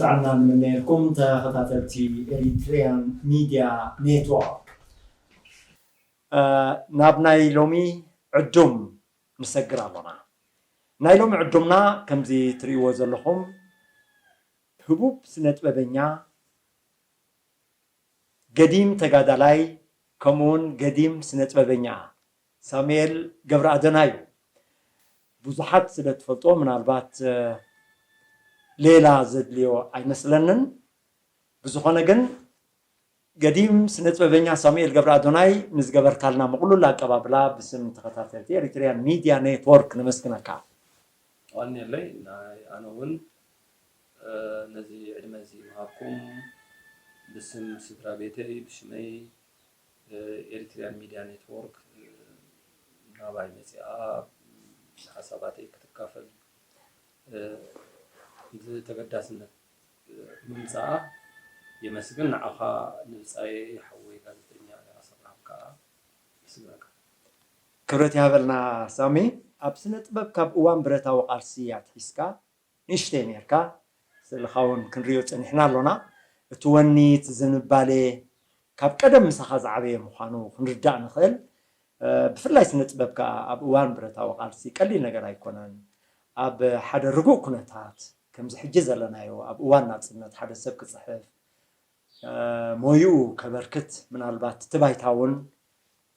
ጥዕና ንምነየልኩም ተኸታተልቲ ኤሪትሪያን ሚድያ ኔትወርክ። እ፣ ናብ ናይ ሎሚ ዕዱም ንሰግር ኣሎና። ናይ ሎሚ ዕዱምና ከምዚ ትርእይዎ ዘለኹም ህቡብ ስነ ጥበበኛ፣ ገዲም ተጋዳላይ፣ ከምኡውን ገዲም ስነ ጥበበኛ ሳሙኤል ገብረኣዶናይ እዩ። ብዙሓት ስለ ትፈልጦ ምናልባት፣ እ፣ ሌላ ዘድልዮ ኣይመስለንን። ብዝኾነ ግን ገዲም ስነ ጥበበኛ ሳሙኤል ገብረኣዶናይ ንዝገበርካልና ምቕሉል ኣቀባብላ ብስም ተኸታተልቲ ኤሪትሪያን ሚድያ ኔትወርክ ነመስግነካ። ዋንየለይ፣ ናይ ኣነ እውን፣ እ፣ ነዚ ዕድመ እዚ ምሃብኩም ብስም ስድራ ቤተይ፣ ብሽመይ፣ እ፣ ኤሪትሪያን ሚድያ ኔትወርክ፣ እ፣ ናባይ መጺኣ ሓሳባተይ ክትካፈል፣ እ፣ እዚ ተገዳስነት፣ እ፣ ምምጻኣ የመስግን። ንዓኻ ንብጻየይ ሓወይ ጋዜጠኛ ኣሰብርሃም ከኣ የመስግነካ። ክብረት ይሃበልና ሳሚ። ኣብ ስነ ጥበብ ካብ እዋን ብረታዊ ቃልሲ ኣትሒዝካ ንእሽተይ ነርካ፣ ስእልኻ እውን ክንሪኦ ጸኒሕና ኣሎና። እቲ ወኒ፣ እቲ ዝንባሌ፣ ካብ ቀደም ምሳኻ ዝዓበየ ምዃኑ ክንርዳእ ንኽእል። እ፣ ብፍላይ ስነ ጥበብ ከኣ ኣብ እዋን ብረታዊ ቃልሲ ቀሊል ነገር ኣይኮነን። ኣብ ሓደ ርጉእ ኩነታት፣ ከምዚ ሕጂ ዘለናዮ፣ ኣብ እዋን ናጽነት ሓደ ሰብ ክጽሕፍ፣ እ፣ ሞይኡ ከበርክት፣ ምናልባት እቲ ባይታ እውን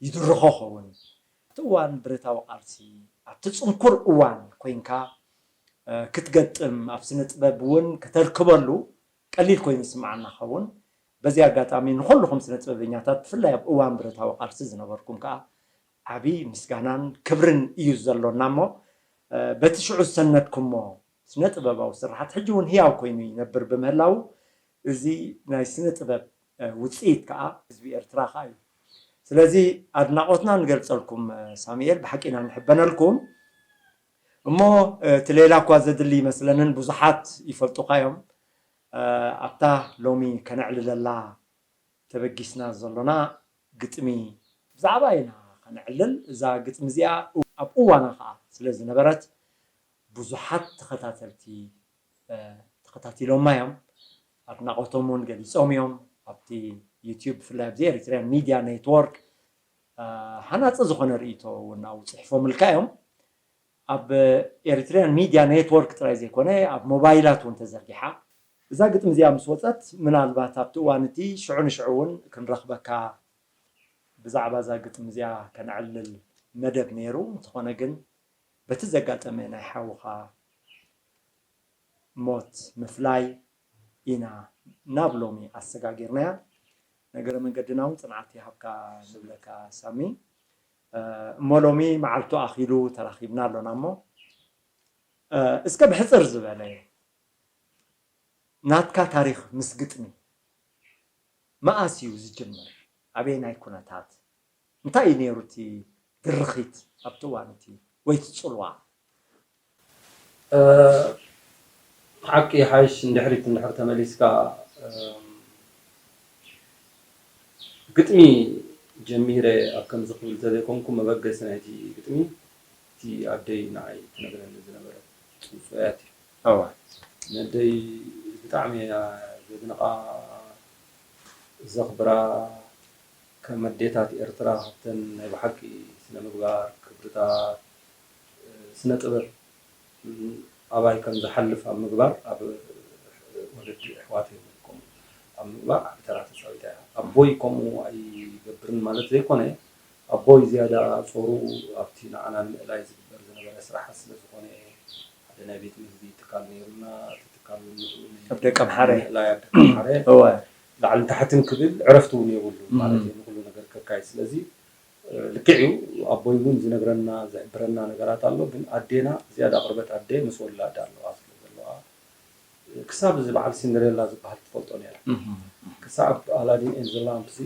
ይድርኾ ኸውን። ኣብቲ እዋን ብረታዊ ቃልሲ፣ ኣብቲ ጽንኩር እዋን ኮይንካ፣ እ፣ ክትገጥም፣ ኣብ ስነ ጥበብ እውን ከተርክበሉ ቀሊል ኮይኑ ይስምዓና ኸውን። በዚ ኣጋጣሚ ንኹልኹም ስነ ጥበበኛታት፣ ብፍላይ ኣብ እዋን ብረታዊ ቃልሲ ዝነበርኩም ከኣ ዓቢ ምስጋናን ክብርን እዩ ዘሎና እሞ፣ እ፣ በቲ ሽዑ ዝሰነድኩሞ ስነ ጥበባዊ ስርሓት ሕጂ እውን ህያው ኮይኑ ይነብር ብምህላዉ፣ እዚ ናይ ስነ ጥበብ፣ እ፣ ውጽኢት ከኣ ህዝቢ ኤርትራ ከኣ እዩ። ስለዚ ኣድናቖትና ንገልጸልኩም፣ እ፣ ሳሙኤል፣ ብሓቂ ኢና ንሕበነልኩም። እሞ፣ እ፣ እቲ ሌላ እኳ ዘድሊ ይመስለንን ብዙሓት ይፈልጡኻ እዮም። እ፣ ኣብታ ሎሚ ከነዕልለላ ተበጊስና ዘሎና ግጥሚ ብዛዕባ ኢና ከነዕልል። እዛ ግጥሚ እዚኣ ኣብ እዋና ከኣ ስለ ዝነበረት ብዙሓት ተኸታተልቲ፣ እ፣ ተኸታቲሎማ እዮም። ኣድናቖቶም እውን ገሊጾም እዮም። ኣብቲ ዩትዩብ፣ ብፍላይ ኣብዚ ኤሪትሪያን ሚድያ ኔትወርክ፣ እ፣ ሃናጺ ዝኾነ ርእይቶ እውን ኣብኡ ጽሒፎምልካ እዮም። ኣብ ኤሪትሪያን ሚድያ ኔትወርክ ጥራይ ዘይኮነ፣ ኣብ ሞባይላት እውን ተዘርጊሓ። እዛ ግጥሚ እዚኣ ምስ ወጸት፣ ምናልባት ኣብቲ እዋን እቲ ሽዑ ንሽዑ እውን ክንረኽበካ፣ ብዛዕባ እዛ ግጥሚ እዚኣ ከነዕልል መደብ ነይሩ። እንተኾነ ግን፣ በቲ ዘጋጠመ ናይ ሓውኻ ሞት ምፍላይ ኢና ናብ ሎሚ ኣሰጋጊርናያ። ነገረ መንገድና እውን ጽንዓት ይሃብካ ንብለካ ሳሚ። እ፣ እሞ ሎሚ መዓልቱ ኣኺሉ ተራኺብና ኣሎና እሞ፣ እ፣ እስከ ብሕጽር ዝበለ ናትካ ታሪኽ ምስ ግጥሚ መኣስ እዩ ዝጅምር? ኣበየናይ ኩነታት? እንታይ እዩ ነይሩ እቲ ድርኺት ኣብቲ እዋን እቲ ወይ እቲ ጽልዋ? እ፣ ሓቂ ይሓይሽ ንድሕሪት እንድሕር ተመሊስካ፣ እ፣ ግጥሚ ጀሚረ ኣብ ከምዚ ክብል ተዘይኮንኩ መበገሲ ናይቲ ግጥሚ እቲ ኣደይ ንዓይ ትነግረኒ ዝነበረት ጽውጽዋያት እዩ። እወ። ነደይ ብጣዕሚ እያ ዘድንቓ፣ ዘኽብራ። ከም ኣዴታት ኤርትራ ካብተን ናይ ብሓቂ ስነ ምግባር፣ ክብርታት፣ ስነ ጥበብ ኣባይ ከም ዝሓልፍ ኣብ ምግባር፣ ኣብ ወለዲ ኣሕዋተይ እውን ከምኡ ኣብ ምግባር ዓቢ ተራ ተጻዊታ እያ። ኣቦይ ከምኡ ኣይገብርን ማለት ዘይኮነ፣ ኣቦይ ዝያዳ ጾሩ ኣብቲ ንዓና ንምእላይ ዝግበር ዝነበረ ስራሓት ስለ ዝኾነ፣ ሓደ ናይ ቤት ምግቢ ትካል ነይሩና። እቲ ትካል እውን ንኡ ናይ ኣብ ደቀምሓረ። ምእላይ ኣብ ደቀምሓረ እወ። ላዕልን ታሕትን ክብል ዕረፍቲ እውን የብሉን እም። ማለት እዩ። ንኹሉ ነገር ከካይድ። ስለዚ፣ እ፣ ልክዕ እዩ። ኣቦይ እውን ዝነግረና፣ ዝሕብረና ነገራት ኣሎ። ግን ኣዴና ዝያዳ ቅርበት ኣደ ምስ ወላዳ ኣለዋ ስለ ዘለዋ፣ ክሳብ እዚ በዓል ሲንደሬላ ዝበሃል ትፈልጦ ነይራ። እም። ክሳብ ኣላዲን ኤንድ ዘ ላምፕ ሲ፣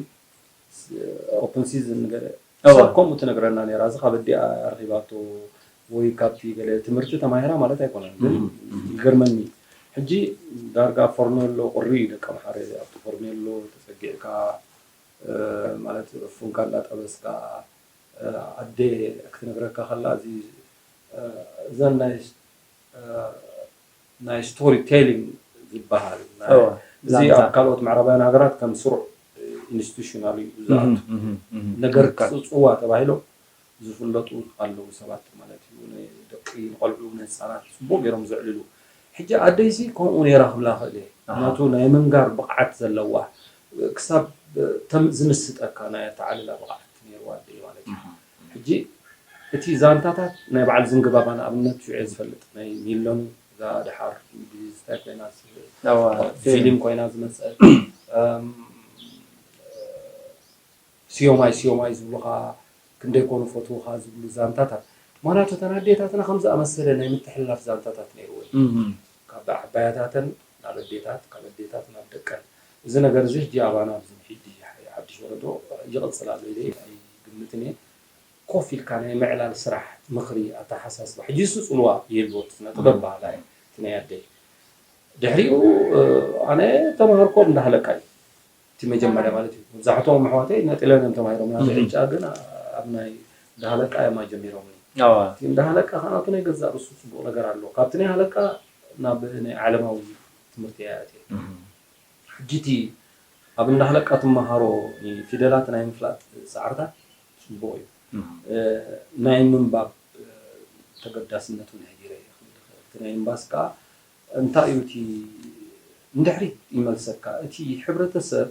ኦፕን ሲዝን ገለ እወ። ክሳብ ከምኡ ትነግረና ነይራ። እዚ ካብ ኣዲኣ ኣርኺባቶ ወይ ካብቲ ገለ ትምህርቲ ተማሂራ ማለት ኣይኮነን። ግን እም። ይገርመኒ። ሕጂ ዳርጋ ፎርኔሎ ቁሪ እዩ ደቀምሓረ። ኣብቲ ፎርኔሎ ተጸጊዕካ፣ እ፣ ማለት ፉንካ እንዳጠበስካ፣ እ፣ ኣደ ክትነግረካ ከላ፣ እዚ፣ እ፣ እዘን ናይ፣ እ፣ ናይ ስቶሪ ቴሊንግ ይበሃል። እዚ ኣብ ካልኦት ምዕራባውያን ሃገራት ከም ስሩዕ ኢንስቲቱሽናል እዩ ዝኣቱ። ነገር ክፅፅዋ ተባሂሎም ዝፍለጡ ኣለዉ ሰባት ማለት እዩ። ንደቂ ንቆልዑ ንህፃናት ፅቡቅ ገይሮም ዘዕልሉ። ሕጂ ኣደይሲ ከምኡ ነይራ ክብላ ክእል እየ። ናቱ ናይ ምንጋር ብቕዓት ዘለዋ ክሳብ ዝምስጠካ ናይ ኣተዓልላ ብቕዓት ነይርዋ ኣደይ ማለት እዩ። ሕጂ እቲ ዛንታታት ናይ በዓል ዝንግባባ ንኣብነት ሽዑ ዝፈልጥ ናይ ሚሎን እዛ ደሓር እንግሊዝ እንታይ ኮይና ፊልም ኮይና ዝመፀት ሲዮማይ ሲዮማይ ዝብሉኻ ክንደይ ኮኑ ፈትውኻ ዝብሉ ዛንታታት። ምክንያቱ እተን ኣዴታትና ከም ዝኣመሰለ ናይ ምትሕልላፍ ዛንታታት ነይርወን። ካብ ዓባያታተን ናብ ኣዴታት፣ ካብ ኣዴታት ናብ ደቀን። እዚ ነገር እዚ ሕጂ ኣባና ኣብዚ ንሕጂ ሓድሽ ወለዶ ይቕፅል ኣሎ ኢለ ኣይግምትን እየ። ኮፍ ኢልካ ናይ ምዕላል ስራሕ፣ ምኽሪ፣ ኣተሓሳስባ። ሕጂ እሱ ፅልዋ ይህልዎ፣ እቲ ስነ ጥበብ ባህላ እዩ፣ እቲ ናይ ኣደይ። ድሕሪኡ ኣነ ተማሃርኮ እንዳሃለቃ እዩ። እቲ መጀመርያ ማለት እዩ። መብዛሕትኦም ኣሕዋተይ ነጢለን እዮም ተማሂሮም። ናተይ ዕጫ ግን ኣብ ናይ እንዳሃለቃ እዮም ኣጀሚሮም። እቲ እንዳሃለቃ ከዓቱ ናይ ገዛእ ርእሱ ፅቡቕ ነገር ኣለዎ። ካብቲ ናይ ሃለቃ ናብ ናይ ዓለማዊ ትምህርቲ እያ ኣትየ። ሕጂ እቲ ኣብ እንዳሃለቃ ትመሃሮ ፊደላት ናይ ምፍላጥ ፃዕርታት ፅቡቕ እዩ። ናይ ምንባብ ተገዳስነት እውን ሕዲረ እየ ክብል ይኽእል። እቲ ናይ ምንባስ ከዓ እንታይ እዩ እቲ ንድሕሪት ይመልሰካ። እቲ ሕብረተሰብ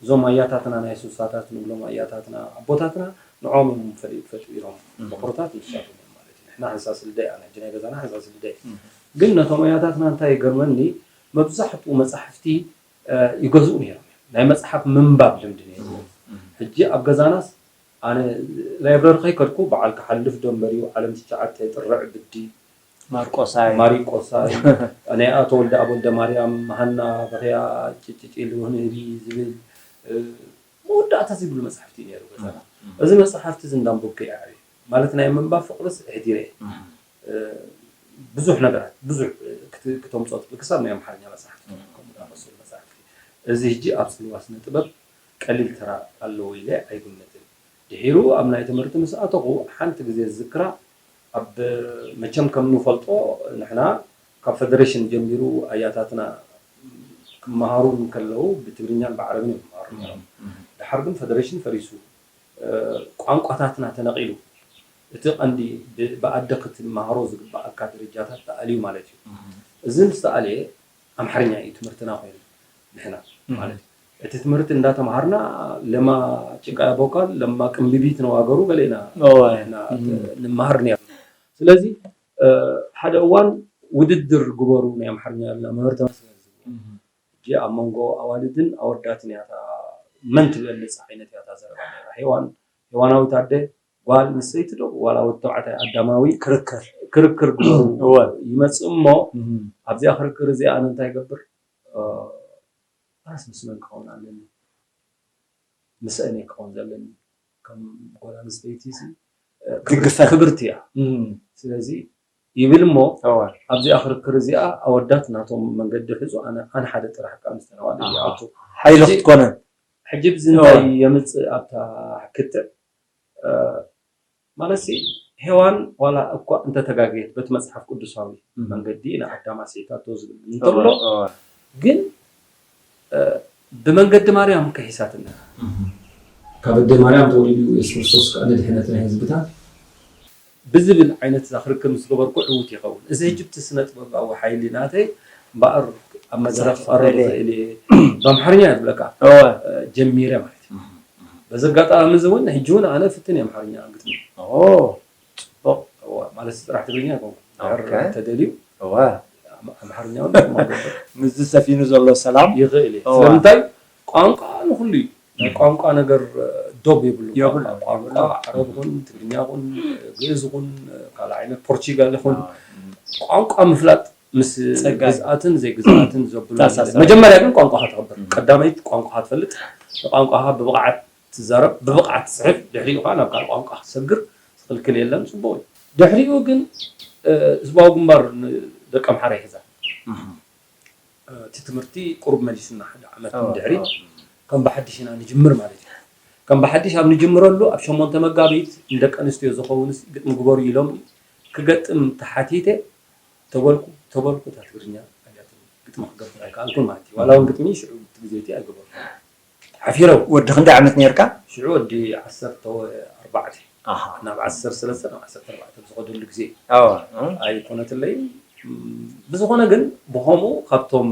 እዞም ኣያታትና ናይ ሱሳታት ንብሎም ኣያታትና ኣቦታትና ንዖም እዮም ፈጢሮም። በኩርታት ንሳቶም እዮም ማለት እዩ። ንሕና ሕንሳስ ልደ ኣነ ሕጂ ናይ ገዛና ሕንሳስ ልደ ግን ነቶም ኣያታትና እንታይ ይገርመኒ መብዛሕትኡ መፃሕፍቲ ይገዝኡ ነይሮም እዮም። ናይ መፅሓፍ ምንባብ ልምዲ ነይሩ። ሕጂ ኣብ ገዛናስ ኣነ ላይብረሪ ከይከድኩ በዓል ክሓልፍ ዶ እምበር እዩ ዓለም ትሽዓተ ጥርዕ ብዲ ማርቆሳይ ማሪቆሳይ ናይ ኣቶ ወልደ ኣብ ወልደ ማርያም መሃና በኽያ ጭጭጭ ልውህን ህቢ ዝብል መወዳእታ ዘይብሉ መፅሓፍቲ ነይሩ ገዛና። እዚ መፅሓፍቲ እዚ እንዳንበብኩ ይዓብየ ማለት ናይ ምንባብ ፍቅርስ ኣሕዲረ ብዙሕ ነገራት ብዙሕ ክተምፅኦ ትብል ክሳብ ናይ ኣምሓርኛ መፅሓፍቲ ከምኡ ዝኣመሰሉ መፅሓፍቲ። እዚ ሕጂ ኣብ ፅልዋ ስነ ጥበብ ቀሊል ተራ ኣለዎ ኢለ ኣይግምትን። ድሒሩ ኣብ ናይ ትምህርቲ ምስ ኣተኹ ሓንቲ ግዜ ዝዝክራ ኣብ መቸም ከም ንፈልጦ ንሕና ካብ ፈደሬሽን ጀሚሩ ኣያታትና ክመሃሩ እንከለዉ ብትግርኛን ብዓረብን እዮም ክመሃሩ ነይሮም። ድሓር ግን ፈደሬሽን ፈሪሱ ቋንቋታትና ተነቒሉ እቲ ቀንዲ ብኣደ ክትመሃሮ ዝግበኣካ ደረጃታት ተኣልዩ ማለት እዩ። እዚ ምስ ተኣልየ ኣምሓርኛ እዩ ትምህርትና ኮይኑ ንሕና ማለት እዩ። እቲ ትምህርቲ እንዳተምሃርና ለማ ጭቃ ቦካል ለማ ቅንብቢት ነው ሀገሩ ገሌና ንመሃር ነርና። ስለዚ ሓደ እዋን ውድድር ግበሩ ናይ ኣምሓርኛ ኢልና መምህር ተመስገን ዝብሉ ሕጂ ኣብ መንጎ ኣዋልድን ኣወዳትን እያ እታ መን ትበልፅ ዓይነት እያ እታ ዘረባ ነይራ። ሄዋን ሄዋናዊት ኣደ ጓል ኣንስተይቲ ዶ ዋላ ወዲ ተባዕታይ ኣዳማዊ ክርክር ክርክር ግበሩ ይመፅእ እሞ ኣብዚኣ ክርክር እዚኣ ኣነ እንታይ ይገብር ኣነስ ምስ መን ክኸውን ኣለኒ ምስአን እየ ክኸውን ዘለኒ ከም ጓል ኣንስተይቲ ድግፈ ክብርቲ እያ ስለዚ ይብል እሞ ኣብዚኣ ክርክር እዚኣ ኣወዳት ናቶም መንገዲ ሕዙ ኣነ ሓደ ጥራሕ ከዓ ምስተናዋል ይኣቱ ሓይሊ ክትኮነ ሕጂ ብዚ እንታይ የምፅእ ኣብታ ክትዕ ማለት ሲ ሄዋን ዋላ እኳ እንተተጋገየት በቲ መፅሓፍ ቅዱሳዊ መንገዲ ንኣዳም ኣስዒታቶ ዝብል እንተሎ ግን ብመንገዲ ማርያም ከሒሳትና ካብ ኣደ ማርያም ተወሊዱ የሱስ ክርስቶስ ከዓ ንድሕነት ናይ ህዝብታት ብዝብል ዓይነት እዛ ክርክብ ምስ ገበርኩ ዕዉት ይኸውን። እዚ ሕጂ ብቲ ስነ ጥበባዊ ሓይሊ ናተይ እምበኣር ኣብ መድረኽ ክቐርብ ይኽእል እየ ብኣምሓርኛ እየ ዝብለካ ጀሚረ ማለት እዩ። በዚ ኣጋጣሚ እዚ እውን ሕጂ እውን ኣነ ፍትን እየ ኣምሓርኛ ግጥሚ። ጽቡቕ። ማለት ጥራሕ ትግርኛ ኣይኮንኩ ድሕር ተደልዩ ኣምሓርኛ እውን ምስዚ ሰፊኑ ዘሎ ሰላም ይኽእል እየ። ስለምንታይ ቋንቋ ንኹሉ እዩ። ናይ ቋንቋ ነገር ዶብ የብሉ። ቋንቋ ዓረብ ይኹን ትግርኛ ይኹን ግእዝ ይኹን ካልእ ዓይነት ፖርቹጋል ይኹን ቋንቋ ምፍላጥ ምስ ግዝኣትን ዘይግዝኣትን ዘብሉ መጀመርያ ግን ቋንቋኻ ተኽብር ቀዳመይት ቋንቋኻ ትፈልጥ ንቋንቋኻ ብብቕዓት ትዛረብ ብብቕዓት ትፅሕፍ ድሕሪኡ ከዓ ናብ ካልእ ቋንቋ ክትሰግር ዝኽልክል የለን ፅቡቕ እዩ ድሕሪኡ ግን ህዝባዊ ግንባር ደቂ ኣምሓራ ይሕዛ እቲ ትምህርቲ ቁሩብ መሊሱና ሓደ ዓመት ድሕሪ ከም ብሓድሽ ኢና ንጅምር ማለት እዩ ከም ብሓድሽ ኣብ ንጅምረሉ ኣብ ሸሞንተ መጋቢት ንደቂ ኣንስትዮ ዝኸውን ግጥሚ ግበሩ ኢሎም ክገጥም ተሓቲተ ተበልኩ ተበልኩ እታ ትግርኛ ኣያትን ግጥሚ ክገብር ኣይከኣልኩን ማለት እዩ። ዋላ እውን ግጥሚ ሽዑ እቲ ግዜ እቲ ኣይገበርኩ ሓፊረው። ወዲ ክንደይ ዓመት ነርካ? ሽዑ ወዲ ዓሰርተ ኣርባዕተ ናብ ዓሰርተ ሰለስተ ናብ ዓሰርተ ኣርባዕተ ብዝኸደሉ ግዜ ኣይኮነትለይ። ብዝኾነ ግን ብኸምኡ ካብቶም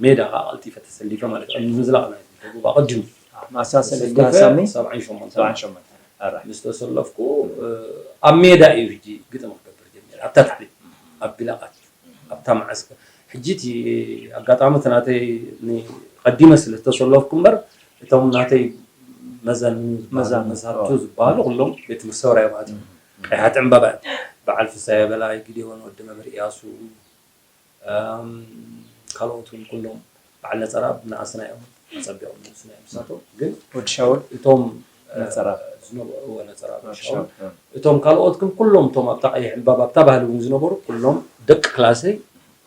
ሜዳ ከዓ ቀልጢፈ ተሰሊፈ ማለት እዩ። ምዝላቕ ናይ ደቡብ ኣቐዲሙ ማሳሰል ኢልካ ሳሚ? ሰብዓን ሸሞንተ ምስ ተሰለፍኩ ኣብ ሜዳ እዩ ሕጂ ግጥሚ ክገብር ጀሚረ። ኣብታ ታዕሊም ኣብ ቢላቓት ኣብታ መዓስከር ሕጂ እቲ ኣጋጣሚ እቲ ናተይ ቀዲመ ስለ ዝተሰለፍኩ እምበር እቶም ናተይ መዘኑ መዛኑ መዛቱ ዝበሃሉ ኩሎም ቤት ትምህርቲ ሰውራ እዮም ኣትዮም። ቀይሓት ዕምባባ እዮም። በዓል ፍሳየ በላይ፣ ጊዴዎን ወዲ መምህር ኢያሱ፣ ካልኦት እውን ኩሎም በዓል ነፀራ ንኣስና እዮም ኣፀቢቖም ንስና እዮም ንሳቶም ግን ወዲ ሻውል እቶም ነፀራ ዝነበሩ ነፀራ ሻውል እቶም ካልኦት ግን ኩሎም እቶም ኣብታ ቀይሕ ዕምባባ ኣብታ ባህሊ እውን ዝነበሩ ኩሎም ደቂ ክላሰይ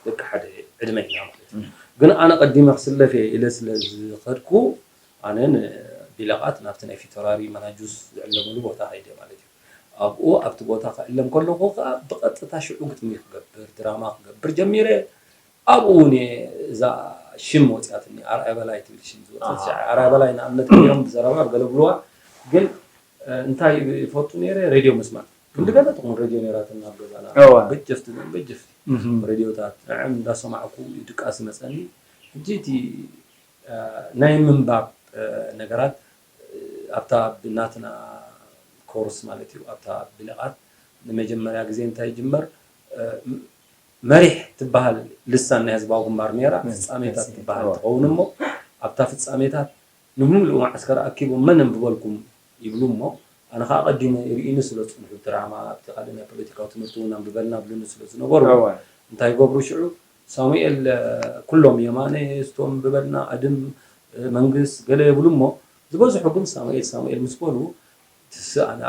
ደቂ ሓደ ዕድመ ኢና ማለት እዩ። ግን ኣነ ቀዲመ ክስለፍ እየ ኢለ ስለ ዝኸድኩ ኣነ ንቢለቓት ናብቲ ናይ ፊተራሪ መናጁስ ዝዕለምሉ ቦታ ከይደ ማለት እዩ። ኣብኡ ኣብቲ ቦታ ክዕለም ከለኹ ከዓ ብቐጥታ ሽዑ ግጥሚ ክገብር ድራማ ክገብር ጀሚረ። ኣብኡ እውን እዛ ሽም ወፂኣትኒ ኣርኣያ በላይ ትብል ሽም ዝወፅት ኣርኣያ በላይ ንኣብነት ገይሮም ብዘረባ ገለ ብልዋ ግን እንታይ ይፈቱ ነይረ ሬድዮ ምስማዕ ክንዲ ገለ ትኹን ሬድዮ ነይራትና ኣብ ገዛና በጀፍቲ በጀፍቲ ሬድዮታት ንዕም እንዳሰማዕኩ ድቃስ ይመፀኒ። ሕጂ እቲ ናይ ምንባብ ነገራት ኣብታ ብናትና ኮርስ ማለት እዩ ኣብታ ብልቓት ንመጀመርያ ግዜ እንታይ ይጅመር መሪሕ ትበሃል ልሳን ናይ ህዝባዊ ግንባር ነይራ ፍፃሜታት ትበሃል ትኸውን እሞ ኣብታ ፍፃሜታት ንምሉእ መዓስከር ኣኪቦም መን ኣንብበልኩም ይብሉ እሞ ኣነ ከዓ ቀዲሙ ርኢኒ ስለ ዝፅንሑ ድራማ ኣብቲ ካልእ ናይ ፖለቲካዊ ትምህርቲ እውን ኣንብበልና ብሉኒ ስለ ዝነበሩ እንታይ ይገብሩ ሽዑ ሳሙኤል ኩሎም የማነ ስቶም ብበልና ኣድም መንግስ ገለ የብሉ እሞ ዝበዝሑ ግን ሳሙኤል ሳሙኤል ምስ በሉ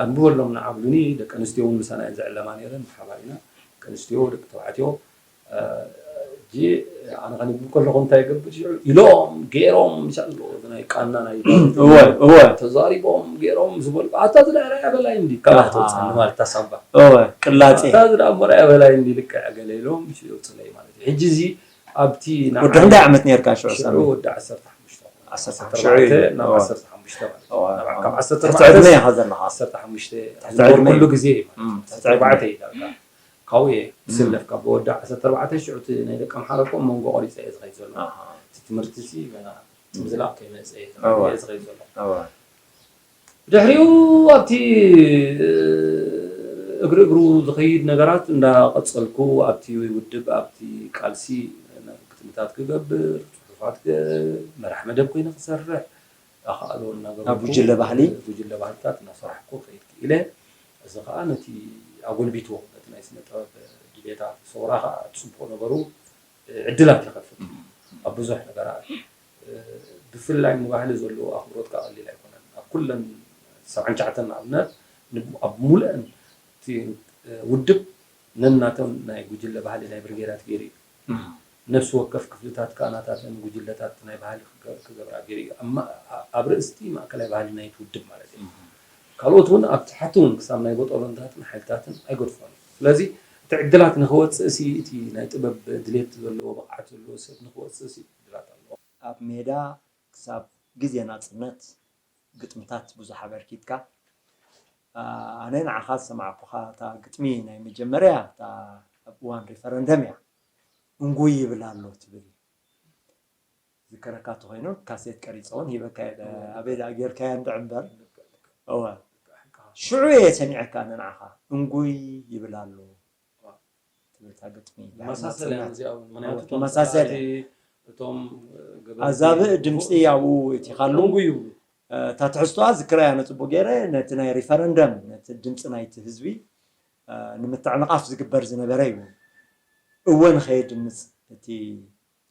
ኣንብበሎም ንዓብሉኒ ደቂ ኣንስትዮ እውን ምሳና እየን ዝዕለማ ነይረን ብሓባር ኢና ደቂ ኣንስትዮ ደቂ ተባዕትዮ ሕጂ ኣነ ከንብብ ከለኹ እንታይ ይገብር ሽዑ ኢሎም ገይሮም ምሻሎ ናይ ቃና ናይ ተዛሪቦም ገይሮም ዝበሉ ኣታ ዝዳ ራያ በላይ እንዲ ካብ ተውፅኒ ማለት ታሳባ ቅላጼ ኣታ ዝዳ እሞ ራያ በላይ እንዲ ልክዕ ገለ ኢሎም ሽዑ ፅለይ ማለት እዩ ሕጂ እዚ ኣብቲ ወዲ ክንደይ ዓመት ነርካ ሽዑ ሳሚ? ወዲ ዓሰርተ ሓሙሽተ ዓሰርተ ሓሙሽተ ናብ ዓሰርተ ሓሙሽተ ማለት እዩ። ካብ ዓሰርተ ትሕቲ ዕድመ ኢኻ ዘለኻ ዓሰርተ ሓሙሽተ ዝነበርኩሉ ግዜ እዩ ማለት እዩ። ዓሰርተ ኣርባዕተ እዩ ዳርጋ ካብኡ እየ ዝስለፍ ካብ ወዲ ዓሰርተ ኣርባዕተ ሽዑ እቲ ናይ ደቂ ኣምሓራ እኮ መንጎ ቆሪፀ እየ ዝኸይድ ዘሎ እቲ ትምህርቲ ሲ ገና ምዝላቕ ከይመፀ እየ ዝኸይድ ዘሎ ድሕሪኡ ኣብቲ እግሪ እግሩ ዝኸይድ ነገራት እንዳቐፀልኩ ኣብቲ ውድብ ኣብቲ ቃልሲ ግጥምታት ክገብር ፅሑፋት መራሕ መደብ ኮይነ ክሰርሕ ኣኽኣሎ እናገበርኩ ጉጅለ ባህሊ ጉጅለ ባህልታት እናሰራሕኩ ከይድ ክኢለ እዚ ከዓ ነቲ ኣጎልቢትዎ ነቲ ናይ ስነ ጥበብ ድሌታት ሰውራ ከዓ ፅቡቕ ነገሩ ዕድላት ይኸፍት ኣብ ብዙሕ ነገራት ብፍላይ ንባህሊ ዘለዎ ኣኽብሮት ከዓ ቀሊል ኣይኮነን ኣብ ኩለን ሰብዓን ትሽዓተን ንኣብነት ኣብ ሙሉአን ውድብ ነናቶም ናይ ጉጅለ ባህሊ ናይ ብርጌዳት ገይሩ እዩ ነፍሲ ወከፍ ክፍልታት ከዓ ናታተን ጉጅለታት ናይ ባህሊ ክገብራ ገይሩ እዩ ኣብ ርእስቲ ማእከላይ ባህሊ ናይቲ ውድብ ማለት እዩ ካልኦት እውን ኣብ ትሕቲ እውን ክሳብ ናይ ቦጦሎንታትን ሓይልታትን ኣይገድፎን እዩ ስለዚ እቲ ዕድላት ንክወፅእ ሲ እቲ ናይ ጥበብ ድሌት ዘለዎ ብቕዓት ዘለዎ ሰብ ንክወፅእ ሲ ዕድላት ኣለዎ ኣብ ሜዳ ክሳብ ግዜ ናፅነት ግጥምታት ብዙሕ ኣበርኪትካ ኣነ ንዓኻ ዝሰማዕኩኻ እታ ግጥሚ ናይ መጀመርያ እታ ኣብ እዋን ሪፈረንደም እያ እንጉይ ይብል ኣሎ ትብል ዝከረካ ተኮይኑ ካሴት ቀሪፀ እውን ሂበካ ኣበይ ደኣ ጌርካያ እንድዕ እምበር እወ ሽዑ እየ ሰሚዐካ ንዓኻ እንጉይ ይብል ኣሎ ትብል እታ ግጥሚ መሳሰለ እቶም ኣዛብእ ድምፂ ኣብኡ እቲኻሉ እታ ትሕዝቶኣ ዝክረያ ነፅቡቅ ገይረ ነቲ ናይ ሪፈረንደም ነቲ ድምፂ ናይቲ ህዝቢ ንምትዕንቓፍ ዝግበር ዝነበረ እዩ እወ ንኸየድምፅ እቲ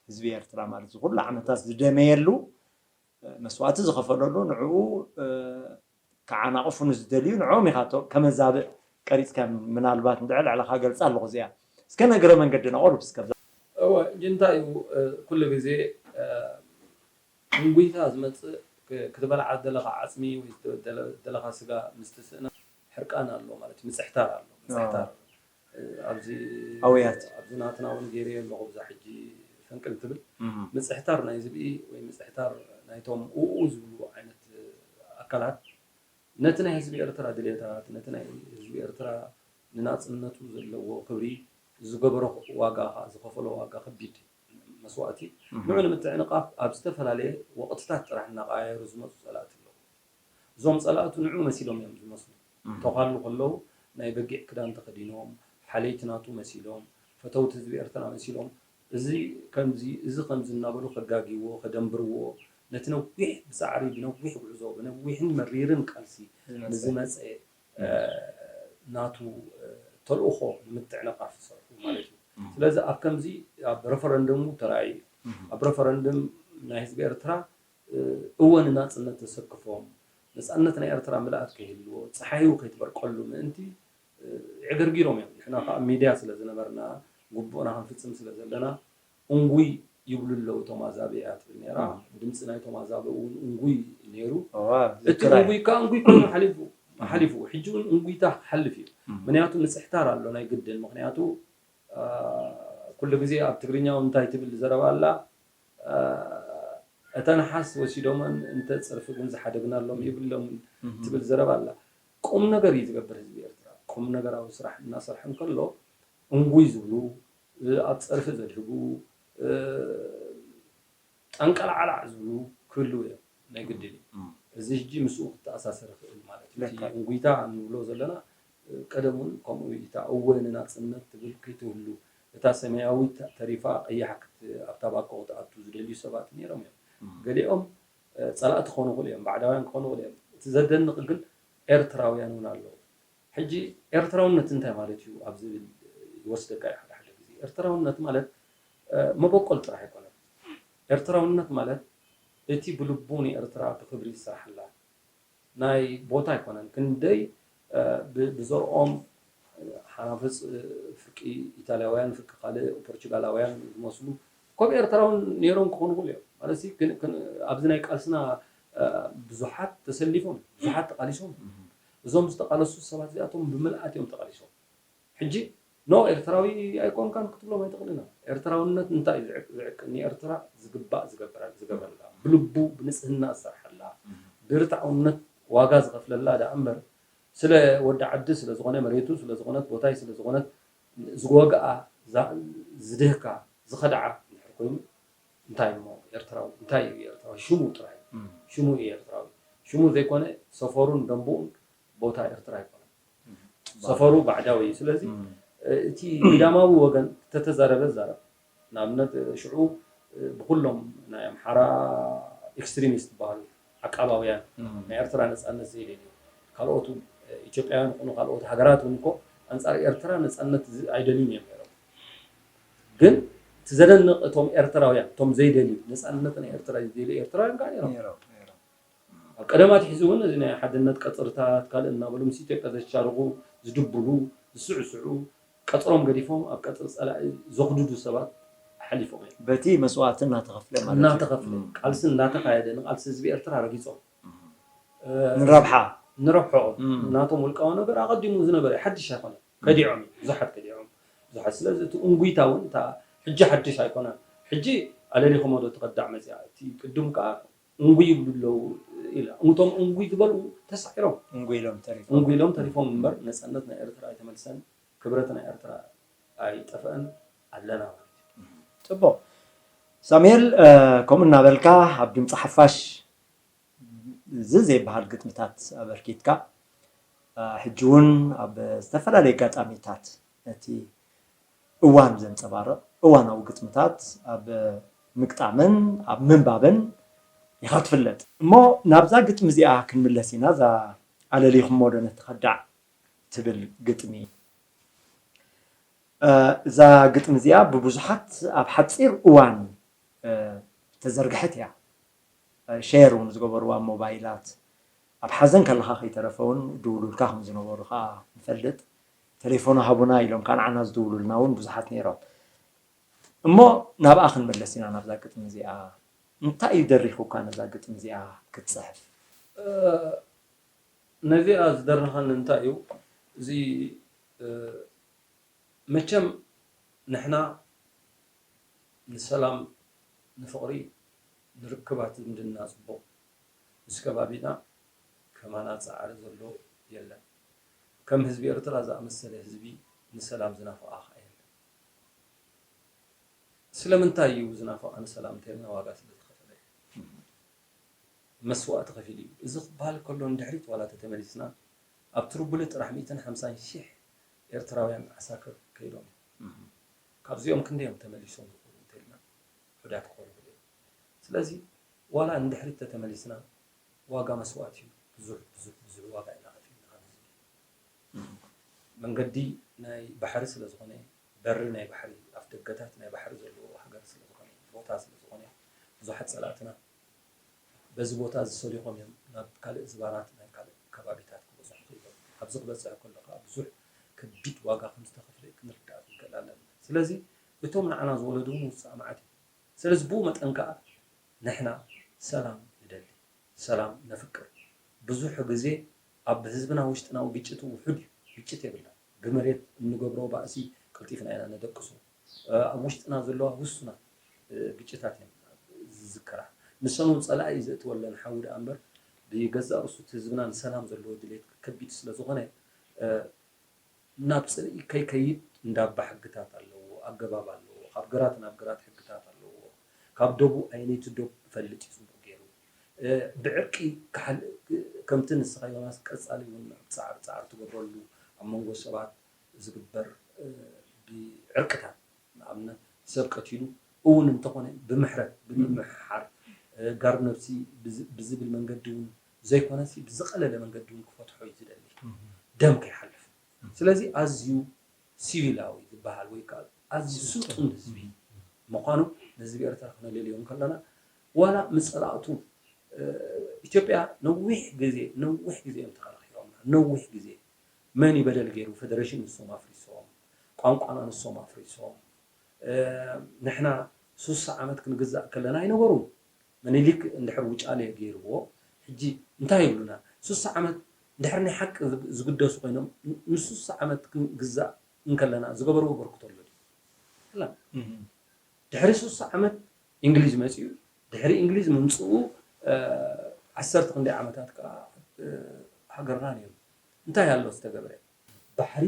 ህዝቢ ኤርትራ ማለት እዚ ኩሉ ዓመታት ዝደመየሉ መስዋእቲ ዝኸፈለሉ ንዕኡ ክዓናቕፉ ንዝደልዩ ንዕኦም ኢኻ ከመዛብእ ቀሪፅካ ምናልባት እንድዕል ዕለኻ ገልፃ ኣለኹ እዚኣ እስከ ነግረ መንገድና ቁሩብ እስከ እወ እንታይ እዩ ኩሉ ግዜ እንጉይታ ዝመፅእ ክትበልዓ ዝደለኻ ዓፅሚ ወይ ዝደለኻ ስጋ ምስ ትስእና ሕርቃን ኣሎ ማለት እዩ ምፅሕታር ኣሎ ምፅሕታር ኣብዚ ኣውያት ኣብዚ ናትና እውን ገይረዮ ኣለኹ ብዛ ሕጂ ፈንቅል ትብል። ምጽሕታር ናይ ዝብኢ ወይ ምጽሕታር ናይቶም ኡኡ ዝብሉ ዓይነት ኣካላት ነቲ ናይ ህዝቢ ኤርትራ ድሌታት፣ ነቲ ናይ ህዝቢ ኤርትራ ንናጽነቱ ዘለዎ ክብሪ፣ ዝገበሮ ዋጋ፣ ዝኸፈሎ ዋጋ፣ ከቢድ መስዋእቲ፣ ንዑ ንምትዕንቓፍ ኣብ ዝተፈላለየ ወቕትታት ጥራሕ እናቐያየሩ ዝመጹ ጸላእቲ ኣለዉ። እዞም ጸላእቱ ንዑ መሲሎም እዮም ዝመስሉ። ተዃሉ ከለዉ ናይ በጊዕ ክዳን ተኸዲኖም፣ ሓለይቲ ናቱ መሲሎም፣ ፈተውቲ ህዝቢ ኤርትራ መሲሎም፣ እዚ ከምዚ፣ እዚ ከምዚ እናበሉ ከጋግይዎ፣ ከደንብርዎ፣ ነቲ ነዊሕ ብጻዕሪ፣ ብነዊሕ ጉዕዞ፣ ብነዊሕን መሪርን ቃልሲ ንዝመጸ ናቱ ተልእኾ ንምትዕንቓፍ ዝሰርሑ ማለት እዩ። ስለዚ ኣብ ከምዚ ኣብ ረፈረንደሙ ተራእዩ እዩ። ኣብ ረፈረንደም ናይ ህዝቢ ኤርትራ እወ ንናጽነት ተሰክፎም፣ ነጻነት ናይ ኤርትራ ምልኣት ከይህልዎ፣ ጸሓዩ ከይትበርቀሉ ምእንቲ ዕግርጊሮም እዮም። ንሕና ከኣ ሚድያ ስለ ዝነበርና፣ ግቡእና ክንፍጽም ስለ ዘለና፣ እንጉይ ይብሉ ኣለዉ እቶም ኣዛብእ እያ ትብል ነይራ። ድምጺ ናይቶም ኣዛብእ እውን እንጉይ ነይሩ። እቲ እንጉይ ከኣ እንጉይ ኮይኑ ሓሊፉ፣ ሓሊፉ። ሕጂ እውን እንጉይታ ክሓልፍ እዩ። ምኽንያቱ ምጽሕታር ኣሎ ናይ ግድን። ምኽንያቱ ኩሉ ግዜ ኣብ ትግርኛ እውን እንታይ ትብል ዘረባ ኣላ፣ እተን ሓስ ወሲዶመን እንተ ጽርፊ ግን ዝሓደግናሎም ይብሎም ትብል ዘረባ ኣላ። ቁም ነገር እዩ ዝገብር ህዝቢ ኤርትራ። ቁም ነገራዊ ስራሕ እናሰርሐ እንከሎ እንጉይ ዝብሉ፣ ኣብ ጸርፊ ዘድህቡ፣ ጠንቀላዓላዕ ዝብሉ ክህልዉ እዮም፣ ናይ ግድን እዩ። እዚ ሕጂ ምስኡ ክተኣሳሰር ይኽእል ማለት እዩ። እቲ እንጉይታ እንብሎ ዘለና ቀደም እውን ከምኡ እዩ። እታ እወ ንናጽነት ትብል ከይትህሉ፣ እታ ሰማያዊት ተሪፋ ቀያሕ ክት-፣ ኣብታ ባኮ ክትኣቱ ዝደልዩ ሰባት ነይሮም እዮም። ገሊኦም ጸላእቲ ክኾኑ ይኽእሉ እዮም፣ ባዕዳውያን ክኾኑ ይኽእሉ እዮም። እቲ ዘደንቕ ግን ኤርትራውያን እውን ኣለዉ። ሕጂ ኤርትራውነት እንታይ ማለት እዩ ኣብ ዝብል ይወስደካ እዩ ሓደ ሓደ ግዜ። ኤርትራውነት ማለት መበቆል ጥራሕ ኣይኮነን። ኤርትራውነት ማለት እቲ ብልቡ ንኤርትራ ብክብሪ ዝሰርሓላ ናይ ቦታ ኣይኮነን። ክንደይ ብዘርኦም ሓናፍጽ ፍርቂ ኢታልያውያን፣ ፍርቂ ካልእ ፖርቹጋላውያን ዝመስሉ ከምኡ ኤርትራውን ነይሮም ክኾኑ ይኽእሉ እዮም። ማለት ኣብዚ ናይ ቃልስና ብዙሓት ተሰሊፎም፣ ብዙሓት ተቓሊሶም። እዞም ዝተቓለሱ ሰባት እዚኣቶም ብምልኣት እዮም ተቓሊሶም። ሕጂ ኖ ኤርትራዊ ኣይኮንካን ክትብሎም ኣይትኽእልን። ኤርትራውነት እንታይ እዩ ዝዕቅ-፣ ዝዕቅ-፣ ንኤርትራ ዝግባእ ዝገብረላ፣ ብልቡ ብንጽህና ዝሰርሐላ፣ ብርትዓውነት ዋጋ ዝኸፍለላ ደኣ እምበር ስለ ወዲ ዓዲ ስለ ዝኾነ፣ መሬቱ ስለ ዝኾነት፣ ቦታይ ስለ ዝኾነት ዝወግኣ፣ ዝድህካ፣ ዝኸድዓ እንድሕር ኮይኑ እንታይ እሞ ኤርትራዊ፣ እንታይ እዩ ኤርትራዊ? ሽሙ ጥራይ። ሽሙ እዩ ኤርትራዊ። ሽሙ ዘይኮነ ሰፈሩን ደንብኡን ቦታ ኤርትራ ኣይኮነን። ሰፈሩ ባዕዳዊ እዩ። ስለዚ እቲ ግዳማዊ ወገን ተተዛረበ ዛረብ። ንኣብነት ሽዑ ብኩሎም ናይ ኣምሓራ ኤክስትሪሚስት ዝበሃሉ ዓቃባውያን ናይ ኤርትራ ነጻነት ዘይደልዩ ካልኦት እውን ኢትዮጵያውያን ይኹኑ ካልኦት ሃገራት እውን እኮ ኣንጻር ኤርትራ ነጻነት ዝ-፣ ኣይደልዩን እዮም ነይሮም። ግን እቲ ዘደንቕ እቶም ኤርትራውያን እቶም ዘይደልዩ ነጻነት ናይ ኤርትራ ዘይደልዩ ኤርትራውያን ከዓ ነይሮም። ኣብ ቀደም ኣትሒዙ እውን እዚ ናይ ሓድነት ቀጽርታት ካልእ እናበሉ ምስ ኢትዮጵያ ዘሻርኹ ዝድብሉ ዝስዕስዑ ቀጽሮም ገዲፎም ኣብ ቀጽሪ ጸላኢ ዘኹድዱ ሰባት ሓሊፎም እዮም። በቲ መስዋእቲ እናተኸፍለ ማለት እዩ። እናተኸፍለ ቃልሲ እናተኻየደ ንቃልሲ ህዝቢ ኤርትራ ረጊጾም ንረብሓ ንረብሖም ናቶም ውልቃዊ ነገር ኣቐዲሙ ዝነበረ ሓድሽ ኣይኮነን። ከዲዖም እዩ ብዙሓት ከዲዖም ብዙሓት። ስለዚ እቲ እንጉይታ እውን እታ ሕጂ ሓድሽ ኣይኮነን። ሕጂ ኣለሊኹሞ ዶ ትኸዳዕ መጽያ እቲ ቅድም ከዓ እንጉይ ይብሉ ኣለዉ ኢላ። እቶም እንጉይ ዝበሉ ተሳዒሮም እንጉይ ኢሎም ተሪፎም። እንጉይ ኢሎም ተሪፎም እምበር ነጻነት ናይ ኤርትራ ኣይተመልሰን፣ ክብረት ናይ ኤርትራ ኣይጠፍአን ኣለና ማለት እዩ። ጽቡቕ ሳሙኤል፣ ከምኡ እናበልካ ኣብ ድምፂ ሓፋሽ እዚ ዘይበሃል ግጥምታት ኣበርኪትካ፣ ሕጂ እውን ኣብ ዝተፈላለዩ ኣጋጣሚታት ነቲ እዋን ዘንጸባርቕ እዋናዊ ግጥምታት ኣብ ምግጣምን ኣብ ምንባብን ኢኻ ትፍለጥ። እሞ ናብዛ ግጥሚ እዚኣ ክንምለስ ኢና። እዛ ኣለሊኹሞ ዶ ነቲ ከዳዕ ትብል ግጥሚ። እዛ ግጥሚ እዚኣ ብብዙሓት ኣብ ሓጺር እዋን ተዘርግሐት እያ። ሼር እውን ዝገበርዋ ሞባይላት ኣብ ሓዘን ከለኻ ከይተረፈ እውን ድውሉልካ ከም ዝነበሩ ከዓ ንፈልጥ። ቴሌፎን ሃቡና ኢሎም ከዓ ንዓና ዝድውሉልና እውን ብዙሓት ነይሮም። እሞ ናብኣ ክንምለስ ኢና ናብዛ ግጥሚ እዚኣ። እንታይ እዩ ደሪኹካ ነዛ ግጥሚ እዚኣ ክትፅሕፍ? ነዚኣ ዝደረኸኒ እንታይ እዩ? እዚ መቸም ንሕና ንሰላም፣ ንፍቕሪ፣ ንርክባት ዝምድና ጽቡቕ። ምስ ከባቢና ከማና ጻዕሪ ዘሎ የለን። ከም ህዝቢ ኤርትራ ዝኣመሰለ ህዝቢ ንሰላም ዝናፍቓ ኸኣ የለን። ስለምንታይ እዩ ዝናፍቓ ንሰላም እንተልና ዋጋ ስለ ዝኸፈለ እዩ። መስዋእቲ ከፊሉ እዩ። እዚ ክበሃል ከሎ ንድሕሪት ዋላ ተተመሊስና ኣብ ትርቡለ ጥራሕ ሚእትን ሓምሳን ሺሕ ኤርትራውያን ዓሳክር ከይዶም እዮም። ካብዚኦም ክንደዮም ተመሊሶም ዝኽእሉ እንተልና ውሑዳት ክኾኑ ይኽእሉ እዮም። ስለዚ ዋላ ንድሕሪት ተተመሊስና ዋጋ መስዋእቲ እዩ። ብዙሕ ብዙሕ ብዙሕ ዋጋ ኢና ከፊልና ካብ ህዝቢ። መንገዲ ናይ ባሕሪ ስለ ዝኾነ፣ በሪ ናይ ባሕሪ፣ ኣፍ ደገታት ናይ ባሕሪ ዘለዎ ሃገር ስለ ዝኾነ፣ ቦታ ስለ ዝኾነ፣ ብዙሓት ጸላእትና በዚ ቦታ እዚ ሰሊኾም እዮም ናብ ካልእ ዝባናት፣ ናብ ካልእ ከባቢታት ክበጽሑ ክኢሎም። ኣብዚ ክበጽሕ ከሎ ከኣ ብዙሕ ከቢድ ዋጋ ከም ዝተኸፍለ ክንርዳእ ክንክእል ኣለና። ስለዚ እቶም ንዓና ዝወለዱ እውን ውጻእ መዓት እዩ። ስለዚ ብኡ መጠን ከኣ ንሕና ሰላም ንደሊ፣ ሰላም ነፍቅር። ብዙሕ ግዜ ኣብ ህዝብና ውሽጥናዊ ግጭት ውሑድ እዩ፣ ግጭት የብልና። ብመሬት እንገብሮ ባእሲ ቀልጢፍና ኢና ነደቅሶ። ኣብ ውሽጥና ዘለዋ ውሱናት ግጭታት እየን ዝዝከራ። ንሰን እውን ጸላኢ ዘእትወለን ሓዊ ደኣ እምበር ብገዛእ ርእሱ እቲ ህዝብና ንሰላም ዘለዎ ድሌት ከቢድ ስለ ዝኾነ ናብ ጽልኢ ከይከይድ እንዳባ ሕግታት ኣለዎ፣ ኣገባብ ኣለዎ። ካብ ግራት ናብ ግራት ሕግታት ኣለዎ። ካብ ዶቡ ኣየነይቲ ዶብ እፈልጥ እዩ ጽቡቕ ገይሩ። ብዕርቂ ከምቲ ንስኻ ዮናስ ቀጻሊ እውን ጻዕሪ ጻዕሪ ትገብረሉ ኣብ መንጎ ሰባት ዝግበር ብዕርቅታት ንኣብነት ሰብ ቀቲሉ እውን እንተኾነ ብምሕረት ብምምሕሓር ጋር ነብሲ ብዝብል መንገዲ እውን ዘይኮነሲ ብዝቐለለ መንገዲ እውን ክፈትሖ እዩ ዝደሊ ደም ከይሓልፍ። ስለዚ ኣዝዩ ሲቪላዊ ዝበሃል ወይ ከዓ ኣዝዩ ስልጡን ህዝቢ ምዃኑ ንህዝቢ ኤርትራ ክነለልዮ እንከለና ዋላ ምስ ጸላእቱ ኢትዮጵያ ነዊሕ ግዜ ነዊሕ ግዜ እዮም ተኸራኺሮምና ነዊሕ ግዜ መን እዩ በደል ገይሩ? ፌደሬሽን ንሶም ኣፍሪሶም፣ ቋንቋና ንሶም ኣፍሪሶም። ንሕና ሱሳ ዓመት ክንግዛእ ከለና ኣይነበሩን። ምኒልክ እንድሕር ውጫሌ ገይርዎ ሕጂ እንታይ ይብሉና? ሱሳ ዓመት እንድሕር ናይ ሓቂ ዝግደሱ ኮይኖም ንሱሳ ዓመት ክንግዛእ እንከለና ዝገበርዎ በርክቶ ኣሎ ድዩ? የለን። ድሕሪ ሱሳ ዓመት እንግሊዝ መጺኡ፣ ድሕሪ እንግሊዝ ምምጽኡ ዓሰርተ ክንደይ ዓመታት ከኣ ሃገርና ነይሩ። እንታይ ኣሎ ዝተገብረ? ባሕሪ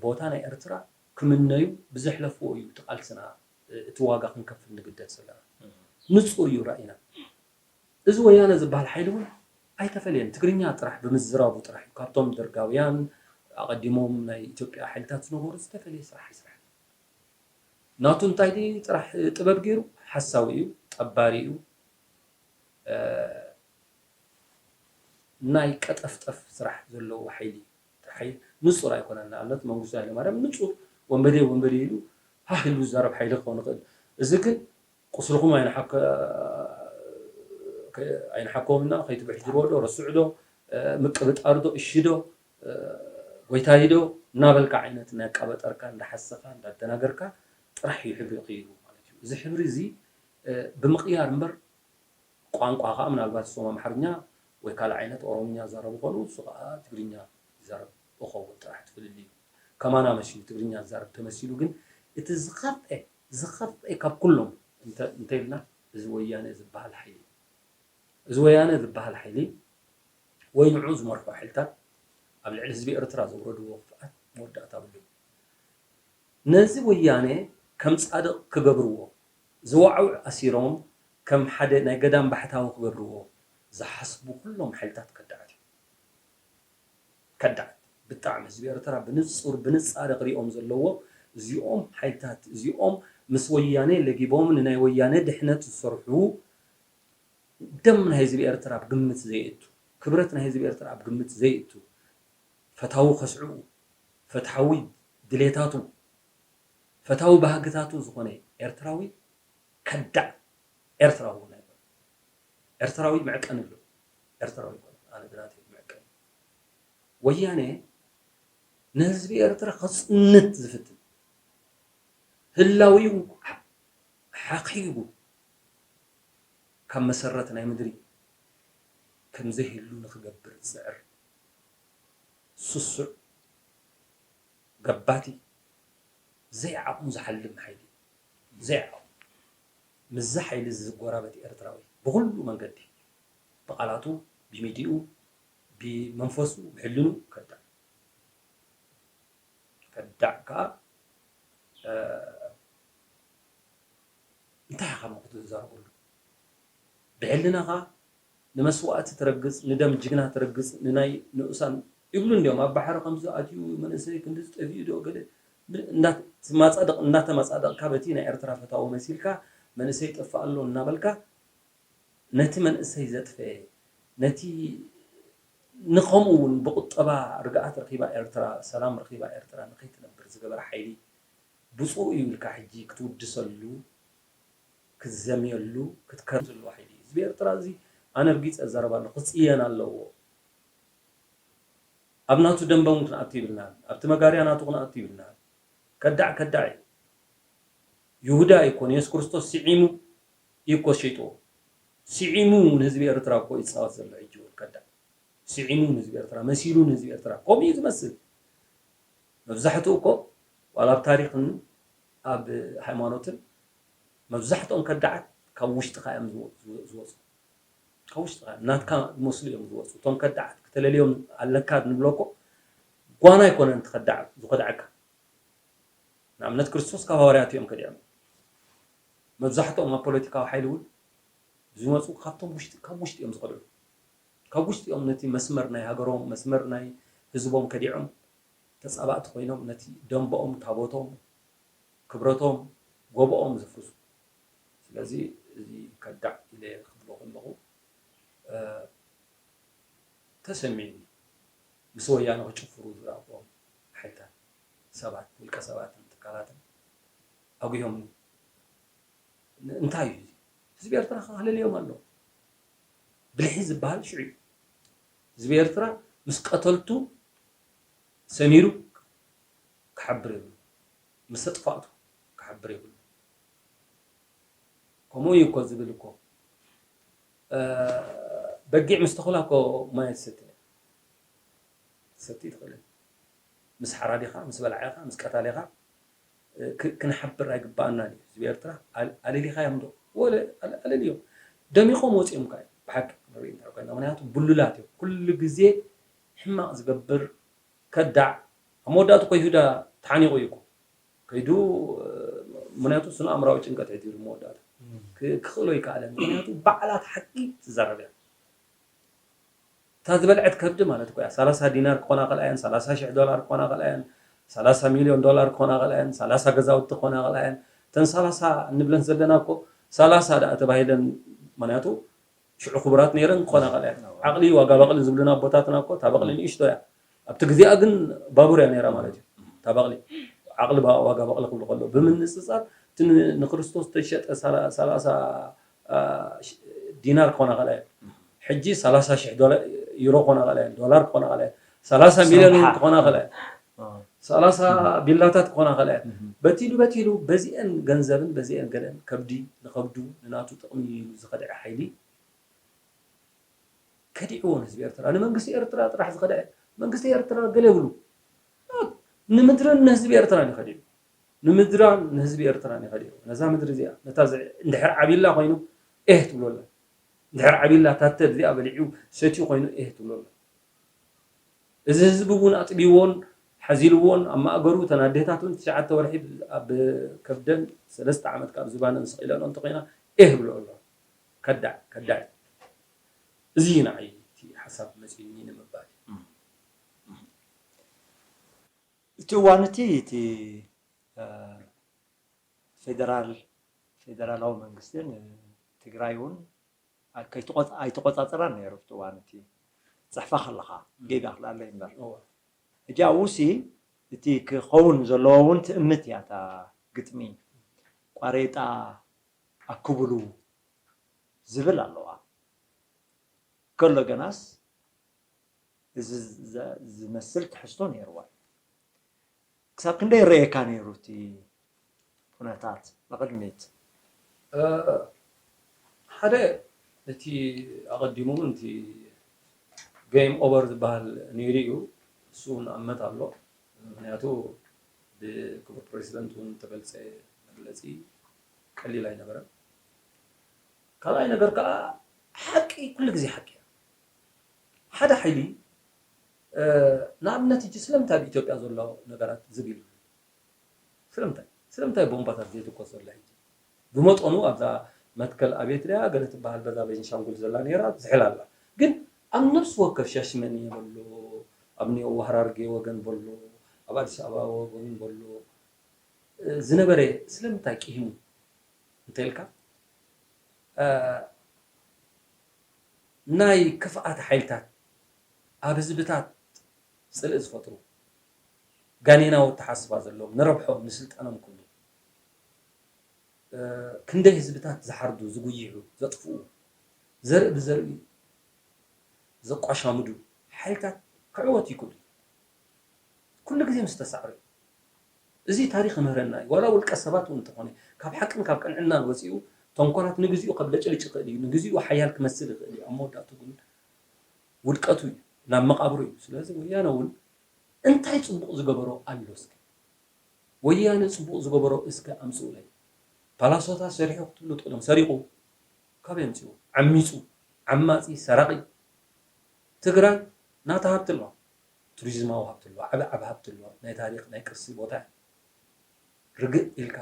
ቦታ ናይ ኤርትራ ክምነዩ ብዘሕለፍዎ እዩ እቲ ቃልስና እቲ ዋጋ ክንከፍል ንግደድ ዘለና። ንጹር እዩ ራኢና። እዚ ወያነ ዝበሃል ሓይሊ እውን ኣይተፈለየን። ትግርኛ ጥራሕ ብምዝራቡ ጥራሕ እዩ ካብቶም ደርጋውያን ኣቐዲሞም ናይ ኢትዮጵያ ሓይልታት ዝነበሩ ዝተፈለየ ስራሕ ይስራሕ። ናቱ እንታይ ድዩ ጥራሕ ጥበብ ገይሩ ሓሳዊ እዩ፣ ጠባሪ እዩ። ናይ ቀጠፍጠፍ ስራሕ ዘለዎ ሓይሊ ጥራሕ ንጹር ኣይኮነን። ንኣብነት መንግስቱ ሃይለማርያም ንጹር ወንበዴ ወንበዴ ኢሉ ሃህ ኢሉ ዝዛረብ ሓይሊ ክኸውን ይኽእል። እዚ ግን ቁስልኹም ኣይንሓኮምና ከይትብሕጅርዎ ዶ ረስዑ ዶ ምቅብጣር ዶ እሺ ዶ ጎይታይ ዶ እናበልካ ዓይነት እናቃበጠርካ እንዳሓሰኻ እንዳደናገርካ ጥራሕ እዩ ሕብሪ ይቕይሩ ማለት እዩ። እዚ ሕብሪ እዚ ብምቕያር እምበር ቋንቋ ከዓ ምናልባት እሶም ኣምሓርኛ ወይ ካልእ ዓይነት ኦሮምኛ ዝዛረቡ ከለዉ እሱ ከዓ ትግርኛ ይዛረብ እኸውን ጥራሕ ትፍልል እዩ። ከማና መሲሉ ትግርኛ ዝዛረብ ተመሲሉ ግን እቲ ዝኸፍአ ዝኸፍአ ካብ ኩሎም እንተ- እንተኢልና እዚ ወያነ ዝበሃል ሓይሊ እዩ። እዚ ወያነ ዝበሃል ሓይሊ ወይ ንዑ ዝመርሑ ሓይልታት ኣብ ልዕሊ ህዝቢ ኤርትራ ዘውረድዎ ክፍኣት መወዳእታ ብሉ እዩ። ነዚ ወያነ ከም ጻድቕ ክገብርዎ ዝዋዕውዕ ኣሲሮም ከም ሓደ ናይ ገዳም ባሕታዊ ክገብርዎ ዝሓስቡ ኩሎም ሓይልታት ከዳዓት እዮም። ከዳዓት ብጣዕሚ ህዝቢ ኤርትራ ብንጹር ብንጻረ ክሪኦም ዘለዎ እዚኦም ሓይልታት እዚኦም ምስ ወያነ ለጊቦም ንናይ ወያነ ድሕነት ዝሰርሑ ደም ናይ ህዝቢ ኤርትራ ኣብ ግምት ዘየእቱ ክብረት ናይ ህዝቢ ኤርትራ ኣብ ግምት ዘየእቱ ፈታዊ ከስዕኡ ፈትሓዊ ድሌታቱ ፈታዊ ባህግታቱ ዝኾነ ኤርትራዊ ከዳዕ ኤርትራዊ እውን ኣይኮነን። ኤርትራዊ መዕቀኒ ኣሎ። ኤርትራዊ ኣይኮነን። ኣነ ብናተይ መዕቀኒ። ወያነ ንህዝቢ ኤርትራ ከጽንት ዝፍትን ህላዊኡ ሓኺቡ ካብ መሰረት ናይ ምድሪ ከም ዘይህሉ ንክገብር ዝጽዕር ስሱዕ ገባቲ ዘይዓቕሙ ዝሓልም ሓይሊ እዩ። ዘይዓቕሙ ምስዚ ሓይሊ እዚ ዝጎራበት ኤርትራዊ ብኹሉ መንገዲ፣ ብቓላቱ፣ ብሚዲኡ፣ ብመንፈሱ፣ ብሕልኑ ከዳዕ። ከዳዕ ከኣ እንታይ ኢኻ እሞ ክትዛረበሉ? ብሕልናኻ ንመስዋእቲ ትረግጽ፣ ንደም ጅግና ትረግጽ፣ ንናይ ንኡሳን ይብሉ እንዲዮም። ኣብ ባሕሪ ከምዚ ኣትዩ መንእሰይ ክንድዚ ጠፊኡ ዶ ገለ እናተማጻደቕ እናተማጻደቕካ በቲ ናይ ኤርትራ ፈታዊ መሲልካ መንእሰይ ይጠፍእ ኣሎ እናበልካ ነቲ መንእሰይ ዘጥፈኤ፣ ነቲ ንኸምኡ እውን ብቁጠባ ርግኣት ረኺባ ኤርትራ፣ ሰላም ረኺባ ኤርትራ ንኸይትነብር ዝገበረ ሓይሊ ብፁዕ እዩ ኢልካ ሕጂ ክትውድሰሉ፣ ክትዘምየሉ፣ ክትከር ዘለዎ ሓይሊ እዩ። ህዝቢ ኤርትራ እዚ ኣነ ርጊጸ እዛረብ ኣለኹ፣ ክጽየን ኣለዎ። ኣብ ናቱ ደንበ እውን ክንኣቱ ይብልናን፣ ኣብቲ መጋርያ ናቱ ክንኣቱ ይብልናን። ከዳዕ ከዳዕ እዩ። ይሁዳ እዩ እኮ ንየሱስ ክርስቶስ ስዒሙ እዩ እኮ ሸይጥዎ። ስዒሙ ንህዝቢ ኤርትራ እኮ ይጻወት ዘሎ ሕጂ እውን ከዳዕ። ስዒሙ ንህዝቢ ኤርትራ፣ መሲሉ ንህዝቢ ኤርትራ። ከምኡ እዩ ዝመስል። መብዛሕትኡ እኮ ዋላ ኣብ ታሪኽን ኣብ ሃይማኖትን መብዛሕትኦም ከዳዓት ካብ ውሽጥኻ እዮም ዝወ-፣ ዝወ-፣ ዝወፁ። ካብ ውሽጥኻ ናትካ ዝመስሉ እዮም ዝወፁ። እቶም ከዳዓት ክተለልዮም ኣለካ ንብሎ እኮ ጓና ኣይኮነን እቲ ከዳዕ ዝኸድዓካ። ንኣብነት ክርስቶስ ካብ ሃዋርያቱ እዮም ከዲዖም። መብዛሕትኦም ኣብ ፖለቲካዊ ሓይሊ እውን ዝመፁ ካብቶም ውሽጢ፣ ካብ ውሽጢ እዮም ዝኸድዑ። ካብ ውሽጢ እዮም ነቲ መስመር ናይ ሃገሮም፣ መስመር ናይ ህዝቦም ከዲዖም ተፃባእቲ ኮይኖም ነቲ ደንበኦም፣ ታቦቶም፣ ክብረቶም፣ ጎቦኦም ዘፍርሱ። ስለዚ እዚ ከዳዕ ኢለ ክብሎ ከለኹ፣ እ፣ ተሰሚዑኒ። ምስ ወያነ ክጭፍሩ ዝረኣኽዎም ሓይልታት፣ ሰባት፣ ውልቀ ሰባትን ትካላትን ኣጉሆምኒ። ን-፣ እንታይ እዩ እዚ? ህዝቢ ኤርትራ ከለልዮም ኣሎ። ብልሒ ዝበሃል ሽዑ እዩ። ህዝቢ ኤርትራ ምስ ቀተልቱ ሰሚሩ ክሓብር የብሉ። ምስ ተጥፋእቱ ክሓብር የብሉ። ከምኡ እዩ እኮ ዝብል እኮ። እ፣ በጊዕ ምስ ተኹላ እኮ ማይ ትሰቲ እያ። ትሰቲ ትኽእል። ምስ ሓራዲኻ፣ ምስ በላዒኻ፣ ምስ ቀታሊኻ፣ እ፣ ክ-፣ ክንሓብር ኣይግባኣናን እዩ። ህዝቢ ኤርትራ ኣል-፣ ኣለሊኻዮም ዶ? ወለ ኣል-፣ ኣለልዮም። ደሚቖም ወፂኦም እኳ እዮም። ብሓቂ ክንርኢ እንድሕር ኮይና። ምክንያቱ ብሉላት እዮም። ኩሉ ግዜ ሕማቕ ዝገብር ከዳዕ። ኣብ መወዳእቱ እኮ ይሁዳ ተሓኒቑ እዩ እኮ። ከይዱ፣ እ፣ ምክንያቱ ስነ ኣእምራዊ ጭንቀት ኣሕዲሩ መወዳእታ። እም። ክ-፣ ክኽእሎ ይከኣለን። ምክንያቱ ባዕላት ሓቂ ትዛረብ እያ። እታ ዝበልዐት ከብዲ ማለት እኮ እያ። ሰላሳ ዲናር ክኾና ከልኣየን፣ ሰላሳ ሽሕ ዶላር ክኾና ከልኣየን፣ ሰላሳ ሚልዮን ዶላር ክኾና ከልኣየን፣ ሰላሳ ገዛውቲ ክኾና ከልኣየን። እተን ሰላሳ እንብለን ዘለና እኮ ሰላሳ ደኣ ተባሂለን፣ ምክንያቱ ሽዑ ክቡራት ነይረን ክኾና ከልኣየን። ዓቕሊ ዋጋ በቕሊ ዝብሉና ኣቦታትና እኮ እታ በቕሊ ንእሽቶ እያ። ኣብቲ ግዜኣ ግን ባቡር እያ ነይራ ማለት እዩ። እታ በቕሊ፣ ዓቕሊ ባ-፣ ዋጋ በቕሊ ክብሉ ከለዉ፣ ብምንጽጻር እቲ ን-፣ ንክርስቶስ ዝተሸጠ ሰላ-፣ ሰላሳ፣ አ፣ ሽ-፣ ዲናር ክኾና ከልኣየን። ሕጂ ሰላሳ ሽሕ ዶላ-፣ ዩሮ ክኾና ከልኣየን፣ ዶላር ክኾና ከልኣየን፣ ሰላሳ ሚልዮን ክኾና ከልኣየን፣ አ። ሰላሳ ቢላታት ክኾና ከልኣየን። እህ። በቲሉ በቲሉ በዚአን ገንዘብን በዚአን ገለን ከብዲ ንኸብዱ ንናቱ ጥቕሚ ኢሉ ዝኸድዐ ሓይሊ ከዲዕዎ ንህዝቢ ኤርትራ። ንመንግስቲ ኤርትራ ጥራሕ ዝኸድዐ፣ መንግስቲ ኤርትራ ገለ ይብሉ። ንምድርን ንህዝቢ ኤርትራን እዩ ከዲዑ። ንምድራን ንህዝቢ ኤርትራን እዩ ከዲዑ። ነዛ ምድሪ እዚኣ፣ ነታ ዝ-፣ እንድሕር ዓቢላ ኮይኑ፣ ኤህ ትብሎ ኣላ። እንድሕር ዓቢላ፣ ታተ እዚኣ በሊዑ፣ ሰትዩ ኮይኑ፣ ኤህ ትብሎ ኣላ። እዚ ህዝቢ እውን ኣጥቢዎን ሓዚልዎን ኣብ ማእገሩ፣ እተን ኣዴታት እውን ትሽዓተ ወርሒ ኣብ ከብደን ሰለስተ ዓመት ካብ ዝባነን ስቕ ኢለንኦ እንተኾይና፣ ኤህ ብልኦ ኣሎ። ከዳዕ፣ ከዳዕ። እዚ እዩ ንዓይ እቲ ሓሳብ መፂኡኒ ንምባል እዩ። እም። እቲ እዋን እቲ፣ እቲ፣ እ፣ ፌደራል፣ ፌደራላዊ መንግስትን ትግራይ እውን ኣ-፣ ከይተቖፃ-፣ ኣይተቖፃፀራን ነይሩ ኣብቲ እዋን እቲ ትፅሕፋ ከለኻ፣ እም። ጌጋ ክልኣለይ እምበር። እወ። ሕጂ ኣብኡሲ እቲ ክኸውን ዘለዎ እውን ትእምት እያ እታ ግጥሚ። ቋሬጣ ኣክብሉ ዝብል ኣለዋ። ከሎ ገናስ እዚ ዘ-፣ ዝመስል ትሕዝቶ ነይርዋ። ክሳብ ክንደይ ይረኣየካ ነይሩ እቲ ኩነታት ንቕድሚት? እ፣ ሓደ እቲ ኣቐዲሙ እውን እቲ ጌም ኦቨር ዝበሃል ነይሩ እዩ። እሱ እውን ኣመት ኣሎ። ምክንያቱ ብክቡር ፕሬዚደንት እውን ተገልጸ መግለጺ ቀሊል ኣይነበረን። ካልኣይ ነገር ከዓ ሓቂ ኩሉ ግዜ ሓቂ እያ። ሓደ ሓይሊ ንኣብነት እጂ ስለምንታይ ኣብ ኢትዮጵያ ዘሎ ነገራት ዝብል ስለምንታይ ስለምንታይ ቦምባታት ዘይትኮስ ዘሎ ሕጂ ብመጠኑ ኣብዛ መትከል ኣብየት ድያ ገለ ትበሃል በዛ ቤንሻንጉል ዘላ ነራ ዝሕል ኣላ ግን ኣብ ነፍሲ ወከፍ ሻሽመኒ በሎ ኣብ ኒኦ ዋህራርጌ ወገን በሎ ኣብ ኣዲስ ኣበባ ወገን በሎ ዝነበረ ስለምንታይ ቂሂሙ እንተልካ ናይ ክፍኣት ሓይልታት ኣብ ህዝብታት ፅልኢ ዝፈጥሩ ጋኔናዊ ኣተሓስባ ዘለዎም ንረብሖም ንስልጣኖም ክብሉ ክንደይ ህዝብታት ዝሓርዱ ዝጉይሑ ዘጥፍኡ ዘርኢ ብዘርኢ ዘቋሻምዱ ሓይልታት ክዕወት ይክእሉ ኩሉ ግዜ ምስ ተሳዕሩ እዩ። እዚ ታሪኽ ይምህረና እዩ። ዋላ ውልቀ ሰባት እውን እንተኾነ ካብ ሓቅን ካብ ቅንዕናን ወፂኡ ተንኮላት ንግዚኡ ከብለጭልጭ ይኽእል እዩ፣ ንግዚኡ ሓያል ክመስል ይኽእል እዩ። ኣብ መወዳእቱ ግን ውድቀቱ እዩ፣ ናብ መቓብሩ እዩ። ስለዚ ወያነ እውን እንታይ ፅቡቕ ዝገበሮ ኣሎ እስኪ? ወያነ ፅቡቕ ዝገበሮ እስከ ኣምፅኡለይ። ፓላሶታት ሰሪሑ ክትብሉ ትኽእሎም። ሰሪቑ ካበይ ኣምፅኡ? ዓሚፁ፣ ዓማፂ፣ ሰራቒ። ትግራይ ናታ ሃብቲ ኣለዋ። ቱሪዝማዊ ሃብቲ ኣለዋ፣ ዓቢ ዓቢ ሃብቲ ኣለዋ፣ ናይ ታሪኽ ናይ ቅርሲ ቦታ እያ። ርግእ ኢልካ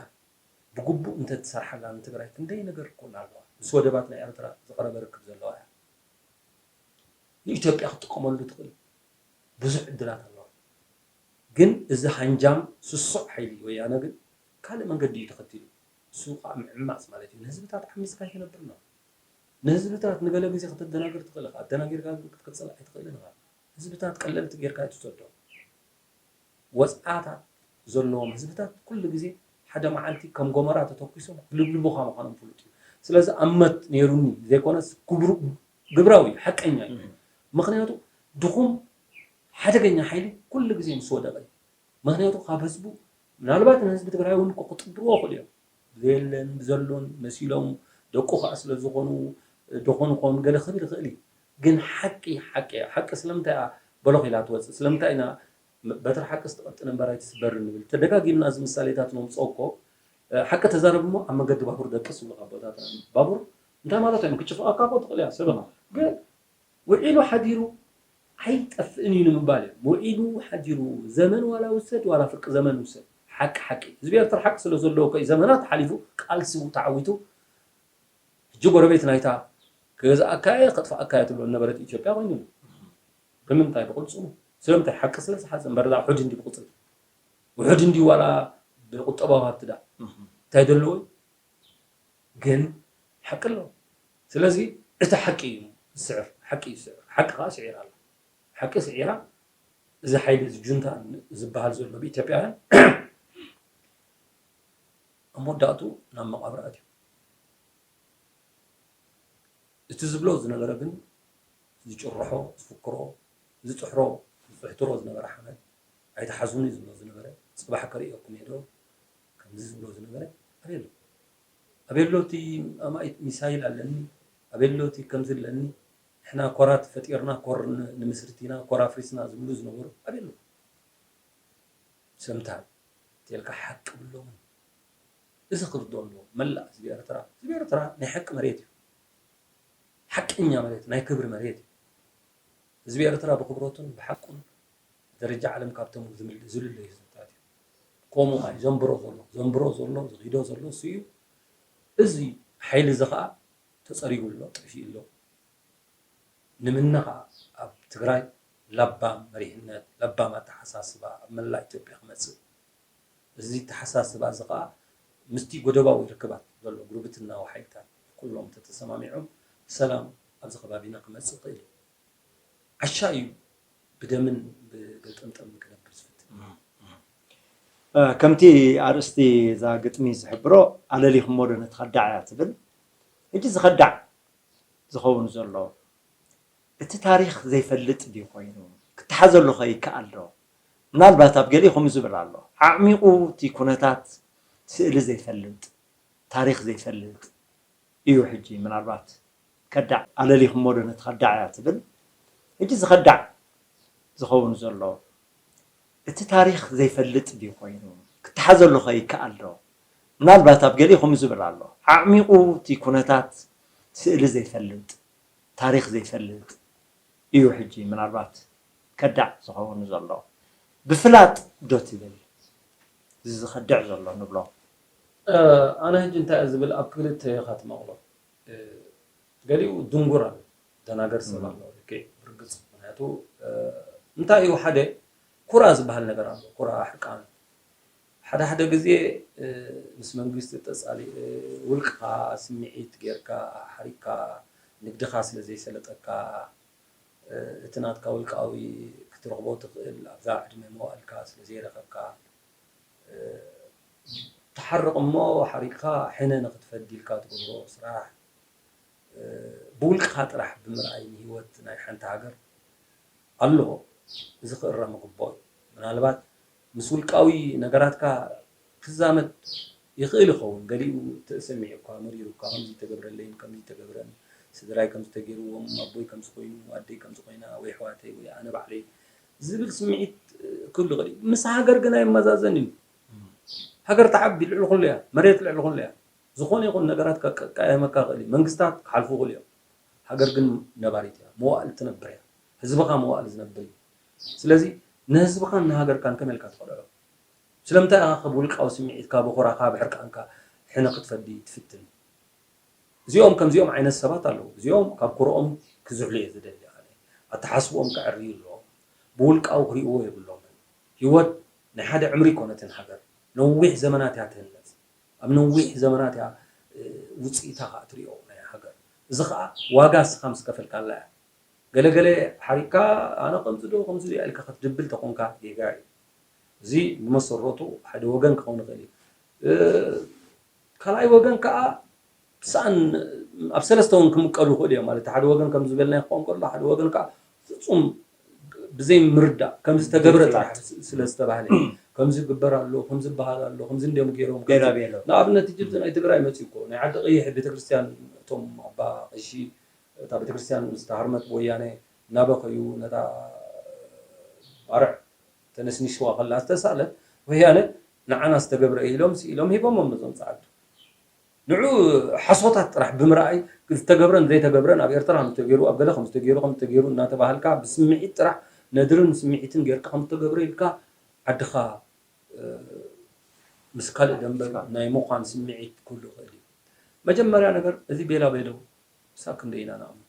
ብግቡእ እንተትሰርሓላ ንትግራይ ክንደይ ነገር ክኾና ኣለዋ። ምስ ወደባት ናይ ኤርትራ ዝቐረበ ርክብ ዘለዋ እያ። ንኢትዮጵያ ክትጥቀመሉ ትኽእል ብዙሕ ዕድላት ኣለዋ። ግን እዚ ሃንጃም ስሱዕ ሓይሊ ወያነ ግን ካልእ መንገዲ እዩ ተኸቲሉ። እሱ ከዓ ምዕማፅ ማለት እዩ። ንህዝብታት ዓሚፅካ ኣይተነብርና። ንህዝብታት ንገለ ግዜ ከተደናግር ትኽእል ኢኻ። ኣደናጊርካ ክትቅፅል ኣይትኽእልን ኢኻ። ህዝብታት ቀለልቲ ጌርካ ኣይትውሰዶም። ወፅዓታት ዘለዎም ህዝብታት ኩሉ ግዜ ሓደ መዓልቲ ከም ጎመራ ተተኩሶም ክልብልቡኻ ምዃኖም ፍሉጥ እዩ። ስለዚ ኣመት ነይሩኒ ዘይኮነስ ግብራዊ ሓቀኛ እዩ። ምክንያቱ ድኹም ሓደገኛ ሓይሊ ኩሉ ግዜ ምስ ወደቐ እዩ። ምክንያቱ ካብ ህዝቡ ምናልባት ንህዝቢ ትግራይ እውን ክጥብርዎ ይኽእሉ እዮም። ብዘየለን ብዘሎን መሲሎም ደቁ ከዓ ስለዝኾኑ ደኾን ኾን ገለ ክብል ይኽእል እዩ። ግን ሓቂ ሓቂ እያ። ሓቂ ስለምንታይ እያ በሎኽ ኢላ ትወፅእ? ስለምንታይ ኢና በትሪ ሓቂ ስትቐጥን እምበር ኣይትስበርን ንብል? ተደጋጊምና እዚ ምሳሌታት ነምፅኦ እኮ ሓቂ ተዛረብ እሞ ኣብ መገዲ ባቡር ደቅስ ይብሉ ኣቦታትና። ባቡር እንታይ ማለት እዮም? ክጭፍቐካ እኮ ትኽእል እያ ሰብ ግን ውዒሉ ሓዲሩ ኣይጠፍእን እዩ ንምባል እዮም። ውዒሉ ሓዲሩ ዘመን ዋላ ውሰድ ዋላ ፍርቂ ዘመን ውሰድ ሓቂ ሓቂ ህዝቢ ኤርትራ ሓቂ ስለ ዘለዎ እኮ እዩ ዘመናት ሓሊፉ ቃልሲ ተዓዊቱ ሕጂ ጎረቤት ናይታ ክገዝኣካ እየ ከጥፍኣካ እየ ትብሎ ዝነበረት ኢትዮጵያ ኮይኑ ብምንታይ ብቕልፅሙ ስለምንታይ ሓቂ ስለ ዝሓዘ እምበር እዛ ውሑድ እንዲ ብቕፅል ውሑድ እንዲ ዋላ ብቁጠባዊ ሃብቲ ዳ እንታይ ዘለዎ እዩ ግን ሓቂ ኣለዎ። ስለዚ እቲ ሓቂ እዩ ዝስዕር፣ ሓቂ እዩ ዝስዕር። ሓቂ ከዓ ስዒራ ኣላ። ሓቂ ስዒራ እዚ ሓይሊ እዚ ጁንታ ዝበሃል ዘሎ ብኢትዮጵያውያን ኣብ መወዳእቱ ናብ መቓብር ኣትዩ። እቲ ዝብሎ ዝነበረ ግን ዝጭርሖ፣ ዝፍክሮ፣ ዝፅሕሮ፣ ዝፅሕትሮ ዝነበረ ሓመድ ኣይትሓዙኒ ዝብሎ ዝነበረ ፅባሕ ከርእየኩም እየ ዶ ከምዚ ዝብሎ ዝነበረ ኣበይ ኣሎ? ኣበይ ኣሎ እቲ ኣማኢት ሚሳይል ኣለኒ ኣበይ ኣሎ እቲ ከምዚ ኣለኒ ንሕና ኮራት ፈጢርና ኮር ንምስርት ኢና ኮር ኣፍሪስና ዝብሉ ዝነበሩ ኣበይ ኣሎ? ሰምታ ተልካ ሓቂ ብሎምን እዚ ክርዶ ኣለዎ መላእ ህዝቢ ኤርትራ ህዝቢ ኤርትራ ናይ ሓቂ መሬት እዩ ሓቀኛ መሬት ናይ ክብሪ መሬት እዩ ህዝቢ ኤርትራ ብክብረቱን ብሓቁን ደረጃ ዓለም ካብቶም ዝልለዩ ህዝብታት እዩ ከምኡ ዘንብሮ ዘሎ ዘንብሮ ዘሎ ዝኺዶ ዘሎ እሱ እዩ እዚ ሓይሊ እዚ ከዓ ተፀሪጉ ኣሎ ጠፊኡ ኣሎ ንምነ ከዓ ኣብ ትግራይ ለባም መሪሕነት ለባም ኣተሓሳስባ ኣብ መላእ ኢትዮጵያ ክመፅእ እዚ ኣተሓሳስባ እዚ ከዓ ምስቲ ጎደባዊ ርክባት ዘሎ ጉርብትናዊ ሓይልታት ኩሎም ተተሰማሚዖም ሰላም ኣብዚ ከባቢና ክመፅእ ይኽእል እዩ። ዓሻ እዩ ብደምን ብገልጠምጠምን ክነብር ዝፍትን። ከምቲ ኣርእስቲ እዛ ግጥሚ ዝሕብሮ ኣለሊኹሞ ዶ ነቲ ከዳዕ እያ ትብል። ሕጂ እዚ ከዳዕ ዝኸውን ዘሎ እቲ ታሪኽ ዘይፈልጥ ድዩ ኮይኑ ክተሓዘሉ ከ ይከኣል ዶ? ምናልባት ኣብ ገሊኡ ከምኡ ዝብል ኣሎ ዓዕሚቑ እቲ ኩነታት ስእሊ ዘይፈልጥ ታሪኽ ዘይፈልጥ እዩ ሕጂ ምናልባት ከዳዕ ኣለሊኹሞ ዶ ነቲ ከዳዕ እያ ትብል ሕጂ እዚ ከዳዕ ዝኸውን ዘሎ እቲ ታሪኽ ዘይፈልጥ ድዩ ኮይኑ ክተሓዘሉ ከ ይከኣል ዶ? ምናልባት ኣብ ገሊኡ ከምኡ ዝብል ኣሎ ዓዕሚቑ እቲ ኩነታት ስእሊ ዘይፈልጥ፣ ታሪኽ ዘይፈልጥ እዩ። ሕጂ ምናልባት ከዳዕ ዝኸውን ዘሎ ብፍላጥ ዶ ትብል? እዚ ዝኸድዕ ዘሎ ንብሎ። ኣነ ሕጂ እንታይ እየ ዝብል ኣብ ክልተ ኢኻ ትመቕሎ። ገሊኡ ድንጉር ኣሎ፣ ደናገር ሰብ ኣሎ። ልክዕ፣ ብርግፅ። ምክንያቱ እንታይ እዩ፣ ሓደ ኩራ ዝበሃል ነገር ኣሎ። ኩራ፣ ሕርቃን። ሓደ ሓደ ግዜ ምስ መንግስቲ ተፃሊ፣ ውልቅኻ ስምዒት ጌርካ፣ ሓሪቅካ፣ ንግድኻ ስለ ዘይሰለጠካ፣ እቲ ናትካ ውልቃዊ ክትረኽቦ ትኽእል ኣብዛ ዕድመ መዋእልካ ስለ ዘይረኸብካ፣ ትሓርቕ እሞ ሓሪቕካ ሕነ ንኽትፈዲ ኢልካ ትገብሮ ስራሕ፣ ብውልቅኻ ጥራሕ ብምርኣይ ንህይወት ናይ ሓንቲ ሃገር ኣሎ። እዚ ክእረም ይግብኦ እዩ። ምናልባት ምስ ውልቃዊ ነገራትካ ክዛመድ ይኽእል ይኸውን። ገሊኡ ተሰሚዑካ፣ መሪሩካ፣ ከምዚ ተገብረለይን ከምዚ ተገብረን፣ ስድራይ ከምዚ ተገይርዎም፣ ኣቦይ ከምዚ ኮይኑ፣ ኣደይ ከምዚ ኮይና፣ ወይ ኣሕዋተይ ወይ ኣነ ባዕለይ ዝብል ስምዒት ክህሉ ይኽእል እዩ። ምስ ሃገር ግን ኣይመዛዘን እዩ። ሃገር ትዓቢ፣ ልዕሊ ኩሉ እያ። መሬት ልዕሊ ኩሉ እያ። ዝኾነ ይኹን ነገራት ከቀያየመካ ይኽእል እዩ። መንግስታት ክሓልፉ ይኽእሉ እዮም። ሃገር ግን ነባሪት እያ። መዋእል ትነብር እያ። ህዝብኻ መዋእል ዝነብር እዩ። ስለዚ ንህዝብኻን ንሃገርካን ከመይ ኢልካ ትኸድዖ? ስለምንታይ ኢኻ ካብ ውልቃዊ ስምዒትካ፣ ብኹራኻ፣ ብሕርቃንካ ሕነ ክትፈዲ ትፍትን? እዚኦም ከምዚኦም ዓይነት ሰባት ኣለዉ። እዚኦም ካብ ኩርኦም ክዝሕሉ እየ ዝደሊ ኣነ። ኣተሓስብኦም ከዕርዩ ኣለዎም። ብውልቃዊ ክርእይዎ የብሎምን። ህይወት ናይ ሓደ ዕምሪ ኣይኮነትን ሃገር። ነዊሕ ዘመናት እያ ትህነጽ። ኣብ ነዊሕ ዘመናት እያ፣ እ፣ ውጽኢታ ከኣ ትርእዮ ናይ ሃገር። እዚ ከኣ ዋጋ ንስኻ ምስ ከፈልካላ እያ። ገለ ገለ ሓሪቅካ ኣነ ከምዚ ዶ ከምዚ ዶ ኢልካ ክትድብል ተኾንካ ጌጋ እዩ። እዚ ብመሰረቱ ሓደ ወገን ክኸውን ይኽእል እዩ። እ፣ ካልኣይ ወገን ከኣ ሰኣን ኣብ ሰለስተ እውን ክምቀሉ ይኽእሉ እዮም። ማለት ሓደ ወገን ከም ዝበልናዮ ክኸውን ከሎ ሓደ ወገን ከኣ ፍጹም ብዘይ ምርዳእ ከም ዝተገብረ ጥራሕ ስለ ዝተባህለ ከምዚ ይግበር ኣሎ፣ ከምዚ ይበሃል ኣሎ፣ ከምዚ እንዲዮም ገይሮም፣ ከምዚ ቤላ ቤሎ። ንኣብነት ሕጂ ናይ ትግራይ መፅዩ እኮ ናይ ዓዲ ቀይሕ ቤተክርስትያን እቶም ኣባ ቀሺ እታ ቤተክርስትያን ዝተሃርመት ብወያነ እናበኸዩ ነታ ባርዕ ተነስኒስዋ ከላ ዝተሳእለት ወያነ ንዓና ዝተገብረ ኢሎም ስኢሎም ሂቦሞም ነዞም ፃዓዱ። ንዑ ሓሶታት ጥራሕ ብምርኣይ ዝተገብረን ዘይተገብረን ኣብ ኤርትራ ከም ዝተገይሩ ኣብ ገለ ከም ዝተገይሩ ከም ዝተገይሩ እናተባሃልካ ብስምዒት ጥራሕ ነድርን ስምዒትን ጌርካ ከም ዝተገብረ ኢልካ ዓድኻ ምስ ካልእ ደንበ ናይ ምዃን ስምዒት ክህሉ ይኽእል እዩ። መጀመርያ ነገር እዚ ቤላ ቤሎ ክሳብ ክንደይ ኢና ንኣምኖ?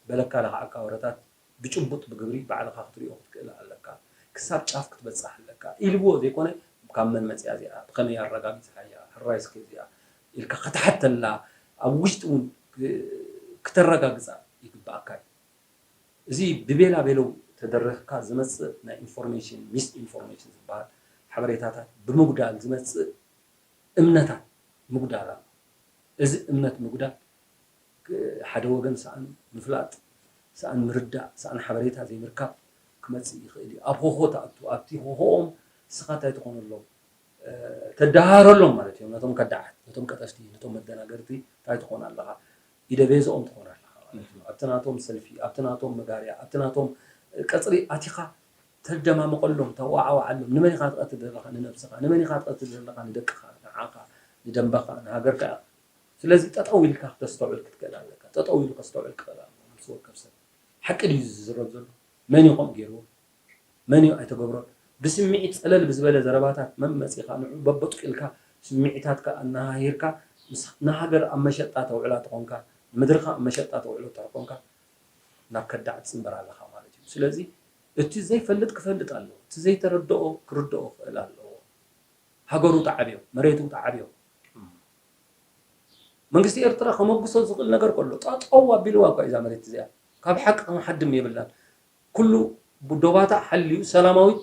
በለካ ለኽዓካ ወረታት ብጭቡጥ ብግብሪ ባዕልኻ ክትሪኦ ክትክእል ኣለካ። ክሳብ ጫፍ ክትበፅሕ ኣለካ ኢልዎ ዘይኮነ ካብ መን መፅያ እዚኣ ብኸመይ ኣረጋጊፅኻያ ሕራይ እስከ እዚኣ ኢልካ ከተሓተላ ኣብ ውሽጢ እውን ክተረጋግፃ ይግብኣካ እዩ። እዚ ብቤላ ቤለው ተደረኽካ ዝመፅእ ናይ ኢንፎርሜሽን ሚስ ኢንፎርሜሽን ዝበሃል ሓበሬታታት ብምጉዳል ዝመፅእ እምነታት ምጉዳል ኣሎ። እዚ እምነት ምጉዳል ሓደ ወገን ሰኣን ምፍላጥ፣ ሰኣን ምርዳእ፣ ሰኣን ሓበሬታ ዘይምርካብ ክመፅእ ይኽእል እዩ። ኣብ ሆሆ ትኣቱ፣ ኣብቲ ሆሆኦም ንስኻ እንታይ ትኾነሎም? ተደሃረሎም ማለት እዮም። ነቶም ከዳዓት፣ ነቶም ቀጠፍቲ፣ ነቶም መደናገርቲ እንታይ ትኾን ኣለኻ? ኢደ ቤዝኦም ትኾን ኣለኻ ማለት እዩ። ኣብቲ ናቶም ሰልፊ፣ ኣብቲ ናቶም መጋርያ፣ ኣብቲ ናቶም ቀፅሪ ኣቲኻ ተደማምቐሎም፣ ተዋዓዋዓሎም። ንመን ኢኻ ትቐትል ዘለኻ? ንነብስኻ። ንመን ኢኻ ትቐትል ዘለኻ? ንደቅኻ፣ ንዓኻ፣ ንደንበኻ፣ ንሃገርካ። ስለዚ ጠጠው ኢልካ ክተስተውዕል ክትክእል ኣለካ። ጠጠው ኢሉ ከስተውዕል ክኽእል ኣለዎ ነብሲ ወከፍ ሰብ። ሓቂ ድዩ ዝዝረብ ዘሎ? መን እዩ ከምኡ ገይርዎ? መን እዩ ኣይተገብሮን? ብስምዒት ፀለል ብዝበለ ዘረባታት መመፂኻ ንዑ በበጥቂልካ ስምዒታትካ ኣነሃሂርካ ንሃገር ኣብ መሸጣ ተውዕላ ተኾንካ ንምድርኻ ኣብ መሸጣ ተውዕሎ ተኾንካ ናብ ከዳዕ ትፅንበር ኣለኻ ማለት እዩ። ስለዚ እቲ ዘይፈልጥ ክፈልጥ ኣለዎ፣ እቲ ዘይተረድኦ ክርድኦ ክኽእል ኣለዎ። ሃገሩ ተዓብዮ፣ መሬቱ ተዓብዮ። መንግስቲ ኤርትራ ከመጉሶ ዝኽእል ነገር ከሎ ጠጠው ኣቢልዋ እኳ እዛ መሬት እዚኣ ካብ ሓቂ ከመሓድም የብላን። ኩሉ ዶባታ ሓልዩ ሰላማዊት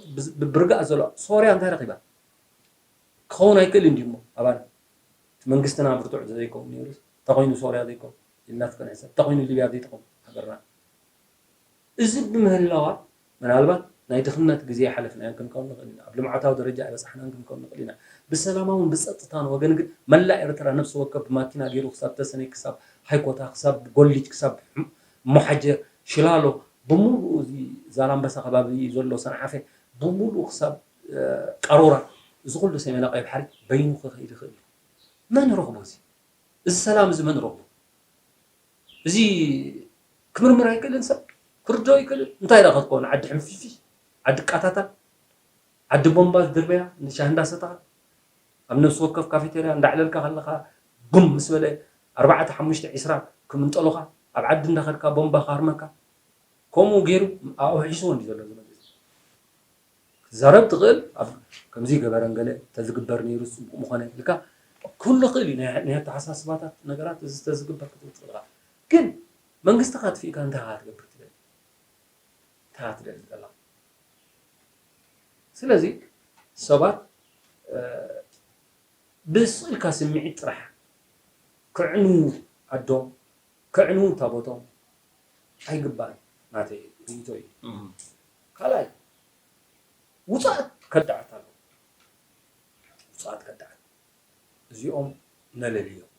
ብርጋእ ዘሎ ሶርያ እንታይ ረኺባ? ክኸውን ኣይክእልን ድዩ እሞ ኣባል እቲ መንግስትና ብርቱዕ ዘይከውን ነይሩ ተኾይኑ ሶርያ ዘይከውን ኢልና ክንሕሰብ ተኾይኑ ሊብያ ዘይትኸውን ሃገርና እዚ ብምህላዋ ምናልባት ናይ ድኽነት ግዜ ኣይሓለፍናዮን ክንከውን ንኽእል ኢና ኣብ ልምዓታዊ ደረጃ ኣይበፃሕናን ክንከውን ንኽእል ኢና ብሰላማውን ብፀጥታን ወገን ግን መላእ ኤርትራ ነብሲ ወከፍ ብማኪና ገይሩ ክሳብ ተሰነይ ክሳብ ሃይኮታ ክሳብ ጎሊጅ ክሳብ ሞሓጀ ሽላሎ ብምሉኡ እዚ ዛላምበሳ ከባቢ ዘሎ ሰንዓፈ ብምሉኡ ክሳብ ቃሮራ እዚ ኩሉ ሰሜና ቀይሕ ባሕሪ በይኑ ክኸይድ ይኽእል እዩ መን ረኽቦ እዚ እዚ ሰላም እዚ መን ረኽቦ እዚ ክምርምር ኣይክእልን፣ ሰብ ክርዶ ኣይክእልን። እንታይ ደኣ ክትኮን? ዓዲ ሕንፊፊ፣ ዓዲ ቃታታ፣ ዓዲ ቦምባ ዝድርበያ፣ ንሻሂ እንዳሰተኻ፣ ኣብ ነፍሲ ወከፍ ካፌቴርያ እንዳዕለልካ ከለኻ፣ ቡም ምስ በለ፣ ኣርባዕተ፣ ሓሙሽተ፣ ዒስራ ክምንጠሉኻ፣ ኣብ ዓዲ እንዳኸድካ ቦምባ ክሃርመካ፣ ከምኡ ገይሩ ኣውሒስዎ እንዲ ዘሎ ዝመጽእ። ክትዛረብ ትኽእል፣ ኣብ ከምዚ ገበረን ገለ ተዝግበር ነይሩ ጽቡቕ ምኾነ ኢልካ፣ ኩሉ ክእል እዩ። ናይ፣ ናይ ኣተሓሳስባታት ነገራት እዚ ተዝግበር ክትብል ትኽእል ኢኻ። ግን መንግስቲ ካጥፊእካ እንታይ ኢኻ ክትገብር ትደሊ? እንታይ ኢኻ ትደሊ ዘለኻ? ስለዚ ሰባት፣ እ፣ ብስቕ ኢልካ ስምዒት ጥራሕ ክዕኑ ኣዶም፣ ክዕኑ ታቦቶም ኣይግባእን፣ ናተይ ርእይቶ እዩ። እም። ካልኣይ፣ ውጻኣት ከዳዓት ኣሎ። ውጻኣት ከዳዓት። እዚኦም ነለልዮም።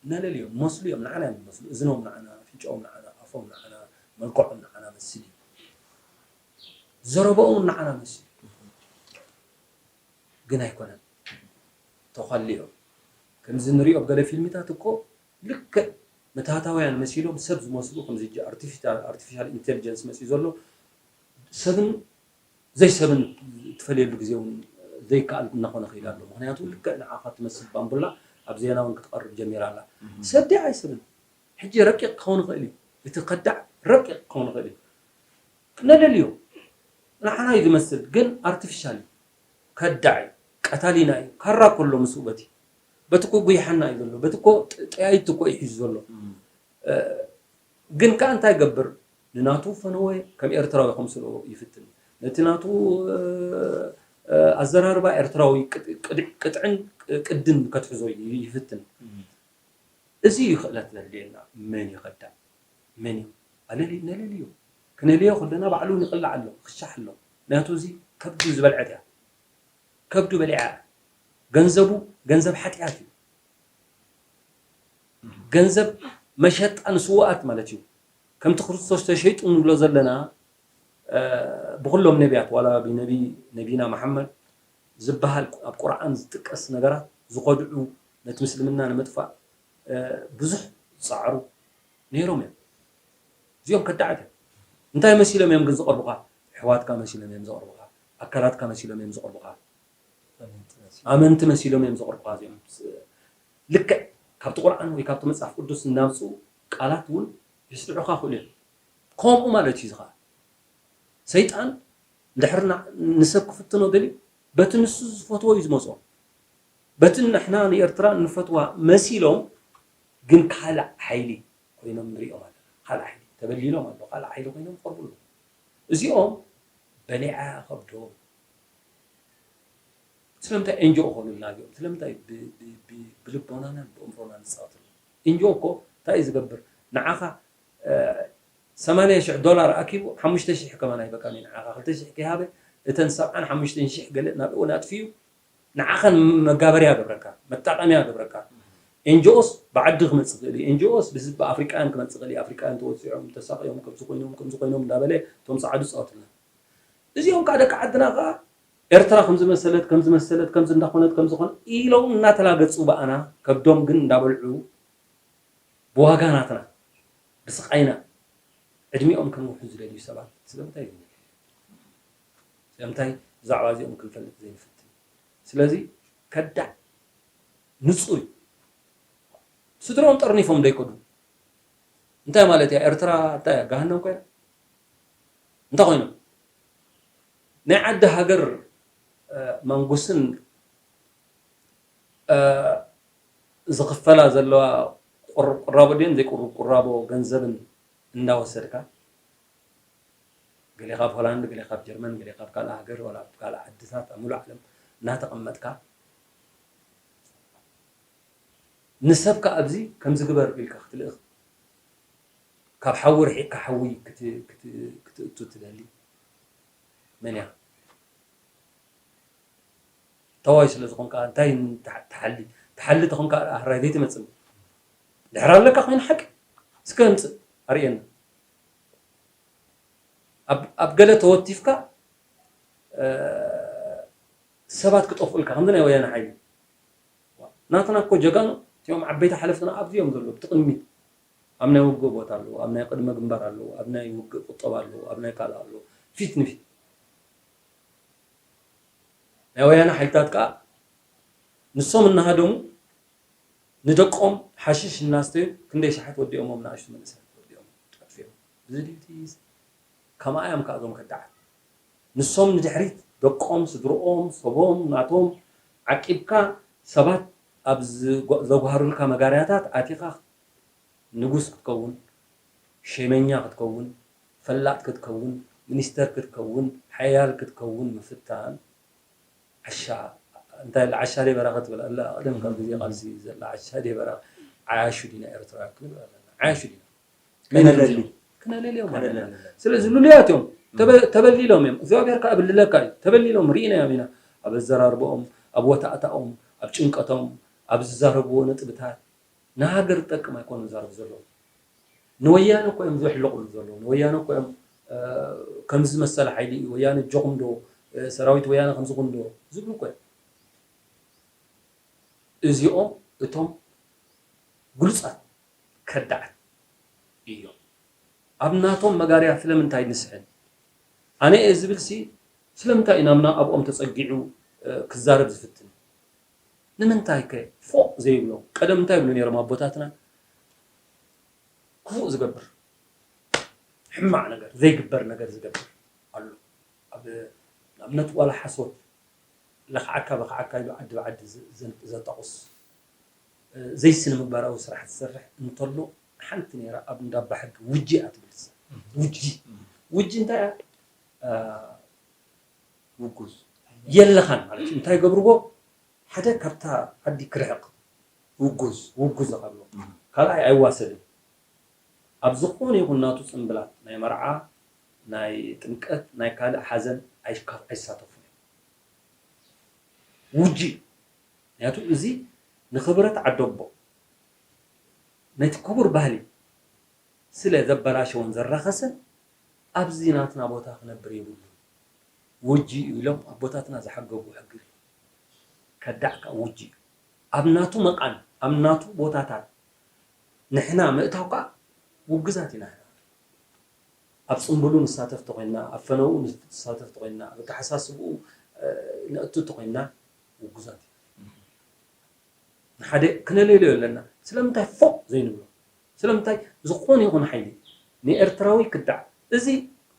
ነለልዮም። መስሉ እዮም፣ ንዓና እዮም መስሉ። እዝኖም ንዓና፣ ኣፍንጫኦም ንዓና፣ ኣፎም ንዓና፣ መልክዖም ንዓና መስል እዩ። ዘረባኦም ንዓና መስል እዩ። ግን ኣይኮነን። ተዃልዮም። ከምዚ ንሪኦ ኣብ ገለ ፊልምታት እኮ ልክዕ ምትሃታውያን መሲሎም ሰብ ዝመስሉ፣ ከምዚ ሕጂ ኣርቲፊሻል፣ ኣርቲፊሻል ኢንቴሊጀንስ መፅዩ ዘሎ፣ ሰብን ዘይሰብን እትፈልየሉ ግዜ እውን ዘይከኣል እናኾነ ከይድ ኣሎ። ምኽንያቱ ልክዕ ንዓኻ ትመስል ባምቡላ ኣብ ዜና እውን ክትቐርብ ጀሚራ ኣላ። እም። ሰብ ድያ ኣይሰብን? ሕጂ ረቂቕ ክኸውን ይኽእል እዩ። እቲ ከዳዕ ረቂቕ ክኸውን ይኽእል እዩ። ነለልዮ። ንዓና እዩ ዝመስል፣ ግን ኣርቲፊሻል እዩ። ከዳዕ እዩ። ቀታሊና እዩ። ካራ እኮ ኣሎ ምስኡ በቲ። በቲ እኮ ጉይሓና እዩ ዘሎ። በቲ እኮ ጥ-፣ ጠያይት እኮ እዩ ሒዙ ዘሎ። እም። እ፣ ግን ከኣ እንታይ ይገብር? ንናቱ ፈነወ ከም ኤርትራዊ ከምስሎ ይፍትን። ነቲ ናቱ፣ እ፣ እ፣ ኣዘራርባ ኤርትራዊ ቅጥ-፣ ቅድ-፣ ቅጥዕን ቅድን ከትሕዞ ይ-፣ ይፍትን። እም። እዚ እዩ ክእለት ዘድልየና። መን እዩ ከዳዕ? መን እዩ? ኣለሊ-፣ ነለልዮ። ክነልዮ ከለና ባዕሉ ይቕላዕ ኣሎ፣ ክሻሕ ኣሎ። ምኽንያቱ እዚ ከብዱ ዝበልዐት እያ። ከብዱ በሊዓ እያ። ገንዘቡ ገንዘብ ሓጢኣት እዩ። ገንዘብ መሸጣ ንስውኣት ማለት እዩ። ከምቲ ክርስቶስ ተሸይጡ ንብሎ ዘለና፣ እ፣ ብኹሎም ነቢያት፣ ዋላ ብነቢ፣ ነቢና መሓመድ ዝበሃል ኣብ ቁርኣን ዝጥቀስ ነገራት ዝኸድዑ፣ ነቲ ምስልምና ንምጥፋእ፣ እ፣ ብዙሕ ዝጸዓሩ ነይሮም እዮም። እዚኦም ከዳዓት እዮም። እንታይ መሲሎም እዮም ግን ዝቐርቡኻ? ኣሕዋትካ መሲሎም እዮም ዝቐርቡኻ። ኣካላትካ መሲሎም እዮም ዝቐርቡኻ። ኣመንቲ መሲሎም። ኣመንቲ መሲሎም እዮም ዝቐርቡኻ እዚኦም። ልክዕ ካብቲ ቁርኣን ወይ ካብቲ መጽሓፍ ቅዱስ እናምጽኡ ቃላት እውን የስድዑኻ ይኽእሉ እዮም። ከምኡ ማለት እዩ እዚ ኸኣ። ሰይጣን እንድሕር ና-፣ ንሰብ ክፍትኖ ደልዩ፣ በቲ ንሱ ዝፈትዎ እዩ ዝመጾ። በቲ ንሕና ንኤርትራ እንፈትዋ መሲሎም፣ ግን ካልእ ሓይሊ ኮይኖም ንሪኦም ኣለና። ካልእ ሓይሊ ተበሊሎም ኣለዉ። ካልእ ሓይሊ ኮይኖም ይቐርቡ ኣለዉ። እዚኦም በሊዓ ከብዶም። ስለምንታይ ኤንጂኦ ኮኑልና እዚኦም? ስለምንታይ ብ-፣ ብ-፣ ብ-፣ ብልቦናናን ብእምሮናን ንጻወተሉ? ኤንጂኦ እኮ እንታይ እዩ ዝገብር? ንዓኻ፣ እ፣ ሰማንያ ሽሕ ዶላር ኣኪቡ ሓሙሽተ ሽሕ ከማን ኣይበቃን እዩ። ንዓኻ ክልተ ሽሕ ከይሃበ እተን ሰብዓን ሓሙሽተን ሽሕ ገለ ናብኡ ኣጥፊኡ ንዓኸን መጋበርያ ገብረካ፣ መጣቐምያ ገብረካ። ኤንጂኦስ ብዓዲ ክመጽእ ክእል እዩ። ኤንጂኦስ ብህዝቢ ኣፍሪቃውያን ክመጽእ ክእል እዩ። ኣፍሪቃውያን ተወጺዖም፣ ተሳቕዮም፣ ከምዚ ኮይኖም፣ ከምዚ ኮይኖም እንዳበለ እቶም ጸዓዱ ጻወትልና። እዚኦም ከዓ ደቂ ዓድና ከዓ ኤርትራ ከምዚ መሰለት፣ ከምዚ መሰለት፣ ከምዚ እንዳኾነት፣ ከምዚ ኾነ ኢሎም እናተላገጹ ብኣና ከብዶም ግን እንዳበልዑ ብዋጋ ናትና፣ ብስቓይና ዕድሚኦም ከንውሑ ዝደልዩ ሰባት ስለምንታይ እዩ? ስለምንታይ ብዛዕባ እዚኦም ክንፈልጥ ዘይንፍትን? ስለዚ ከዳዕ ንጹር እዩ። ስድርኦም ጠርኒፎም ዶ ይከዱ? እንታይ ማለት እያ? ኤርትራ እንታይ እያ? ገሃነም ኮይና? እንታይ ኮይኖም? ናይ ዓዲ ሃገር፣ እ፣ መንጉስን፣ እ፣ ዝኽፈላ ዘለዋ ቁር-፣ ቁራቦ ድየን ዘይቁርብ ቁራቦ ገንዘብን እንዳወሰድካ፣ ገለ ካብ ሆላንድ፣ ገለ ካብ ጀርመን፣ ገለ ካብ ካልእ ሃገር፣ ዋላ ኣብ ካልእ ዓድታት ኣብ ሙሉእ ዓለም እናተቐመጥካ፣ ንሰብካ ኣብዚ ከምዚ ግበር ኢልካ ክትልእኽ፣ ካብ ሓዊ ርሒቕካ ሓዊ ክት-፣ ክት-፣ ክትእቱ ትደሊ መን እያ? ተዋይ ስለ ዝኾንካ እንታይ ን-፣ ትሓ-፣ ትሓሊ? ትሓሊ ተኾንካ ኣህራይ ዘይትመጽእ። ድሕር ኣለካ ኮይኑ ሓቂ እስከ ምጽእ ኣርእየና። ኣብ፣ ኣብ ገለ ተወቲፍካ፣ እ፣ ሰባት ክጠፍኡልካ ከምዚ ናይ ወያነ ሓይሊ። ናትና እኮ ጀጋኑ እቲኦም ዓበይቲ ሓለፍትና ኣብዚ እዮም ዘለዉ፣ ብቲ ቅድሚት። ኣብ ናይ ውግእ ቦታ ኣለዉ፣ ኣብ ናይ ቅድመ ግንባር ኣለዉ፣ ኣብ ናይ ውግእ ቁጠባ ኣለዉ፣ ኣብ ናይ ካልእ ኣለዉ። ፊት ንፊት ናይ ወያነ ሓይልታት ከኣ ንሶም እናሃደሙ ንደቆም ሓሽሽ እናስተዩ ክንደይ ሸሓት ወዲኦሞም፣ ንኣሽቱ መንእሰያት ወዲኦም ጠፊኦም። እዚ ድዩ እቲ ከምኣ እዮም ከኣ እዞም ከዳዓት። ንሶም ንድሕሪት ደቆም፣ ስድርኦም፣ ሰቦም፣ ናቶም ዓቂብካ ሰባት ኣብ ዝጓ-፣ ዘጓህሩልካ መጋርያታት ኣቲኻ ንጉስ ክትከውን፣ ሸመኛ ክትከውን፣ ፈላጥ ክትከውን፣ ሚኒስተር ክትከውን፣ ሓያል ክትከውን ምፍታን ዓሻ፣ እንታይ ኢለ፣ ዓሻ ደይ በራኸ ትብል ኣላ። ቀደም ካብ ግዜ ቃልሲ ዘላ ዓሻ ደይ በራኸ፣ ዓያሹ ዲና ኤርትራ ክንብል ኣለና። ዓያሹ ዲና። ከነለሊ። ከነለልዮም ኣለና። ከነለሊ። ስለዚ ልሉያት እዮም። ተበ-፣ ተበሊሎም እዮም። እግዚኣብሔር ከኣ ብልለካ እዩ። ተበሊሎም ርኢናዮም ኢና። ኣብ ኣዘራርባኦም፣ ኣብ ወታእታኦም፣ ኣብ ጭንቀቶም፣ ኣብ ዝዛረብዎ ነጥብታት፣ ንሃገር ዝጠቅም ኣይኮኑን ዝዛረቡ ዘለዉ። ንወያነ እኮ እዮም ዝሕለቑሉ ዘለዉ። ንወያነ እኮ እዮም፣ እ፣ ከምዚ ዝመሰለ ሓይሊ እዩ፣ ወያነ እጆኹም ዶ፣ እ፣ ሰራዊት ወያነ ከምዚ ኹን ዶ ዝብሉ እኮ እዮም። እዚኦም እቶም ግሉጻት ከዳዓት እዮም። ኣብ ናቶም መጋርያ ስለምንታይ ንስሕን? ኣነ እየ ዝብልሲ ስለምንታይ እዩ ናብና ኣብኦም ተጸጊዑ፣ እ፣ ክዛረብ ዝፍትን? ንምንታይ ከ ፎእ ዘይብሎም? ቀደም እንታይ ይብሉ ነይሮም ኣቦታትና? ክፉእ ዝገብር፣ ሕማቕ ነገር፣ ዘይግበር ነገር ዝገብር ኣሎ። ኣብ ንኣብነት ዋላ ሓሶት፣ ለኽዓካ በኽዓካ ኢሉ ዓዲ ብዓዲ ዘ-፣ ዘ-፣ ዘጣቑስ፣ እ፣ ዘይስነ ምግባራዊ ስራሕ ዝሰርሕ እንተሎ ሓንቲ ነይራ ኣብ እንዳባ ሕጊ ውጂ እያ ትብል። ውጂ። ውጂ እንታይ እያ? እ፣ ውጉዝ። የለኻን ማለት እዩ። እንታይ ገብርዎ? ሓደ ካብታ ዓዲ ክርሕቕ። ውጉዝ። ውጉዝ ዝቐብሎ። እም። ካልኣይ ኣይዋሰድን። ኣብ ዝኾነ ይኹን ናቱ ጽምብላት፣ ናይ መርዓ፣ ናይ ጥምቀት፣ ናይ ካልእ ሓዘን ኣይካ-፣ ኣይሳተፉን እዮም። ውጂ። ምክንያቱ እዚ ንኽብረት ዓደቦ፣ ነቲ ክቡር ባህሊ ስለ ዘበላሸወን ዘራኸሰን ኣብዚ ናትና ቦታ ክነብር የብሉን። ውጂ እዩ ኢሎም ኣቦታትና ዝሓገቡ ሕጊ እዩ። ከዳዕ ከኣ ውጂ እዩ። ኣብ ናቱ መቓን፣ ኣብ ናቱ ቦታታት ንሕና ምእታው ከኣ ውግዛት ኢና። ኣብ ጽምብሉ ንሳተፍ ተኾይንና፣ ኣብ ፈነውኡ ንሳተፍ ተኾይንና፣ ኣብ ኣተሓሳስብኡ፣ እ፣ ንእቱ ተኾይንና ውጉዛት ኢና። ንሓደ ክነለልዮ ኣለና። ስለምንታይ ፎእ ዘይንብሎ? ስለምንታይ ዝኾነ ይኹን ሓይሊ ንኤርትራዊ ክዳዕ? እዚ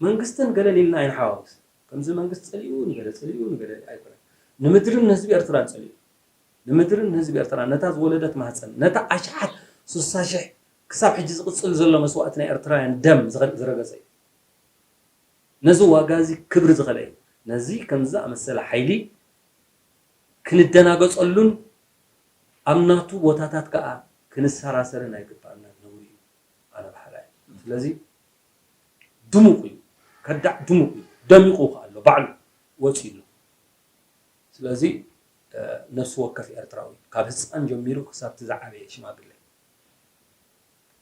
መንግስትን ገለን ኢልና ኣይንሓዋውስ። ከምዚ መንግስቲ ጸሊኡ፣ ንገለ ጸሊኡ፣ ንገለ ኣይኮነን። ንምድርን ንህዝቢ ኤርትራን ጸሊኡ። ንምድርን ንህዝቢ ኤርትራን፣ ነታ ዝወለደት ማህጸን፣ ነታ ኣሽሓት ስሳ ሽሕ ክሳብ ሕጂ ዝቕጽል ዘሎ መስዋእቲ ናይ ኤርትራውያን ደም ዝኸ-፣ ዝረገጸ እዩ። ነዚ ዋጋ እዚ ክብሪ ዝኸልአ እዩ። ነዚ ከምዚ ዝኣመሰለ ሓይሊ ክንደናገጸሉን ኣብ ናቱ ቦታታት ከኣ ክንሰራሰርን ኣይግባእናን፣ ነውሪ እዩ። ኣነ በሓላይ። ስለዚ ድሙቕ እዩ፣ ከዳዕ ድሙቕ እዩ፣ ደሚቑ ከኣ ኣሎ፣ ባዕሉ ወጺኡ ኣሎ። ስለዚ፣ እ፣ ነፍሲ ወከፍ ኤርትራዊ ካብ ህጻን ጀሚሩ ክሳብ እቲ ዝዓበየ ሽማግለ፣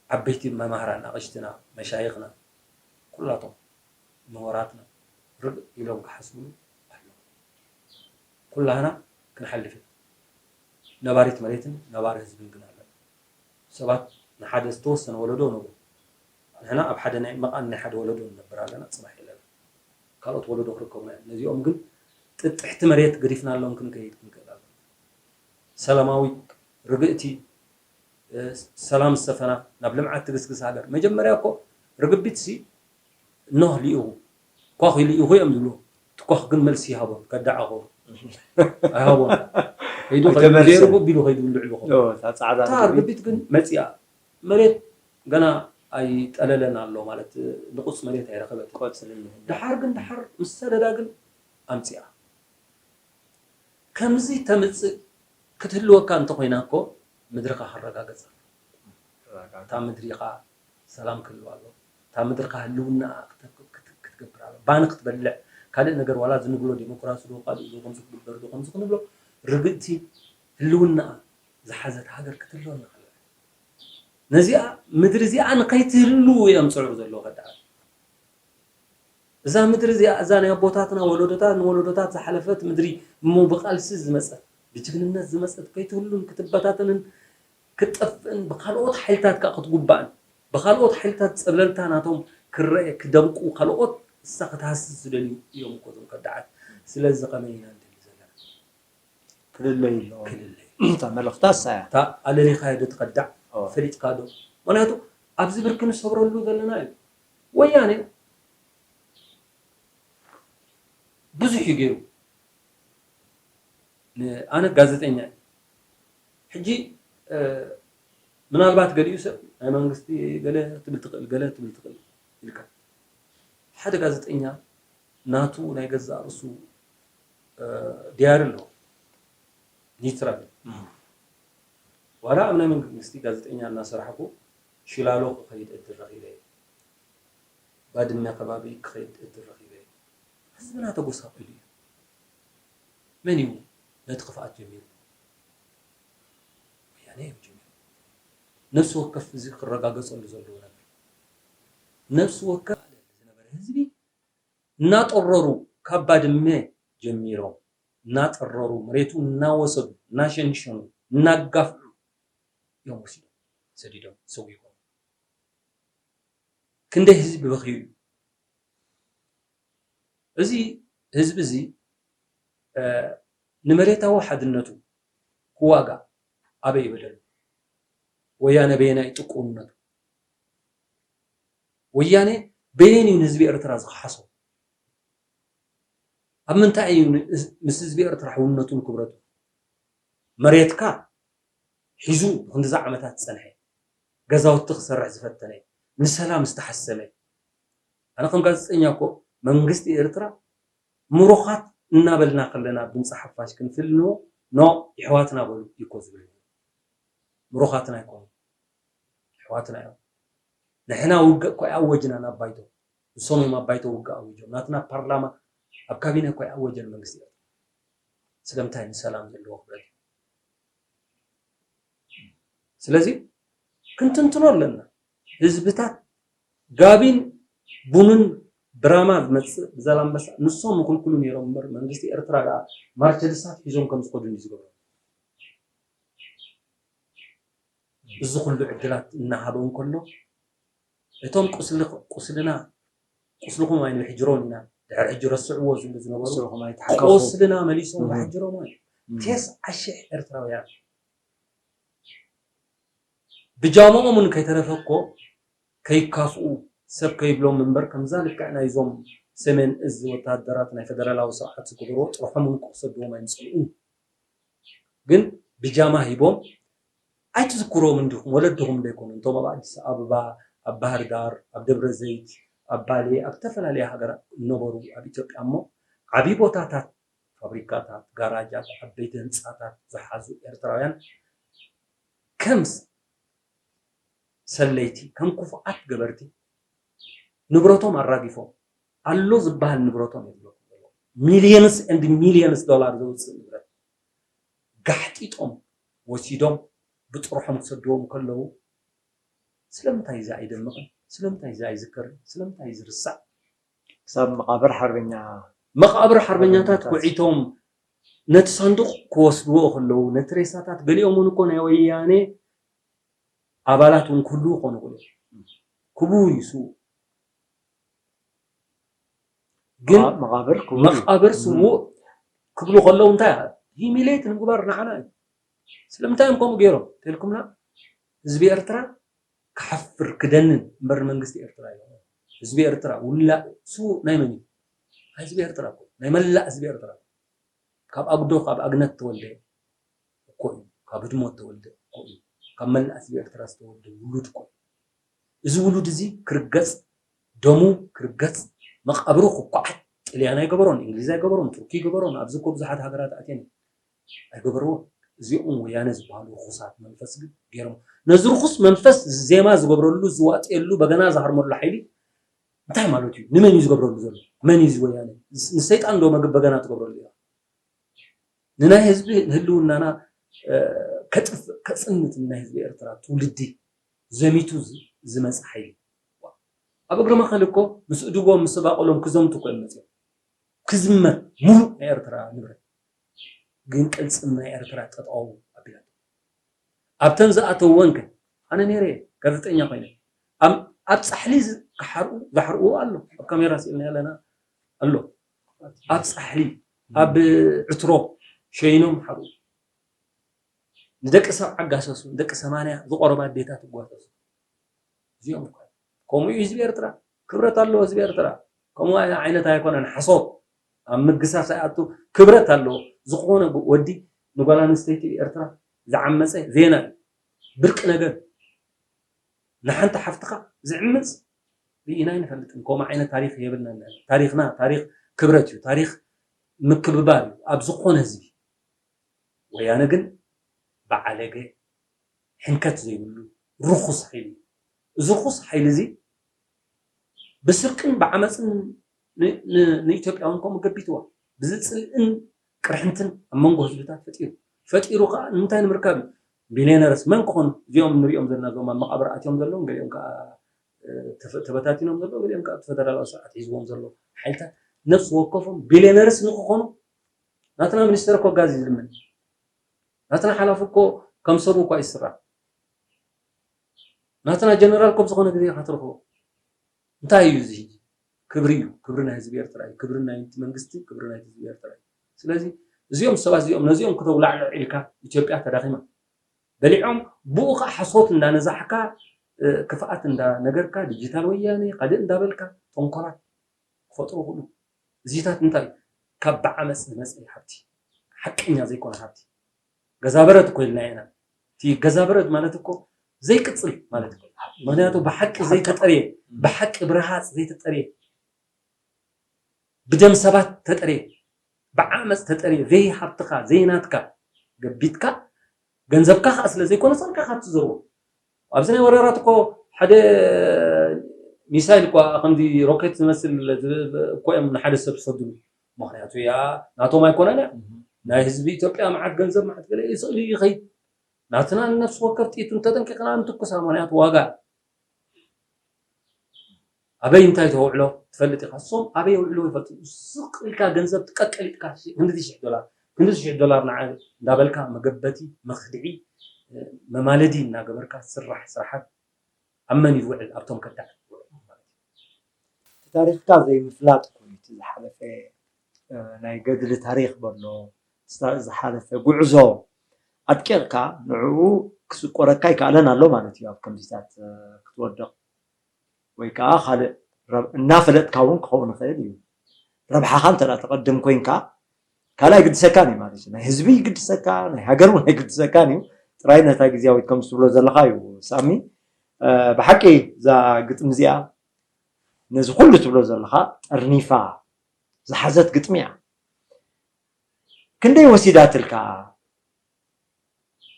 ዓበይቲ መማህራን፣ ኣቕሽትና፣ መሻይኽና፣ ኩላቶም ምሁራትና ርግእ ኢሎም ክሓስብሉ ኣለዎም። ኩላህና ክንሓልፍ ኢና። ነባሪት መሬትን ነባሪ ህዝብን ግን ኣለና። ሰባት ንሓደ ዝተወሰነ ወለዶ ነብሩ። ንሕና ኣብ ሓደ ናይ መቓን ናይ ሓደ ወለዶ ንነብር ኣለና፣ ጽባሕ የለና። ካልኦት ወለዶ ክርከቡና እዮም። ነዚኦም ግን ጥጥሕቲ መሬት ገዲፍናሎም ክንከይድ ክንክእል ኣለና። ሰላማዊት፣ ርግእቲ፣ እ፣ ሰላም ዝሰፈና፣ ናብ ልምዓት ትግስግስ ሃገር። መጀመርያ እኮ ርግቢትሲ ኖህ ልኢኹ፣ ኳኽ ልኢኹ እዮም ዝብሉ። እቲ ኳኽ ግን መልሲ ይሃቦም፣ ከዳዕ ኣኾ። ኣይሃቦም። ሄዱ ኸይዱ ኣይተመልሰን። ዘይርጉእ ቢሉ ኸይዱ ልዕሉ ኾ። ኦ፣ እታ ጻዕዳ እታ ርግቢት። ርግቢት ግን መጽያ። መሬት ገና ኣይጠለለን ኣሎ ማለት፣ ንቑጽ መሬት ኣይረኸበትን። ቆጽሊ እኒሀ። ደሓር ግን ደሓር ምስ ሰደዳ ግን ኣምጽያ። ከምዚ ተምጽእ ክትህልወካ እንተኾይና እኮ ምድርኻ ክረጋገጽ ኣሎ። ክረጋገጽ። እታ ምድሪኻ ሰላም ክህልዋ ኣሎ። እታ ምድርኻ ህልውና ክተ-፣ ክት-፣ ክትገብር ኣሎ። ባኒ ክትበልዕ፣ ካልእ ነገር ዋላ እዚ ንብሎ ዴሞክራሲ ዶ፣ ካልእ ዶ፣ ከምዚ ክግበር ዶ፣ ከምዚ ክንብሎ፣ ርግእቲ ህልውና ዝሓዘት ሃገር ክትህልወና ኣለዋ። ነዚኣ ምድሪ እዚኣ ንኸይትህሉ እዮም ዝጽዕሩ ዘለዉ ከዳዓት። እዛ ምድሪ እዚኣ፣ እዛ ናይ ኣቦታትና ወለዶታት ንወለዶታት ዝሓለፈት ምድሪ እሞ ብቃልሲ ዝመጸት፣ ብጅግንነት ዝመጸት ከይትህሉን ክትበታተንን ክትጠፍእን ብካልኦት ሓይልታት ከኣ ክትጉባእን ብኻልኦት ሓይልታት ጸብለልታ ናቶም ክረአ ክደምቁ፣ ካልኦት እሳ ክትሃስስ ዝደልዩ እዮም እኮ እዞም ከዳዓት። ስለዚ ከመይ ኢና ንደሊ ዘለና? ክልለይ ኣለዎ። ክልለይ እታ መልእኽታ እሳ እያ። እታ ኣለሊኻዮ ዶ ትኸዳዕ? ኦ። ፈሊጥካ ዶ? ምክንያቱ ኣብዚ ብርኪ ንሰብረሉ ዘለና እዩ። ወያነ ብዙሕ እዩ ገይሩ። ን-፣ ኣነ ጋዜጠኛ እየ። ሕጂ እ፣ ምናልባት ገሊኡ ሰብ ናይ መንግስቲ ገለ ትብል ትኽእል፣ ገለ ትብል ትኽእል ኢልካ። ሓደ ጋዜጠኛ ናቱ ናይ ገዛእ ርእሱ እ፣ ዲያሪ ኣለዎ። ኒትራል። ዋላ ኣብ ናይ መንግስቲ ጋዜጠኛ እናሰራሕኩ ሽላሎ ክኸይድ ዕድል ረኺበ እየ። ባድመ ከባቢ ክኸይድ ዕድል ረኺበ እየ። ህዝብና ተጎሳቂሉ እዩ። መን እዩ ነቲ ክፍኣት ጀሚሩ? ወያነ እዩ ጀሚሩ። ነፍሲ ወከፍ እዚ ክረጋገጸሉ ዘለዎ ነገር። ነፍሲ ወከፍ ዝነበረ ህዝቢ እናጠረሩ ካብ ባድመ ጀሚሮም እናጠረሩ መሬቱ እናወሰዱ እናሸንሸኑ እናጋፍዑ እዮም ወሲዶም ሰዲዶም ሰጒጎም። ክንደይ ህዝቢ በኺዩ እዩ። እዚ ህዝቢ እዚ እ፣ ንመሬታዊ ሓድነቱ ክዋጋእ ኣበይ በደሉ? ወያነ በየናይ ጥቁውነቱ? ወያነ በየን እዩ ንህዝቢ ኤርትራ ዝኸሓሶ? ኣብ ምንታይ እዩ ን-፣ ምስ ህዝቢ ኤርትራ ሕውነቱን ክብረቱን? መሬትካ ሒዙ ንክንድዛ ዓመታት ዝጸንሐ፣ ገዛውቲ ክሰርሕ ዝፈተነ፣ ንሰላም ዝተሓሰመ። ኣነ ከም ጋዜጠኛ እኮ መንግስቲ ኤርትራ ምሩኻት እናበልና ከለና ኣብ ድምፂ ሓፋሽ ክንፍል ንዎ፣ ኖ፣ የሕዋትና በሉ እዩ እኮ ዝብል። ምሩኻትና ኣይኮኑ፣ የሕዋትና እዮም። ንሕና ውግእ እኮ ኣይኣወጅናን ኣብ ባይቶ፣ ንሶም እዮም ኣብ ባይቶ ውግእ ኣዊጆም። ናትና ፓርላማ ኣብ ካቢነ እኮ ኣይኣወጀን መንግስቲ ኤርትራ። ስለምንታይ? ንሰላም ዘለዎ ክብረት እዩ። ስለዚ ክንትንትኖ ኣለና። ህዝብታት ጋቢን ቡንን ብራማ ዝመፅእ ብዛላምበሳ ንሶም ይኹልኩሉ ነይሮም እምበር መንግስቲ ኤርትራ ደኣ ማርቸዲሳት ሒዞም ከም ዝኸዱ እንድዩ ዝገብሮም። እዚ ኩሉ ዕድላት እናሃበ እንከሎ እቶም ቁስሊ ቁስልና ቁስልኹም ኣይንብሕጅሮን ኢና ድሕሪ ሕጂ ረስዕዎ ዝብሉ ዝነበሩ ቁስልኹም ኣይትሓከኹ። ቁስልና መሊሶም እም። ብሕጅሮም እም። ቴስዓ ሽሕ ኤርትራውያን ብጃምኦም እውን ከይተረፈ እኮ ከይካፍኡ ሰብ ከይብሎም እምበር ከምዛ ልክዕ ናይዞም ሰሜን እዚ ወታደራት ናይ ፈደራላዊ ስርዓት ዝገበርዎ ጥርሖም እውን ክሰድዎም ኣይምፀልኡን። ግን ብጃማ ሂቦም ኣይትዝክሮም እንዲኹም ወለድኹም ዶ ይኮኑ እቶም ኣብ ኣዲስ ኣበባ ኣብ ባህር ዳር ኣብ ደብረ ዘይት ኣብ ባሌ ኣብ ዝተፈላለያ ሃገራት ዝነበሩ ኣብ ኢትዮጵያ እሞ ዓብዪ ቦታታት ፋብሪካታት ጋራጃት ዓበይቲ ህንፃታት ዝሓዙ ኤርትራውያን ከም ሰለይቲ ከም ክፉኣት ገበርቲ ንብረቶም ኣራጊፎም ኣሎ ዝበሃል ንብረቶም የብለኩም ዘሎ millions and millions dollar ዘውፅእ ንብረት ጋሕጢጦም ወሲዶም ብጥርሖም ክሰድዎም ከለዉ ስለምንታይ እዚ ኣይደምቕን? ስለምንታይ እዚ ኣይዝከርን? ስለምንታይ እዚ ዝርሳዕ? ክሳብ መቓብር ሓርበኛ መቓብር ሓርበኛታት ሓርበኛታት። ኩዒቶም ነቲ ሳንዱቕ ክወስድዎ ከለዉ ነቲ ሬሳታት ገሊኦም እውን እኮ ናይ ወያነ ኣባላት እውን ክህልዉ ክኾኑ ይኽእሉ እዮም። ክቡር እዩ ስዉእ። ግን መቓ- መቓብር ክቡር እዩ። መቓብር ስዉእ ክብሉ ከለዉ እንታይ humiliate ንምግባር ንዓና እዩ። ስለምንታይ እዮም ከምኡ ገይሮም ተልኩምና? ህዝቢ ኤርትራ ክሓፍር ክደንን እምበር መንግስቲ ኤርትራ እዩ። ህዝቢ ኤርትራ ውላእ ስዉእ ናይ መን እዩ? ናይ ህዝቢ ኤርትራ እኮ ናይ መላእ ህዝቢ ኤርትራ ካብ ኣጉዶ ካብ ኣግነት ተወልደ እኮ እዩ። ካብ ህድሞት ተወልደ እኮ እዩ። ካብ መላእ ህዝቢ ኤርትራ ዝተወልደ ውሉድ እኮ እዩ። እዚ ውሉድ እዚ ክርገጽ ደሙ ክርገጽ መቃብሩ ክኳዓት ጥልያን ኣይገበሮን እንግሊዝ ኣይገበሮን ቱርኪ ኣይገበሮን ኣብዚ እኮ ብዙሓት ሃገራት ኣትየን ኣይገበርዎ። እዚኦም ወያነ ዝበሃሉ ርኹሳት መንፈስ ግን ገይሮም ነዚ ርኹስ መንፈስ ዜማ ዝገብረሉ ዝዋጥየሉ በገና ዝሃርመሉ ሓይሊ እንታይ ማለት እዩ? ንመን እዩ ዝገብረሉ ዘሎ? መን እዩ እዚ ወያነ? ንሰይጣን ዶ መግብ በገና ትገብረሉ እያ? ንናይ ህዝቢ ህልውናና ከጥፍእ ከፅንት ንናይ ህዝቢ ኤርትራ ትውልዲ ዘሚቱ ዝመፀ ሓይሊ ኣብ እግሪ መኸል እኮ ምስ እድጎም ምስ ባቆሎም ክዘምቱ እኮ እዮም መፅኦም ክዝመት ሙሉእ ናይ ኤርትራ ንብረት ግን ቅልፅም ናይ ኤርትራ ጠጠው ኣቢላቶ ኣብተን ዝኣተወን ከ ኣነ ነይረ ጋዜጠኛ ኮይነ ኣብ ኣብ ጻሕሊ ዝ- ክሓርኡ ዛሕርኡ ኣሎ። ኣብ ካሜራ ስኢልና ያለና ኣሎ። ኣብ ጻሕሊ ኣብ ዕትሮ ሸይኖም ሓርኡ። ንደቂ ሰብ ዓጋሰሱ፣ ንደቂ ሰማንያ ዝቆረባ ኣዴታት ይጓሰሱ። እዚኦም እኮ ከምኡ እዩ ህዝቢ ኤርትራ። ክብረት ኣለዎ ህዝቢ ኤርትራ። ከምኡ ዓይነት ኣይኮነን ሓሶት። ኣብ ምግሳስ ኣይኣቱ። ክብረት ኣለዎ። ዝኾነ ወዲ ንጓል ኣንስተይቲ ኤርትራ ዝዓመፀ ዜና እዩ። ብርቂ ነገር። ንሓንቲ ሓፍትኻ ዝዕምፅ ርኢና ኣይንፈልጥን። ከምኡ ዓይነት ታሪኽ የብልናን። ታሪኽና ታሪኽ ክብረት እዩ። ታሪኽ ምክብባር እዩ ኣብ ዝኾነ ህዝቢ። ወያነ ግን ብዓለገ ሕንከት ዘይብሉ ርኹስ ሓይሊ እዩ። እዚ ርኹስ ሓይሊ እዚ ብስርቅን ብዓመፅን ን- ን- ንኢትዮጵያ እውን ከምኡ ገቢትዋ። ብዝፅልእን ቅርሕንትን ኣብ መንጎ ህዝብታት ፈጢሩ። ፈጢሩ ከዓ ንምንታይ ንምርካብ እዩ? ቢልዮነርስ መን ክኾኑ? እዚኦም ንሪኦም ዘለና እዞም ኣብ መቃብር ኣትዮም ዘለዉ ገሊኦም ከዓ ተፈ- ተበታቲኖም ዘለዉ ገሊኦም ከዓ እቲ ፈደራላዊ ስርዓት ሒዝዎም ዘሎ ሓይልታት ነፍሲ ወከፎም ቢልዮነርስ ንክኾኑ ናትና ሚኒስተር እኮ ጋዝ ይልምን። ናትና ሓላፊ እኮ ከም ሰቡ እኳ ይስራሕ። ናትና ጀነራል እኮ ብዝኾነ ግዜ ኢኻ ትረኽቦ። እንታይ እዩ እዚ? ክብሪ እዩ። ክብሪ ናይ ህዝቢ ኤርትራ እዩ። ክብሪ ናይ መንግስቲ፣ ክብሪ ናይ ህዝቢ ኤርትራ እዩ። ስለዚ እዚኦም ሰባት እዚኦም ነዚኦም ክተውላዕልዕ ኢልካ ኢትዮጵያ ተዳኺማ። በሊዖም ብኡ ከዓ ሓሶት እንዳነዛሕካ ክፍኣት እንዳነገርካ ዲጂታል ወያነ ካልእ እንዳበልካ ተንኮላት ክፈጥሩ ይኽእሉ። እዚታት እንታይ እዩ? ካብ ብዓመፅ ዝመፀ ሃብቲ፣ ሓቀኛ ዘይኮነ ሃብቲ። ገዛበረት እኮ ኢልና ኢና። እቲ ገዛበረት ማለት እኮ ዘይቅፅል ማለት እኮ። ምክንያቱ ብሓቂ ዘይተጠርየ፣ ብሓቂ ብረሃፅ ዘይተጠርየ፣ ብደም ሰባት ተጠርየ፣ ብዓመፅ ተጠርየ፣ ዘይሃብትኻ ዘይናትካ ገቢትካ ገንዘብካ ከዓ ስለ ዘይኮነ ሰርቅኻ ትዘርዎ። ኣብዚ ናይ ወረራት እኮ ሓደ ሚሳይል እኳ ከምዚ ሮኬት ዝመስል እኮ እዮም ንሓደ ሰብ ዝሰድሉ። ምክንያቱ ያ ናቶም ኣይኮነን እያ። ናይ ህዝቢ ኢትዮጵያ መዓት ገንዘብ መዓት ገለ ይስእሉ ይኸይድ። ናትና ንነፍሲ ወከፍ ጥይቱ እንተጠንቂቕና እንትኩሳ ምክንያቱ ዋጋ ኣበይ እንታይ ተውዕሎ ትፈልጥ ኢኻ። እሶም ኣበይ የውዕሎ ይፈልጡ። ስቕ ኢልካ ገንዘብ ትቀቀሊጥካ ክንድዚ ሽሕ ዶላር ክንድዚ ሽሕ ዶላር ንዓ እንዳበልካ መገበቲ መኽድዒ መማለዲ እናገበርካ ስራሕ ስራሓት ኣብ መን ይውዕል ኣብቶም ከዳዕ። ታሪኽካ ዘይምፍላጥ እኮ እዩ እቲ ዝሓለፈ ናይ ገድሊ ታሪኽ በሎ ዝሓለፈ ጉዕዞ ኣጥቂቕካ ንዕኡ ክስቆረካ ይከኣለን ኣሎ ማለት እዩ ኣብ ከምዚታት ክትወድቕ ወይ ከዓ ካልእ እናፈለጥካ እውን ክኸውን ይኽእል እዩ ረብሓኻ እንተ ተቐድም ኮይንካ ካልእ ኣይግድሰካን እዩ ማለት እዩ ናይ ህዝቢ ይግድሰካ ናይ ሃገር እውን ኣይግድሰካን እዩ ጥራይ ነታ ግዜያዊት ከም ትብሎ ዘለካ እዩ ሳሚ ብሓቂ እዛ ግጥሚ እዚኣ ነዚ ኩሉ ትብሎ ዘለካ ጠርኒፋ ዝሓዘት ግጥሚ እያ ክንደይ ወሲዳትልካ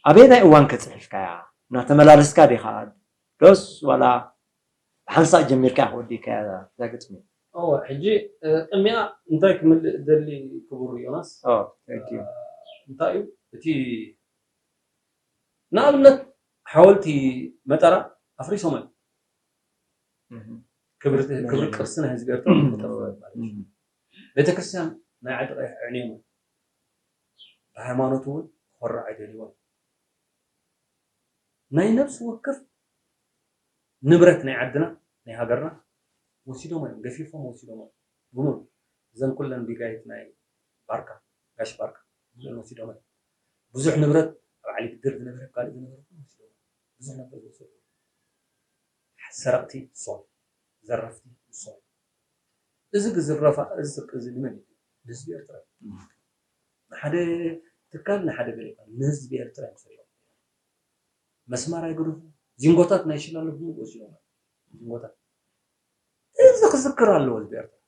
ኣበየናይ እዋን ከ ጽሒፍካያ እናተመላለስካ ዲኻ ዶስ ዋላ ብሓንሳእ ጀሚርካ ወዲእካያ እዛ ግጥሚ እወ ሕጂ ቅድሚኣ እንታይ ክምልእ ደሊ ክቡር ዮናስ እንታይ እዩ እቲ ንኣብነት ሓወልቲ መጠራ ኣፍሪሶም ኣለ ክብሪ ቅርሲ ናይ ህዝቢ ኤርትራ ክጠፍእ ማለት እዩ ቤተክርስትያን ናይ ዓዲ ቀይሕ ኣዕንዮም ብሃይማኖት እውን ክኾርዕ ኣይደልይዎን ናይ ነብሲ ወከፍ ንብረት ናይ ዓድና ናይ ሃገርና ወሲዶም እዮም ገፊፎም ወሲዶም እዮም ብሙሉ እዘን ኩለን ቢጋይት ናይ ባርካ ጋሽ ባርካ ኩለን ወሲዶም እዮም ብዙሕ ንብረት ኣብ ዓሊ ግድር ዝነበረ ካልእ ዝነበረ ወሲዶም ብዙሕ ነበር ወሰዱ ሰረቕቲ ንሶም ዘረፍቲ ንሶም እዚ ዝዝረፋ እዚ ስርቂ እዚ ንመን እዩ ንህዝቢ ኤርትራ ንሓደ ትካል ንሓደ ገለ ይኮን ንህዝቢ ኤርትራ ይሰሪሖም መስማር ኣይገደፉ ዚንጎታት ናይ ሽላሎ ብምልኡ ወሲዶም ዚንጎታት እዚ ክዝክር ኣለዎ ህዝቢ ኤርትራ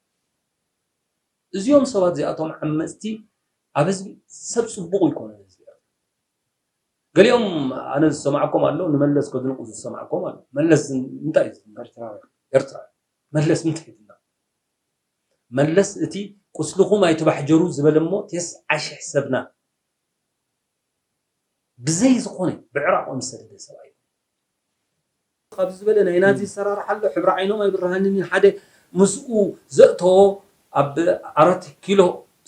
እዚኦም ሰባት እዚኣቶም ዓመፅቲ ኣብ ህዝቢ ሰብ ፅቡቕ ይኮነ ህዝቢ ኤርትራ ገሊኦም ኣነ ዝሰማዕኮም ኣሎ ንመለስ ከድንቁ ዝሰማዕኮም ኣሎ መለስ እንታይ እዩ ኤርትራ መለስ እንታይ ይብላ መለስ እቲ ቁስልኹም ኣይትባሕጀሩ ዝበለ እሞ ቴስዓ ሽሕ ሰብና ብዘይ ዝኾነ ብዕራቖም ዝሰደደ ሰብኣይ እዩ። ካብዚ ዝበለ ናይ ናዚ ዝሰራርሓ ኣሎ ሕብሪ ዓይኖም ኣይብርሃንን እዩ ሓደ ምስኡ ዘእተዎ ኣብ ኣራት ኪሎ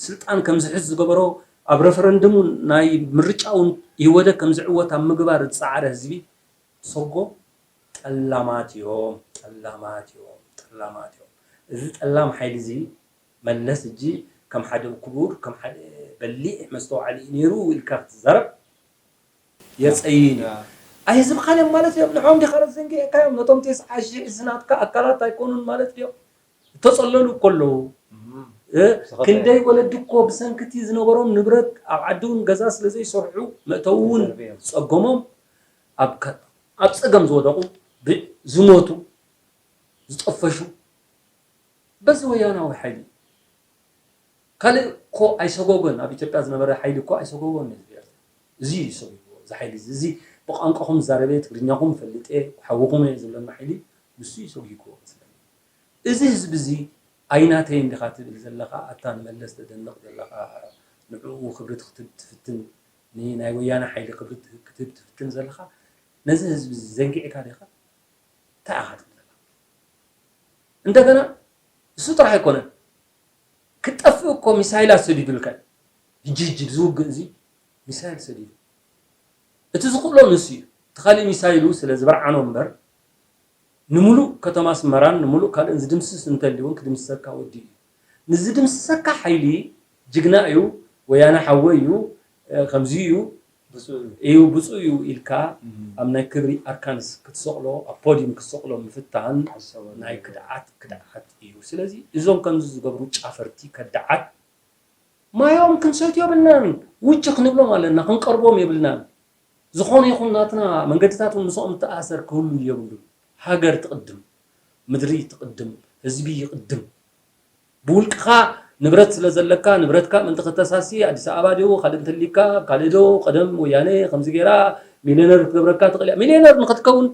ስልጣን ከም ዝሕዝ ዝገበሮ ኣብ ረፈረንድም እውን ናይ ምርጫ እውን ኢህወደግ ከም ዝዕወት ኣብ ምግባር ዝፀዓረ ህዝቢ ሰጎ ጠላማት እዮም፣ ጠላማት እዮም፣ ጠላማት እዮም። እዚ ጠላም ሓይሊ እዚ መለስ እጂ ከም ሓደ ክቡር፣ ከም ሓደ በሊሕ መስተውዓሊ እዩ ነይሩ ኢልካ ክትዛረብ የጸይን እዩ። ኣይ ህዝብኻን እዮም ማለት እዮም። ንዕኦም ዲኻ ዘንጊዕካዮም? ነቶም ተስዓ ሽሕ ዝናትካ ኣካላት ኣይኮኑን ማለት ድዮም? እተጸለሉ እኮ ኣለዉ። እ፣ ክንደይ ወለዲ እኮ ብሰንኪ እቲ ዝነበሮም ንብረት ኣብ ዓዲ እውን ገዛ ስለ ዘይሰርሑ መእተዊ እውን ዝጸገሞም ኣብ ከ-፣ ኣብ ጸገም ዝወደቑ፣ ብ-፣ ዝሞቱ፣ ዝጠፈሹ በዚ ወያናዊ ሓይሊ። ካልእ እኮ ኣይሰጎጎን፣ ኣብ ኢትዮጵያ ዝነበረ ሓይሊ እኮ ኣይሰጎጎን ነዚ ኤርትራ። እዚ እዩ ሰጒግዎ፣ እዚ ሓይሊ እዚ። እዚ ብቋንቋኹም ዝዛረበ፣ ትግርኛኹም ፈልጠ፣ ሓውኹም እየ ዝብለና ሓይሊ ንሱ እዩ ሰጒግዎ መስለኒ። እዚ ህዝቢ እዚ ኣይናተይን ዲኻ ትብል ዘለኻ፣ ኣታ ንመለስ ተደንቕ ዘለኻ፣ ንዕኡ ክብሪ ክትህብ ትፍትን፣ ንናይ ወያነ ሓይሊ ክብሪ ክትህብ ትፍትን ዘለኻ፣ ነዚ ህዝቢ እዚ ዘንጊዕካ ዲኻ? እንታይ ኢኻ ትብል ዘለኻ? እንደገና እሱ ጥራሕ ኣይኮነን፣ ክጠፍእ እኮ ሚሳይላት ሰዲዱልካ እዩ። ሕጂ ሕጂ ዝውግእ እዚ ሚሳይል ሰዲዱ። እቲ ዝኽእሎ ንሱ እዩ። እቲ ካሊእ ሚሳይሉ ስለ ዝበርዓኖ እምበር፣ ንምሉእ ከተማ ኣስመራን ንምሉእ ካልእን ዝድምስስ እንተልዩ እውን ክድምስሰካ ወዲ እዩ። ንዝድምስሰካ ሓይሊ ጅግና እዩ፣ ወያነ ሓወይ እዩ፣ እ፣ ከምዚ እዩ፣ ብፁዕ እዩ። እዩ፣ ብፁዕ እዩ ኢልካ እም። ኣብ ናይ ክብሪ ኣርካንስ ክትሰቕሎ፣ ኣብ ፖዲየም ክትሰቕሎ ምፍታን ሓሳብ ናይ ኣለዎ። ክድዓት፣ ክድዓት እዩ። ስለዚ እዞም ከምዚ ዝገብሩ ጫፈርቲ ከዳዓት ማዮም ክንሰትዮ የብልናን፣ ውጭ ክንብሎም ኣለና፣ ክንቀርቦም የብልናን። ዝኾነ ይኹን ናትና መንገድታት እውን ምስኦም ተኣሰር ክህሉ የብሉን። ሃገር ትቕድም፣ ምድሪ ትቕድም፣ ህዝቢ ይቕድም። ብውልቅኻ ንብረት ስለ ዘለካ፣ ንብረትካ ምእንቲ ክተሳሲ፣ ኣዲስ ኣበባ ድዩ፣ ካልእ እንተሊካ፣ ካልእ ዶ፣ ቀደም ወያነ ከምዚ ገይራ ሚልዮነር ክትገብረካ ትኽእል እያ። ሚልዮነር ንኽትከውን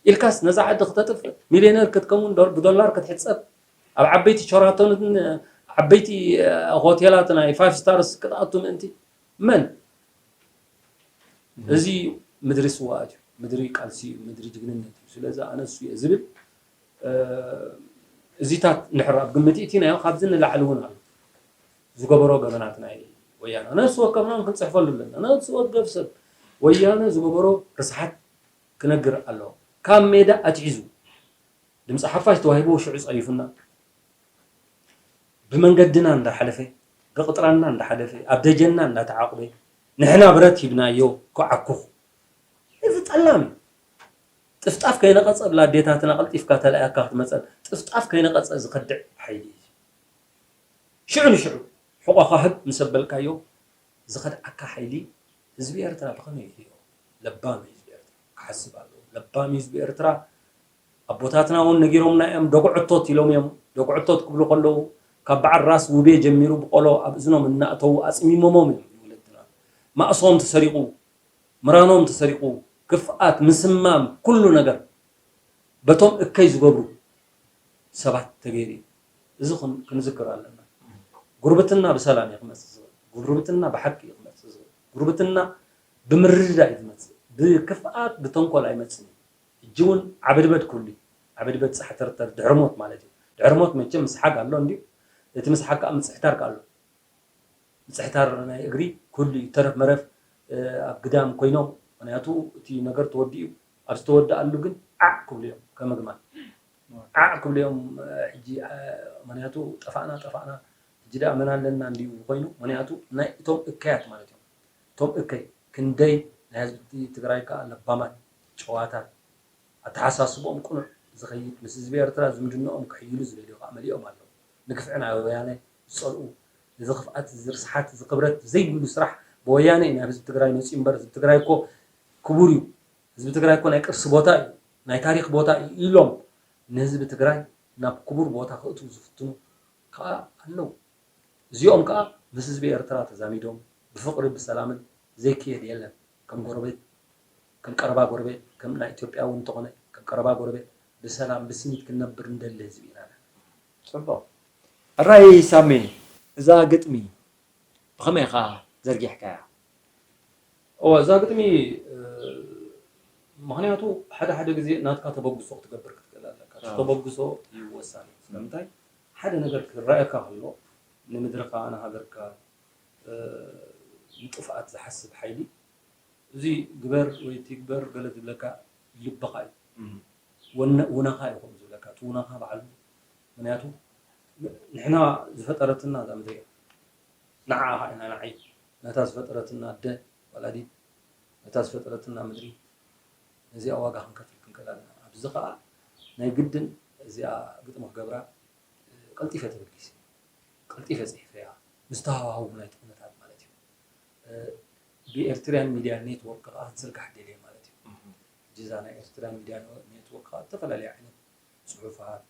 ኢልካስ ነዛ ዓዲ ክተጥፍእ፣ ሚልዮነር ክትከውን፣ ዶ-፣ ብዶላር ክትሕጸብ፣ ኣብ ዓበይቲ ሸራቶንን ዓበይቲ፣ እ፣ ሆቴላት ናይ ፋይቭ ስታርስ ክትኣቱ ምእንቲ መን? እዚ ምድሪ ስውኣት እዩ፣ ምድሪ ቃልሲ እዩ፣ ምድሪ ጅግንነት እዩ። ስለዚ ኣነ እሱ እየ ዝብል፣ እ፣ እዚታት እንድሕር ኣብ ግምት እቲናዮ፣ ካብዚ ንላዕሊ እውን ኣሎ። ዝገበሮ ገበናት ናይ ወያነ ነፍሲ ወከፍና እውን ክንጽሕፈሉ ኣለና። ነፍሲ ወከፍ ሰብ ወያነ ዝገበሮ ርስሓት ክነግር ኣለዎ። ካብ ሜዳ ኣትሒዙ ድምፂ ሓፋሽ ተዋሂብዎ ሽዑ ፀሪፉና። ብመንገድና እንዳሓለፈ፣ ብቕጥራና እንዳሓለፈ፣ ኣብ ደጀንና እንዳተዓቑበ፣ ንሕና ብረት ሂብናዮ ክዓኩኽ። እዚ ጠላም እዩ። ጥፍጣፍ ከይነቐጸ ብላዴታትና ቀልጢፍካ ተላኢካ ክትመጸን፣ ጥፍጣፍ ከይነቐጸ ዝኸድዕ ሓይሊ እዩ። ሽዑ ንሽዑ ሕቖኻ ህብ ምስ ኣበልካዮ ዝኸድዓካ ሓይሊ ህዝቢ ኤርትራ ብኸመይ ይርእዮ? ለባም እዩ ህዝቢ ኤርትራ ክሓስብ ኣለዎ። ለባም እዩ ህዝቢ ኤርትራ። ኣቦታትና እውን ነጊሮምና እዮም። ደጉዕቶት ኢሎም እዮም። ደጉዕቶት ክብሉ ከለዉ ካብ በዓል ራስ ውቤ ጀሚሩ ብቆሎ ኣብ እዝኖም እናእተዉ ኣጽሚሞሞም እዮም ንወለድና። ማእሶም ተሰሪቑ፣ ምራኖም ተሰሪቑ፣ ክፍኣት፣ ምስማም፣ ኩሉ ነገር በቶም እከይ ዝገብሩ ሰባት ተገይሩ እዩ። እዚ ክን-፣ ክንዝክር ኣለና። ጉርብትና ብሰላም እዩ ክመጽእ ዝኽእል። ጉርብትና ብሓቂ እዩ ክመጽእ ዝኽእል። ጉርብትና ብምርድዳእ እዩ ዝመጽእ። ብክፍኣት፣ ብተንኮል ኣይመጽእን እዩ። ሕጂ እውን ዓበድበድ ክህሉ እዩ። ዓበድበድ ጻሕተርተር ድሕሪ ሞት ማለት እዩ። ድሕሪ ሞት መቸም ምስሓግ ኣሎ እንድዩ። እቲ ምስሓግ ከኣ ምጽሕታር ከኣ ኣሎ። ምጽሕታር ናይ እግሪ ክህሉ እዩ። ተረፍ መረፍ፣ እ፣ ኣብ ግዳም ኮይኖም፣ ምኽንያቱ እቲ ነገር ተወዲኡ፣ ኣብ ዝተወደኣሉ ግን ዓዕ ክብሉ እዮም፣ ከም ኣግማል። ዓዕ ክብሉ እዮም፣ እ፣ ሕጂ፣ እ፣ ምኽንያቱ ጠፋእና፣ ጠፋእና፣ ሕጂ ደኣ መን ኣለና እንድዩ ኮይኑ፣ ምኽንያቱ ናይ እቶም እከያት ማለት እዮም። እቶም እከይ ክንደይ ናይ ህዝቢ ትግራይ ከኣ ለባማት፣ ጨዋታት፣ ኣተሓሳስብኦም ቅኑዕ ዝኸይድ፣ ምስ ህዝቢ ኤርትራ ዝምድንኦም ክሕይሉ ዝደልዩ ከኣ መሊኦም ኣለዉ። ንግፍዒ ናይ ወያነ ዝጸልኡ፣ እዚ ክፍኣት፣ እዚ ርስሓት፣ እዚ ክብረት ዘይብሉ ስራሕ ብወያነ እዩ ናብ ህዝቢ ትግራይ መጺኡ እምበር፣ ህዝቢ ትግራይ እኮ ክቡር እዩ፣ ህዝቢ ትግራይ እኮ ናይ ቅርሲ ቦታ እዩ፣ ናይ ታሪኽ ቦታ እዩ ኢሎም ንህዝቢ ትግራይ ናብ ክቡር ቦታ ከእትዉ ዝፍትኑ ከኣ ኣለዉ። እዚኦም ከኣ ምስ ህዝቢ ኤርትራ ተዛሚዶም ብፍቕሪ ብሰላምን ዘይክየድ የለን። ከም ጎረቤት፣ ከም ቀረባ ጎረቤት፣ ከም ናይ ኢትዮጵያ እውን እንተኾነ ከም ቀረባ ጎረቤት ብሰላም ብስኒት ክንነብር እንደሊ ህዝቢ ኢና። ጽቡቕ። ሕራይ ሳሚ፣ እዛ ግጥሚ ብኸመይ ኢኻ ዘርጊሕካያ? እወ፣ እዛ ግጥሚ፣ እ፣ ምኽንያቱ ሓደ ሓደ ግዜ ናትካ ተበግሶ ክትገብር ክትክእል ኣለካ። እቲ ኣዎ። ተበግሶ እዩ ወሳኒ። ስለምንታይ? ሓደ ነገር ክረኣየካ ከሎ፣ ንምድርኻ፣ ንሃገርካ፣ እ፣ ንጥፍኣት ዝሓስብ ሓይሊ፣ እዚ ግበር ወይ ትግበር ገለ ዝብለካ ልብኻ እዩ። እም። ውነ ውነኻ እዩ ከምኡ ዝብለካ፣ እቲ ውነኻ ባዕሉ። ምኽንያቱ ንሕና ዝፈጠረትና እዛ ምድሪ እያ። ንዓኣ ኸዓ ኢና ንዓዪ። ነታ ዝፈጠረትና ኣደ ወላዲት፣ ነታ ዝፈጠረትና ምድሪ፣ ነዚኣ ዋጋ ክንከፍል ክንክእል ኣለና። ኣብዚ ኸዓ ናይ ግድን እዚኣ ግጥሚ ክገብራ ቀልጢፈ ተበጊሰ። ቀልጢፈ ጽሒፈያ። ምስቲ ሃዋህው ናይቲ ኩነታት ማለት እዩ። ብኤርትርያን ሚድያ ኔትወርክ ኸዓ ክትዝርጋሕ ደልየ ማለት እዩ። ሕጂ እዛ ናይ ኤርትርያን ሚድያ ኔትወርክ ኸዓ ዝተፈላለዩ ዓይነት ጽሑፋት፣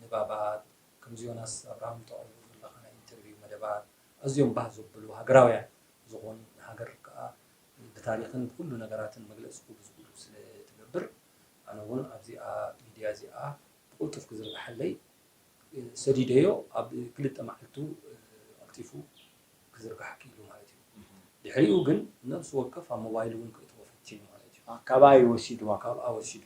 ንባባት፣ ከምዚ ዮናስ ኣብርሃም ተቕርቦ ዘለኻ ናይ ኢንተርቪው መደባት፣ ኣዝዮም ባህ ዘብሉ ሃገራውያን ዝኾኑ፣ ንሃገር ከኣ ብታሪኽን ብኹሉ ነገራትን መግለጺ ክህቡ ዝኽእሉ ስለ ትገብር፣ ኣነ እውን ኣብዚኣ ሚድያ እዚኣ ብቕልጡፍ ክዝርግሓለይ ሰዲደዮ። ኣብ ክልተ መዓልቱ ቀልጢፉ ክዝርጋሕ ክኢሉ ማለት እዩ። ድሕሪኡ ግን ነብሲ ወከፍ ኣብ ሞባይሉ እውን ከእትዎ ፈቲኑ ማለት እዩ። ካብኣ እዩ ወሲድዋ። ካብኣ ወሲዱ።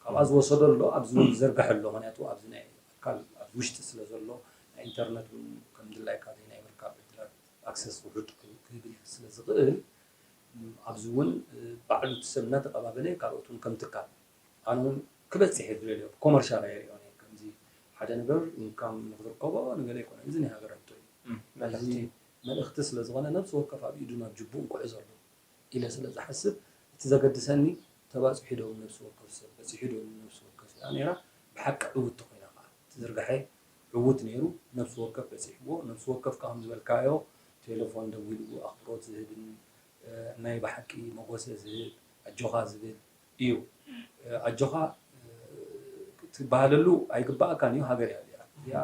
ካብኣ ዝወሰዶ ኣሎ፣ ኣብዚ እውን ዝዘርግሐ ኣሎ። ምኽንያቱ ኣብዚ ናይ ኣካል ኣብዚ ውሽጢ ስለ ዘሎ ናይ ኢንተርነት እውን ከም ድላይካ ናይ ምርካብ ዕድላት ኣክሰስ ውሑድ ክህብል ስለ ዝኽእል ኣብዚ እውን ባዕሉ እቲ ሰብ እናተቐባበለ ካልኦት እውን ከም ትካል ኣነ እውን ክበፅሕ እየ ዝደልዮ። ብኮመርሻል ኣይሪኦን እየ። ከምዚ ሓደ ነገር ኢንካም ንክትርከቦ ንገለ ኣይኮነን። እዚ ናይ ሃገር ሕቶ እዩ። እዚ መልእኽቲ ስለ ዝኾነ ነብሲ ወከፍ ኣብ ኢዱ ናብ ጅቡኡ ክሕዞ ኣለዎ ኢለ ስለ ዝሓስብ እቲ ዘገድሰኒ ተባፂሑ ዶ ነብሲ ወከፍ ሰብ በፂሑ ዶ ነብሲ ወከፍ እያ ነይራ። ብሓቂ ዕውትቲ ኮይና ከዓ እቲ ዝርጋሐ ዕዉት ነይሩ። ነብሲ ወከፍ በፂሕዎ። ነብሲ ወከፍ ከዓ ከም ዝበልካዮ ቴሌፎን ደዊሉ ኣኽብሮት ዝህብን ናይ ብሓቂ መጎሰ ዝህብ ኣጆኻ ዝብል እዩ። ኣጆኻ ክትበሃለሉ ኣይግባኣካን እዩ። ሃገር እያ እዚኣ። እዚኣ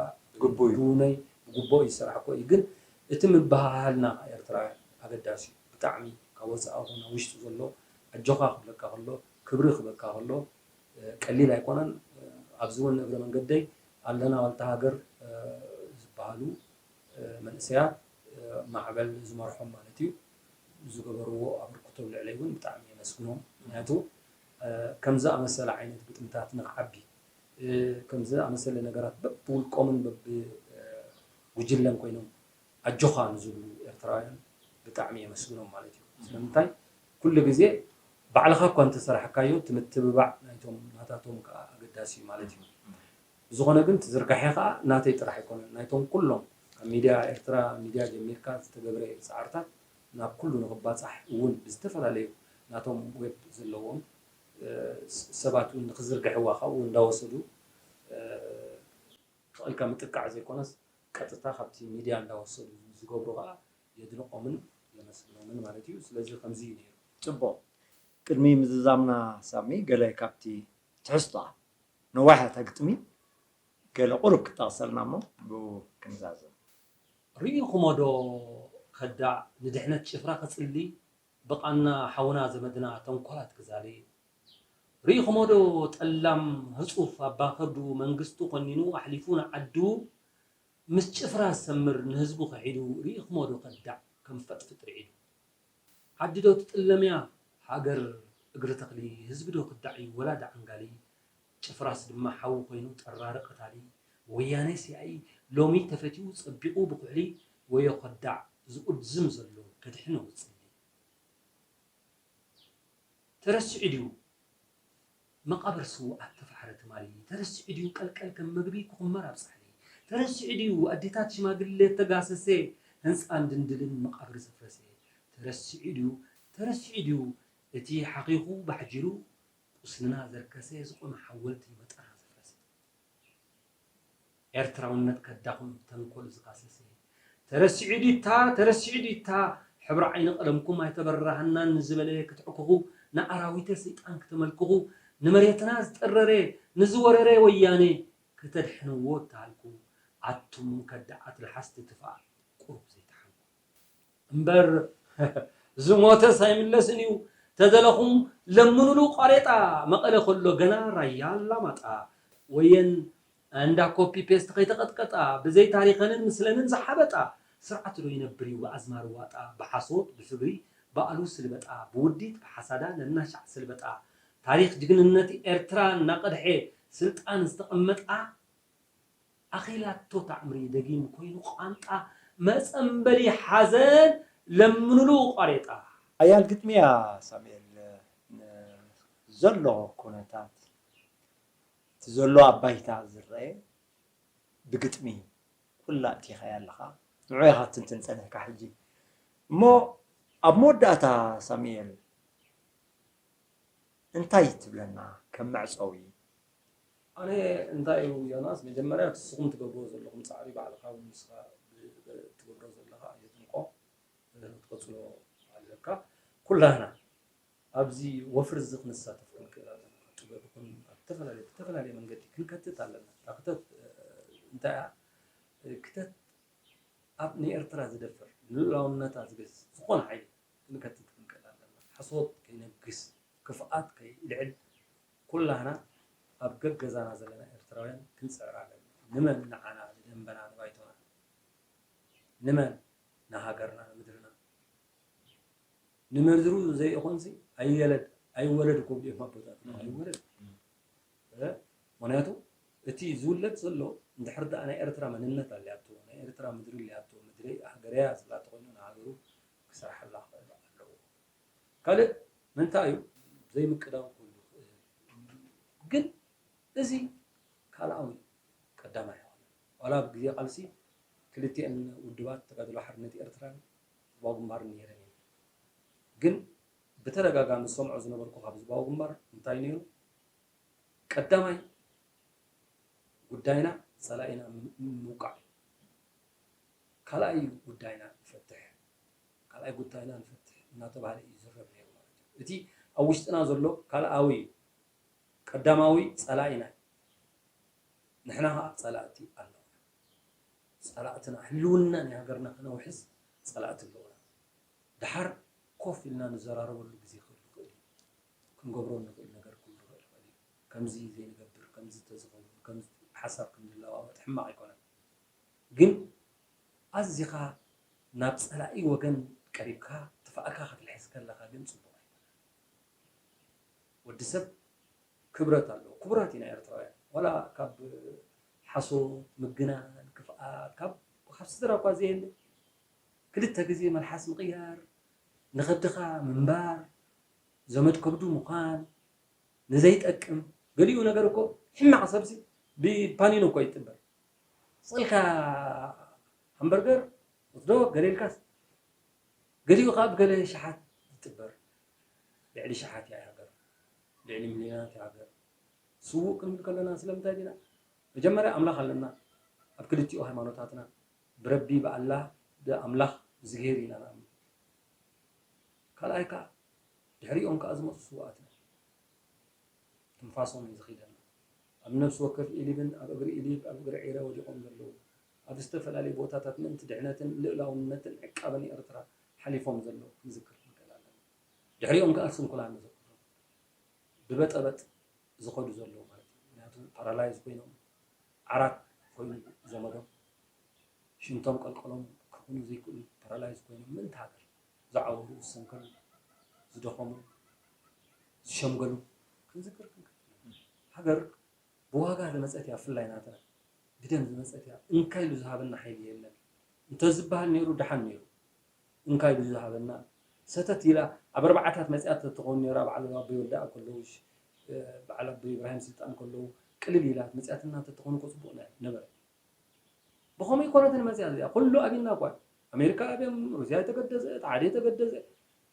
ግቡእ እዩ። ብውነይ ብግቡእ እዩ ዝሰራሕኮ እዩ። ግን እቲ ምብሃሃልና ኤርትራውያን ኣገዳሲ እዩ። ብጣዕሚ ካብ ወፃኢ ኮነ ውሽጢ ዘሎ ኣጆኻ ክብለካ ከሎ፣ ክብሪ ክበካ ከሎ ቀሊል ኣይኮነን። ኣብዚ እውን እግረ መንገደይ ኣለና ዋልታ ሃገር ዝበሃሉ መንእሰያት ማዕበል ዝመርሖም ማለት እዩ ዝገበርዎ ኣበርክቶ ልዕለይ እውን ብጣዕሚ የመስግኖም። ምክንያቱ ከምዚ ኣመሰለ ዓይነት ግጥምታት ንክዓቢ ከምዚ ኣመሰለ ነገራት በብውልቆምን በብጉጅለን ኮይኖም ኣጆኻ ንዝብሉ ኤርትራውያን ብጣዕሚ የመስግኖም ማለት እዩ። ስለምንታይ ኩሉ ግዜ ባዕልኻ እኳ እንተሰራሕካዮ እቲ ምትብባዕ ናይቶም ናታቶም ከዓ ኣገዳሲ እዩ ማለት እዩ። ብዝኾነ ግን እቲ ዝርጋሐ ከዓ ናተይ ጥራሕ ኣይኮነን፣ ናይቶም ኩሎም ካብ ሚድያ ኤርትራ ሚድያ ጀሚርካ ዝተገብረ ፃዕርታት ናብ ኩሉ ንክባፃሕ እውን ብዝተፈላለዩ ናቶም ዌብ ዘለዎም ሰባት እውን ንክዝርግሕዋ ካብኡ እንዳወሰዱ ተቐልካ ምጥቃዕ ዘይኮነስ ቀጥታ ካብቲ ሚድያ እንዳወሰዱ ዝገብሩ ከዓ የድንቖምን የመስግኖምን ማለት እዩ። ስለዚ ከምዚ እዩ ነይሩ። ፅቡቕ። ቅድሚ ምዝዛምና ሳሚ ገለ ካብቲ ትሕዝቶኣ ነዋሕ እታ ግጥሚ ገለ ቁሩብ ክጠቕሰልና እሞ ብኡ ክንዛዘም። ርኢኹሞ ዶ ከዳዕ ንድሕነት ጭፍራ ክጽሊ ብቓና ሓውና ዘመድና ተንኮላት ክዛሊ ርኢኹሞ ዶ ጠላም ህጹፍ ኣባ ከብዱ መንግስቱ ኮኒኑ ኣሕሊፉ ንዓዱ ምስ ጭፍራ ዝሰምር ንህዝቡ ክሒዱ ርኢኹሞ ዶ ከዳዕ ከም ፈጥፍጥ ርዒዱ ዓዲ ዶ ትጥለምያ ሃገር እግሪ ተኽሊ ህዝቢ ዶ ክዳዕዩ ወላ ዳዕንጋሊ ጭፍራስ ድማ ሓዊ ኮይኑ ጠራሪ ቀታሊ ወያነ ሲኣይ ሎሚ ተፈትዩ ጸቢቑ ብኩሕሊ ወዮ ከዳዕ ዝቁዝም ዘሎ ከድሕኖ ውጽሊ ተረሲዑ ድዩ መቓብር ስዉኣት ተፋሕረ ትማሊ ተረሲዑ ድዩ ቀልቀል ከም መግቢ ክኹመር ኣብ ጻሕሊ ተረሲዑ ድዩ ኣዴታት ሽማግለ ተጋሰሰ ህንጻን ድንድልን መቓብር ዘፍረሰ ተረሲዑ ድዩ ተረሲዑ ድዩ እቲ ሓኺኹ ባሕጂሩ ቁስልና ዘርከሰ ዝቖመ ሓወልቲ መጠራ ዘፍረሰ ኤርትራውነት ከዳኹም ተንኮል ዝኻሰሰ ተረሲዑ ዲታ ተረሲዑ ዲታ ሕብሪ ዓይኒ ቀለምኩም ኣይተበራህናን ንዝበለ ክትዕኩኹ ንኣራዊተ ሰይጣን ክተመልክኹ ንመሬትና ዝጠረረ ንዝወረረ ወያነ ከተድሕንዎ እተሃልኩ ኣቱም ከዳዓት ለሓስቲ ትፋእ ቁሩብ ዘይተሓንኩ እምበር ዝሞተስ ኣይምለስን እዩ ተደለኹም ለምኑሉ ቋሬጣ መቐለ ከሎ ገና ራያ ኣላማጣ ወየን እንዳ ኮፒ ፔስት ከይተቐጥቀጣ ብዘይ ታሪኸንን ምስለንን ዝሓበጣ ስርዓት ዶ ይነብር እዩ ብኣዝማሪ ዋጣ ብሓሶት ብፍግሪ ብኣሉ ስልበጣ ብውዲት ብሓሳዳ ነናሻዕ ስልበጣ ታሪኽ ጅግንነት ኤርትራ እናቐድሐ ስልጣን ዝተቐመጣ ኣኺላቶ ታዕምሪ ደጊም ኮይኑ ቋንጣ መጸምበሊ ሓዘን ለምንሉ ቋሬጣ። ሓያል ግጥሚ እያ ሳሙኤል። ዘሎ ኩነታት ዘሎ ኣብ ባይታ ዝረአ ብግጥሚ ኩላ እቲኻያ ኣለኻ። ንዑ ኢኻ ትንትን ጸኒሕካ ሕጂ። እሞ ኣብ መወዳእታ ሳሙኤል እንታይ ትብለና ከም መዕጸዊ? ኣነ እንታይ እዩ ዮናስ፣ መጀመርያ ንስኹም ትገብርዎ ዘለኹም ፃዕሪ ባዕልኻ እውን ንስኻ ብ- ብ- ትገብሮ ዘለኻ የድንቆ፣ ክትቀፅሎ ኣለካ። ኩላህና ኣብዚ ወፍሪ እዚ ክንሳተፍ ክንክእል ኣለና። ጥበብ ይኹን ኣብ ዝተፈላለየ ብተፈላለየ መንገዲ ክንከትት ኣለና። እታ ክተት እንታይ እያ? ክተት ኣብ ንኤርትራ ዝደፍር ንልኡላውነታ ዝገዝእ ዝኾነ ሓይሊ ክንከትት ክንክእል ኣለና። ሓሶት ከይነግስ፣ ክፍኣት ከይልዕል ኩላህና ኣብ ገገዛና ዘለና ኤርትራውያን ክንጽዕር ኣለና። ንመን ንዓና ንደንበና ንባይቶና ንመን ንሃገርና ንምድርና ንምድሩ ዘይኾንሲ ኣይየለድ ኣይወለድ እኮ ብኦም ኣቦታትና ኣይወለድ ምክንያቱ እቲ ዝውለድ ዘሎ እንድሕር ደኣ ናይ ኤርትራ መንነት ኣለያቶ ናይ ኤርትራ ምድሪ ኣለያቶ ምድሪ ሃገረያ ስላ ተኮይኑ ንሃገሩ ክሰርሓላ ክኽእል ኣለዎ ካልእ ምንታይ እዩ ዘይምቅዳው ክህሉ ይኽእል ግን እዚ ካልኣዊ ቀዳማይ ኣይኮነን ዋላ ኣብ ግዜ ቃልሲ ክልቲኤን ውድባት ተጋድሎ ሓርነት ኤርትራን ህዝባዊ ግንባርን ነይረን እየን ግን ብተደጋጋሚ ዝሰምዖ ዝነበርኩ ካብ ህዝባዊ ግንባር እንታይ ነይሩ ቀዳማይ ጉዳይና ጸላኢና ምውቃዕ እዩ። ካልኣይ ጉዳይና ንፈትሕ፣ ካልኣይ ጉዳይና ንፈትሕ እናተባህለ እዩ ዝዝረብ ነይሩ ማለት እዩ። እቲ ኣብ ውሽጥና ዘሎ ካልኣዊ እዩ። ቀዳማዊ ጸላኢና እዩ። ንሕና ኸዓ ጸላእቲ ኣለውና። ጸላእትና ህልውና ናይ ሃገርና ከነውሕስ ጸላእቲ ኣለውና። ደሓር ኮፍ ኢልና ንዘራረበሉ ግዜ ክህሉ ይኽእል እዩ። ክንገብሮ እንኽእል ነገር ክህሉ ይኽእል እዩ። ከምዚ ዘይንገብር፣ ከምዚ ተዝኸውን፣ ከምዚ ሓሳብ ክንለዋወጥ ሕማቕ ኣይኮነን። ግን ኣዚኻ ናብ ጸላኢ ወገን ቀሪብካ ጥፋእካ ክትልሕስ ከለኻ ግን ጽቡቕ ኣይኮነን። ወዲ ሰብ ክብረት ኣለዎ። ክቡራት ኢና ኤርትራውያን። ዋላ ካብ ሓሶት፣ ምግናን፣ ክፍኣት ካብ ካብ ስድራ እኳ ዘየለ ክልተ ግዜ መልሓስ ምቕያር፣ ንኸብድኻ ምንባር፣ ዘመድ ከብዱ ምዃን፣ ንዘይጠቅም ገሊኡ ነገር እኮ ሕማቕ ሰብሲ ብፓኒኖ እኮ ይጥበር። ስቕ ኢልካ ሃምበርገር ወስዶ ገለ ኢልካስ ገሊኡ ከዓ ብገለ ሸሓት ይጥበር። ልዕሊ ሸሓት እያ ሃገር፣ ልዕሊ ሚልዮናት እያ ሃገር። ስዉእ ክንብል ከለና ስለምንታይ ዲና? መጀመርያ ኣምላኽ ኣለና ኣብ ክልቲኡ ሃይማኖታትና ብረቢ ብኣላህ ብኣምላኽ ብዝግሄር ኢና ንኣምን። ካልኣይ ከዓ ድሕሪኦም ከዓ ዝመፁ ስውኣትና ትንፋሶም እዩ ዝኺደና። ኣብ ነፍሲ ወከፍ ኢሊብን ኣብ እግሪ ኢሊብ ኣብ እግሪ ዒረ ወዲቖም ዘለዉ ኣብ ዝተፈላለዩ ቦታታት ምእንቲ ድሕነትን ልእላውነትን ዕቃበን ኤርትራ ሓሊፎም ዘለዉ ክንዝክር ክንክእል ኣለና። ድሕሪኦም ከዓ ስንኩላን ንዘክሮም ብበጠበጥ ዝኸዱ ዘለዉ ማለት እዩ። ምክንያቱ ፓራላይዝ ኮይኖም ዓራት ኮይኑ ዘመዶም ሽንቶም ቀልቀሎም ክኹኑ ዘይክእሉ ፓራላይዝ ኮይኖም ምእንቲ ሃገር ዝዓወሩ ዝሰንከሉ ዝደኸሙ ዝሸምገሉ ክንዝክር ክንክእል ሃገር ብዋጋ ዝመፀት እያ ብፍላይ ናትና ብደም ዝመፀት እያ እንካ ኢሉ ዝሃበና ሓይሊ የለን እንተዝበሃል ነይሩ ደሓን ነይሩ እንካ ኢሉ ዝሃበና ሰተት ኢላ ኣብ ኣርባዓታት መፅኣ ተትኸውን ነይራ በዓል ኣቦይ ወልደኣብ ከለዉ በዓል ኣቦይ ኢብራሂም ስልጣን ከለዉ ቅልል ኢላ መፅኣትና ተትኾኑ እኮ ፅቡቕ ነበረ ብኸመይ ኮነት መፅኣ እዚኣ ኩሉ ኣብና እኳ ኣሜሪካ ኣብዮም ሩስያ የተገደዘ ጣዕደ የተገደዘ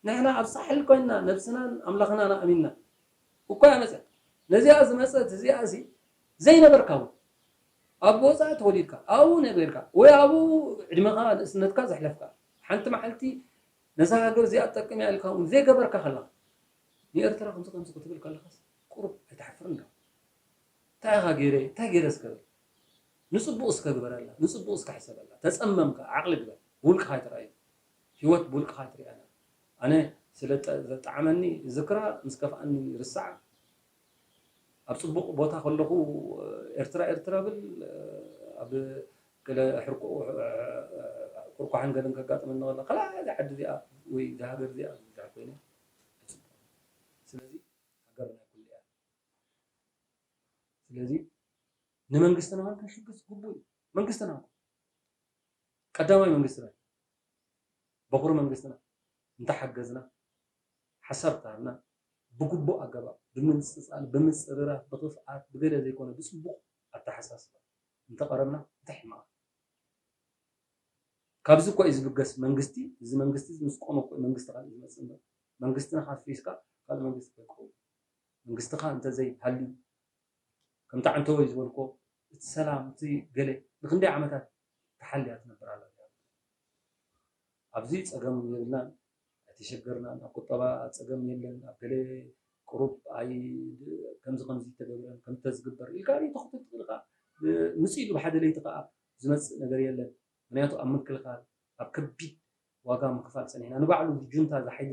ንሕና ኣብ ሳሕል ኮይንና ነብስናን ኣምላኽናን ኣሚንና እኳ እያ መፅኣ ነዚኣ ዝመፀት እዚኣ ሲ ዘይነበርካ እውን ኣብ ወፃኢ ተወሊድካ ኣብኡ ነቢርካ ወይ ኣብኡ ዕድመኻ ንእስነትካ ዘሕለፍካ ሓንቲ መዓልቲ ነዛ ሃገር እዚኣ ትጠቅም እያ ኢልካ እውን ዘይገበርካ ከለኻ ንኤርትራ ከምዚ ከምዚ ክትብል ከለኻስ ቁሩብ ኣይትሓፍርን ዶ እንታይ ኢኻ ገይረ እንታይ ገይረ እስከ በል ንፅቡቕ እስከ ግበረላ ንፅቡቕ እስከ ሕሰበላ ተፀመምካ ዓቕሊ ግበር ብውልቅኻ ኣይትረኣዩ ህይወት ብውልቅኻ ኣይትሪኣና ኣነ ስለ ዘጣዓመኒ ዝክራ ምስ ከፍኣኒ ርስዓ ኣብ ፅቡቕ ቦታ ከለኹ ኤርትራ ኤርትራ ብል ኣብ ገለ ሕርቁ ቁርቋሕን ገለን ከጋጥመኒ ከላ ከላ እዛ ዓዲ እዚኣ ወይ እዛ ሃገር እዚኣ ዝብዛሕ ኮይነ ኣይፅቡቕ ስለዚ ሃገር ናይ ኩሉ እያ ስለዚ ንመንግስትና እውን ክንሕግዝ ግቡእ እዩ መንግስትና እውን ቀዳማይ መንግስትና እዩ በኹሪ መንግስትና እንተሓገዝና ሓሳብ ተሃብና ብግቡእ ኣገባብ ብምንፅፃል ብምፅርራፍ ብክፍኣት ብገለ ዘይኮነ ብፅቡቕ ኣተሓሳስባ እንተቐረብና እንታይ ሕማቕ? ካብዚ እኮ እዩ ዝብገስ መንግስቲ። እዚ መንግስቲ እዚ ምስ ቆመ እኮ እዩ መንግስቲ ካልእ ዝመፅእ እምበር መንግስትና ካፊስካ ካልእ መንግስቲ ከይቀውም መንግስትኻ እንተዘይሃልዩ ከምቲ ዓንተወይ ዝበልኮ እቲ ሰላም እቲ ገለ ንክንደይ ዓመታት ተሓልያ ትነብር ኣላ። ኣብዚ ፀገም የብልናን ኣይተሸገርናን። ኣብ ቁጠባ ፀገም የለን። ኣብ ገለ ቁሩብ ኣይ ከምዚ ከምዚ ተገብረን ከምተ ዝግበር ኢልካ ሪኢቶ ክትብል ትኽእል ኢኻ። ምፅእ ኢሉ ብሓደ ለይቲ ከዓ ዝመፅእ ነገር የለን። ምክንያቱ ኣብ ምክልኻል ኣብ ከቢድ ዋጋ ምክፋል ፀኒሕና። ንባዕሉ ጁንታ ዝሓይሊ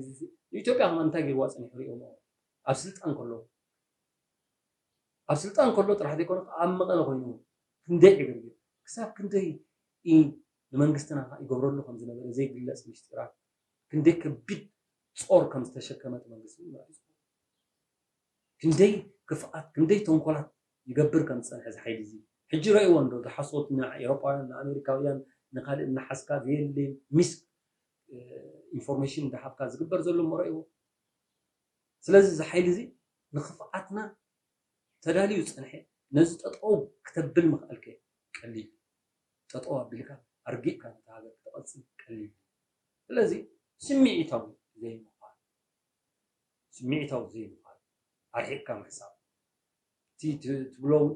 ንኢትዮጵያ ከማ እንታይ ገይርዋ ፀኒሑ ሪኦሞ ኣብ ስልጣን ከሎ ኣብ ስልጣን ከሎ ጥራሕ ዘይኮነ ኣብ መቐለ ኮይኑ ክንደይ ዕግርግር ክሳብ ክንደይ ንመንግስትና ይገብረሉ ከም ዝነበረ ዘይግለፅ ምስጢራት ክንደይ ከቢድ ፆር ከም ዝተሸከመት መንግስቲ ክንደይ ክፍኣት ክንደይ ተንኮላት ይገብር ከም ዝፀንሐ እዚ ሓይሊ እዚ ሕጂ ረእይዎ እንዶ ዝሓሶት ንኤሮጳውያን ንኣሜሪካውያን ንካልእ እናሓዝካ ዘየለ ሚስ ኢንፎርሜሽን እንዳሃብካ ዝግበር ዘሎ እሞ ረእይዎ ስለዚ እዚ ሓይሊ እዚ ንክፍኣትና ተዳልዩ ዝፀንሐ ነዚ ጠጠው ክተብል ምኽኣልከ ቀሊል ጠጠው ኣቢልካ ኣርጊእካ ነታ ሃገር ክተቐፅል ቀሊል ስለዚ ስምዒታዊ ዘይምዃን ስምዒታዊ ዘይምዃን ኣርሒቕካ ምሕሳብ እቲ ትብሎ እውን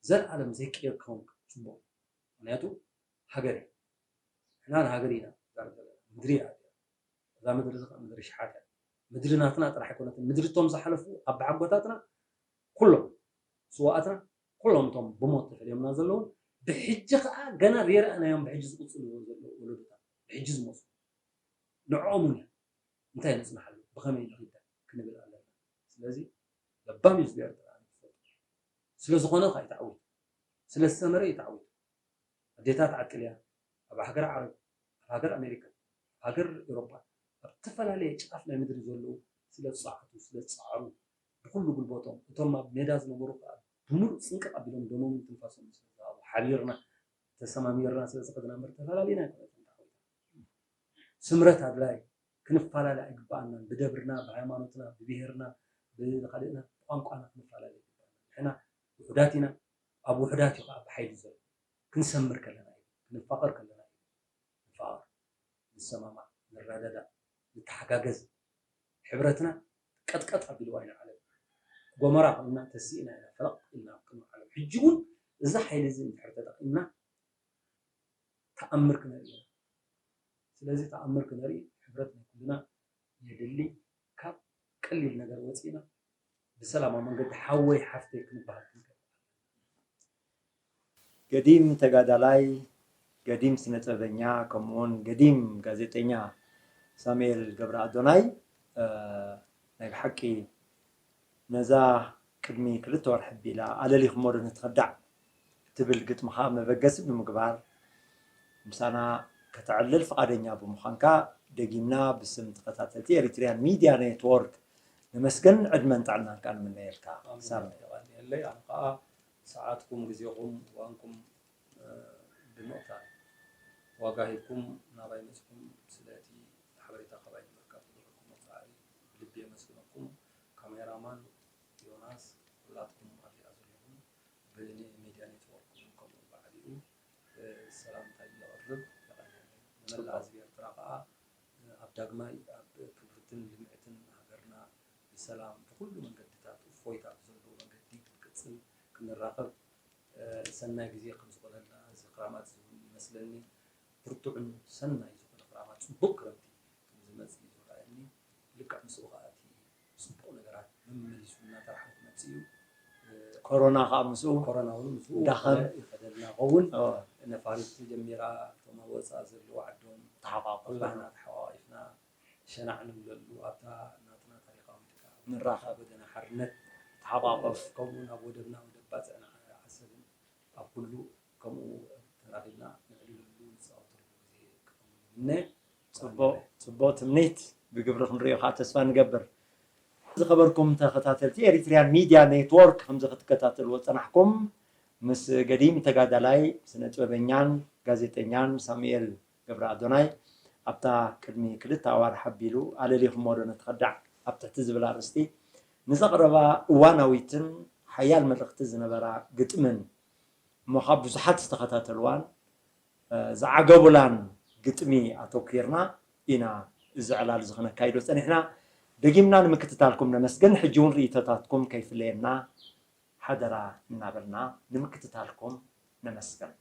ዘለኣለም ዘይቅየር ክኸውን ፅቡቕ ምክንያቱ ሃገር እዩ ንሕና ንሃገር ኢና ዛር ዘለና ምድሪ እያ እዛ ምድሪ እዚ ምድሪ ሽሓት እያ ምድሪ ናትና ጥራሕ ኣይኮነትን ምድሪ እቶም ዝሓለፉ ኣባሓጎታትና ኩሎም ስዋኣትና ኩሎም እቶም ብሞት ተፈልዮምና ዘለውን ብሕጂ ከዓ ገና ዘይረኣናዮም ብሕጂ ዝቅፅሉ ዘለዉ ወለዶታት ብሕጂ ዝመፁ ንዕኦም እውን እንታይ ነፅንሓሉ ብኸመይ ንኺዳ ክንብል ኣለና ስለዚ ለባም እዩ ህዝቢ ኤርትራ ዝፈልጡ ስለዝኾነ ከዓ ይተዓዊቱ ስለዝሰመረ ይተዓዊቱ ኣዴታት ዓጥልያ ኣብ ሃገር ዓረብ ኣብ ሃገር ኣሜሪካ ኣብ ሃገር ኤሮፓ ኣብ ዝተፈላለየ ጫፍ ናይ ምድሪ ዘለዉ ስለ ዝፀዓቱ ስለ ዝፀዓሩ ብኩሉ ጉልበቶም እቶም ኣብ ሜዳ ዝነበሩ ከዓ ብምሉእ ፅንቅቕ ኣቢሎም ደሞምን ትንፋሶምን ስለ ዝሃቡ ሓቢርና ተሰማሚርና ስለ ዝኸድና እምበር ተፈላለና ኣይኮነትን ስምረት ኣድላይ ክንፈላለ ኣይግበኣናን ብደብርና ብሃይማኖትና ብብሄርና ብካልእና ብቋንቋና ክንፈላለ ኣይግበኣና ንሕና ውሑዳት ኢና ኣብ ውሑዳት እዩ ከዓ ብሓይሊ ዘሎ ክንሰምር ከለና እዩ ክንፋቐር ከለና እዩ ንፋቐር ንሰማማዕ ንረዳዳእ ንተሓጋገዝ ሕብረትና ቀጥቀጥ ኣቢልዋ ኢና ዓለም ጎመራ ኮይና ተሲእና ኢና ፈለቕ ኢልና ኣብ ቅድሚ ዓለም ሕጂ እውን እዚ ሓይሊ እዚ እንድሕር ተጠቒምና ተኣምር ክነርኢ ኢና ስለዚ ተኣምር ክነርኢ ሕብረት ናይ ኩልና የድሊ ካብ ቀሊል ነገር ወፂእና ብሰላማዊ መንገዲ ሓወይ ሓፍተይ ክንበሃል ክንክእል ገዲም ተጋዳላይ ገዲም ስነጥበበኛ ከምኡውን ገዲም ጋዜጠኛ ሳሙኤል ገብረኣዶናይ ናይ ብሓቂ ነዛ ቅድሚ ክልተ ወርሒ ኣቢላ ኣለሊኹሞ ዶ ንትኸዳዕ እትብል ግጥምኻ መበገሲ ብምግባር ምሳና ከተዕልል ፍቓደኛ ብምዃንካ ደጊምና ብስም ተኸታተልቲ ኤሪትሪያን ሚድያ ኔትወርክ ነመስግን ዕድመን ጥዕናን ከዓ ንምነየልካ ሳሚ። የቐንየለይ ኣነ ከዓ ሰዓትኩም ግዜኹም እዋንኩም ብምቕታል ዋጋ ሂብኩም ናባይ መፅኹም ስለ እቲ ሓበሬታ ካባይ ንምርካብ ዝገበርኩሞ ፃዕሪ ብልቢ የመስግነኩም። ካሜራማን ዮናስ ኩላትኩም ኣብዚኣ ዘለኹም ብሜድያ ኔትወርክ እውን ከምኡ ብዓቢኡ ሰላምታይ የቕርብ። የቐንየለይ። ንመላእ ህዝቢ ኤርትራ ከዓ ኣብ ዳግማይ ኣብ ክብርትን ልምዕትን ሃገርና ብሰላም ብኩሉ መንገድታት እፎይታ ብዘለዎ መንገዲ ክንቅፅል ክንራኸብ ሰናይ ግዜ ከም ዝኾነልና እዚ ክራማት እዚ እውን ይመስለኒ። ብርቱዕን ሰናይ ዝኾነ ክራማት ፅቡቕ ክረምቲ ከም ዝመፅእ እዩ ዝረኣየኒ። ልክዕ ምስኡ ከዓ እቲ ፅቡቕ ነገራት መመሊሱ እናተራሕወ ክመፅእ እዩ። ኮሮና ከዓ ምስኡ ኮሮና እውን ምስኡ ዳኸም ይኸደልና ይኸውን። ነፋሪት ጀሚራ እቶም ኣብ ወፃኢ ዘለዉ ዓዶም ተሓቋቁፍና ኩላህና ተሓቋቂፍና ሸናዕ ንብለሉ ኣብታ ናትና ታሪኻዊት ከዓ ንራኸብ። ጎደና ሓርነት ተሓቋቆፍ። ከምኡ ናብ ወደብና ወደብ ባፅዕና ዓሰብን ኣብ ኩሉ ከምኡ ተራኺብና ነዕልለሉ ንፃወተሉ ግዜ ክኸውን ይምነ። ፅቡቕ ፅቡቕ ትምኒት ብግብሪ ክንሪኦ ከዓ ተስፋ ንገብር። ዝኸበርኩም ተኸታተልቲ ኤሪትሪያን ሚድያ ኔትወርክ ከምዚ ክትከታተልዎ ዝፀናሕኩም ምስ ገዲም ተጋዳላይ ስነ ጥበበኛን ጋዜጠኛን ሳሙኤል ገብረ ኣዶናይ ኣብታ ቅድሚ ክልተ ኣዋርሕ ኣቢሉ ኣለሊኹሞ ዶ ነቲ ከዳዕ ኣብ ትሕቲ ዝብል ኣርእስቲ ንዘቕረባ እዋናዊትን ሓያል መልእኽቲ ዝነበራ ግጥምን እሞ ካብ ብዙሓት ዝተኸታተልዋን ዝዓገቡላን ግጥሚ ኣተኲርና ኢና እዚ ዕላል እዚ ክነካይዶ ጸኒሕና። ደጊምና ንምክትታልኩም ነመስግን። ሕጂ እውን ርእይቶታትኩም ከይፍለየና ሓደራ እናበልና ንምክትታልኩም ነመስግን።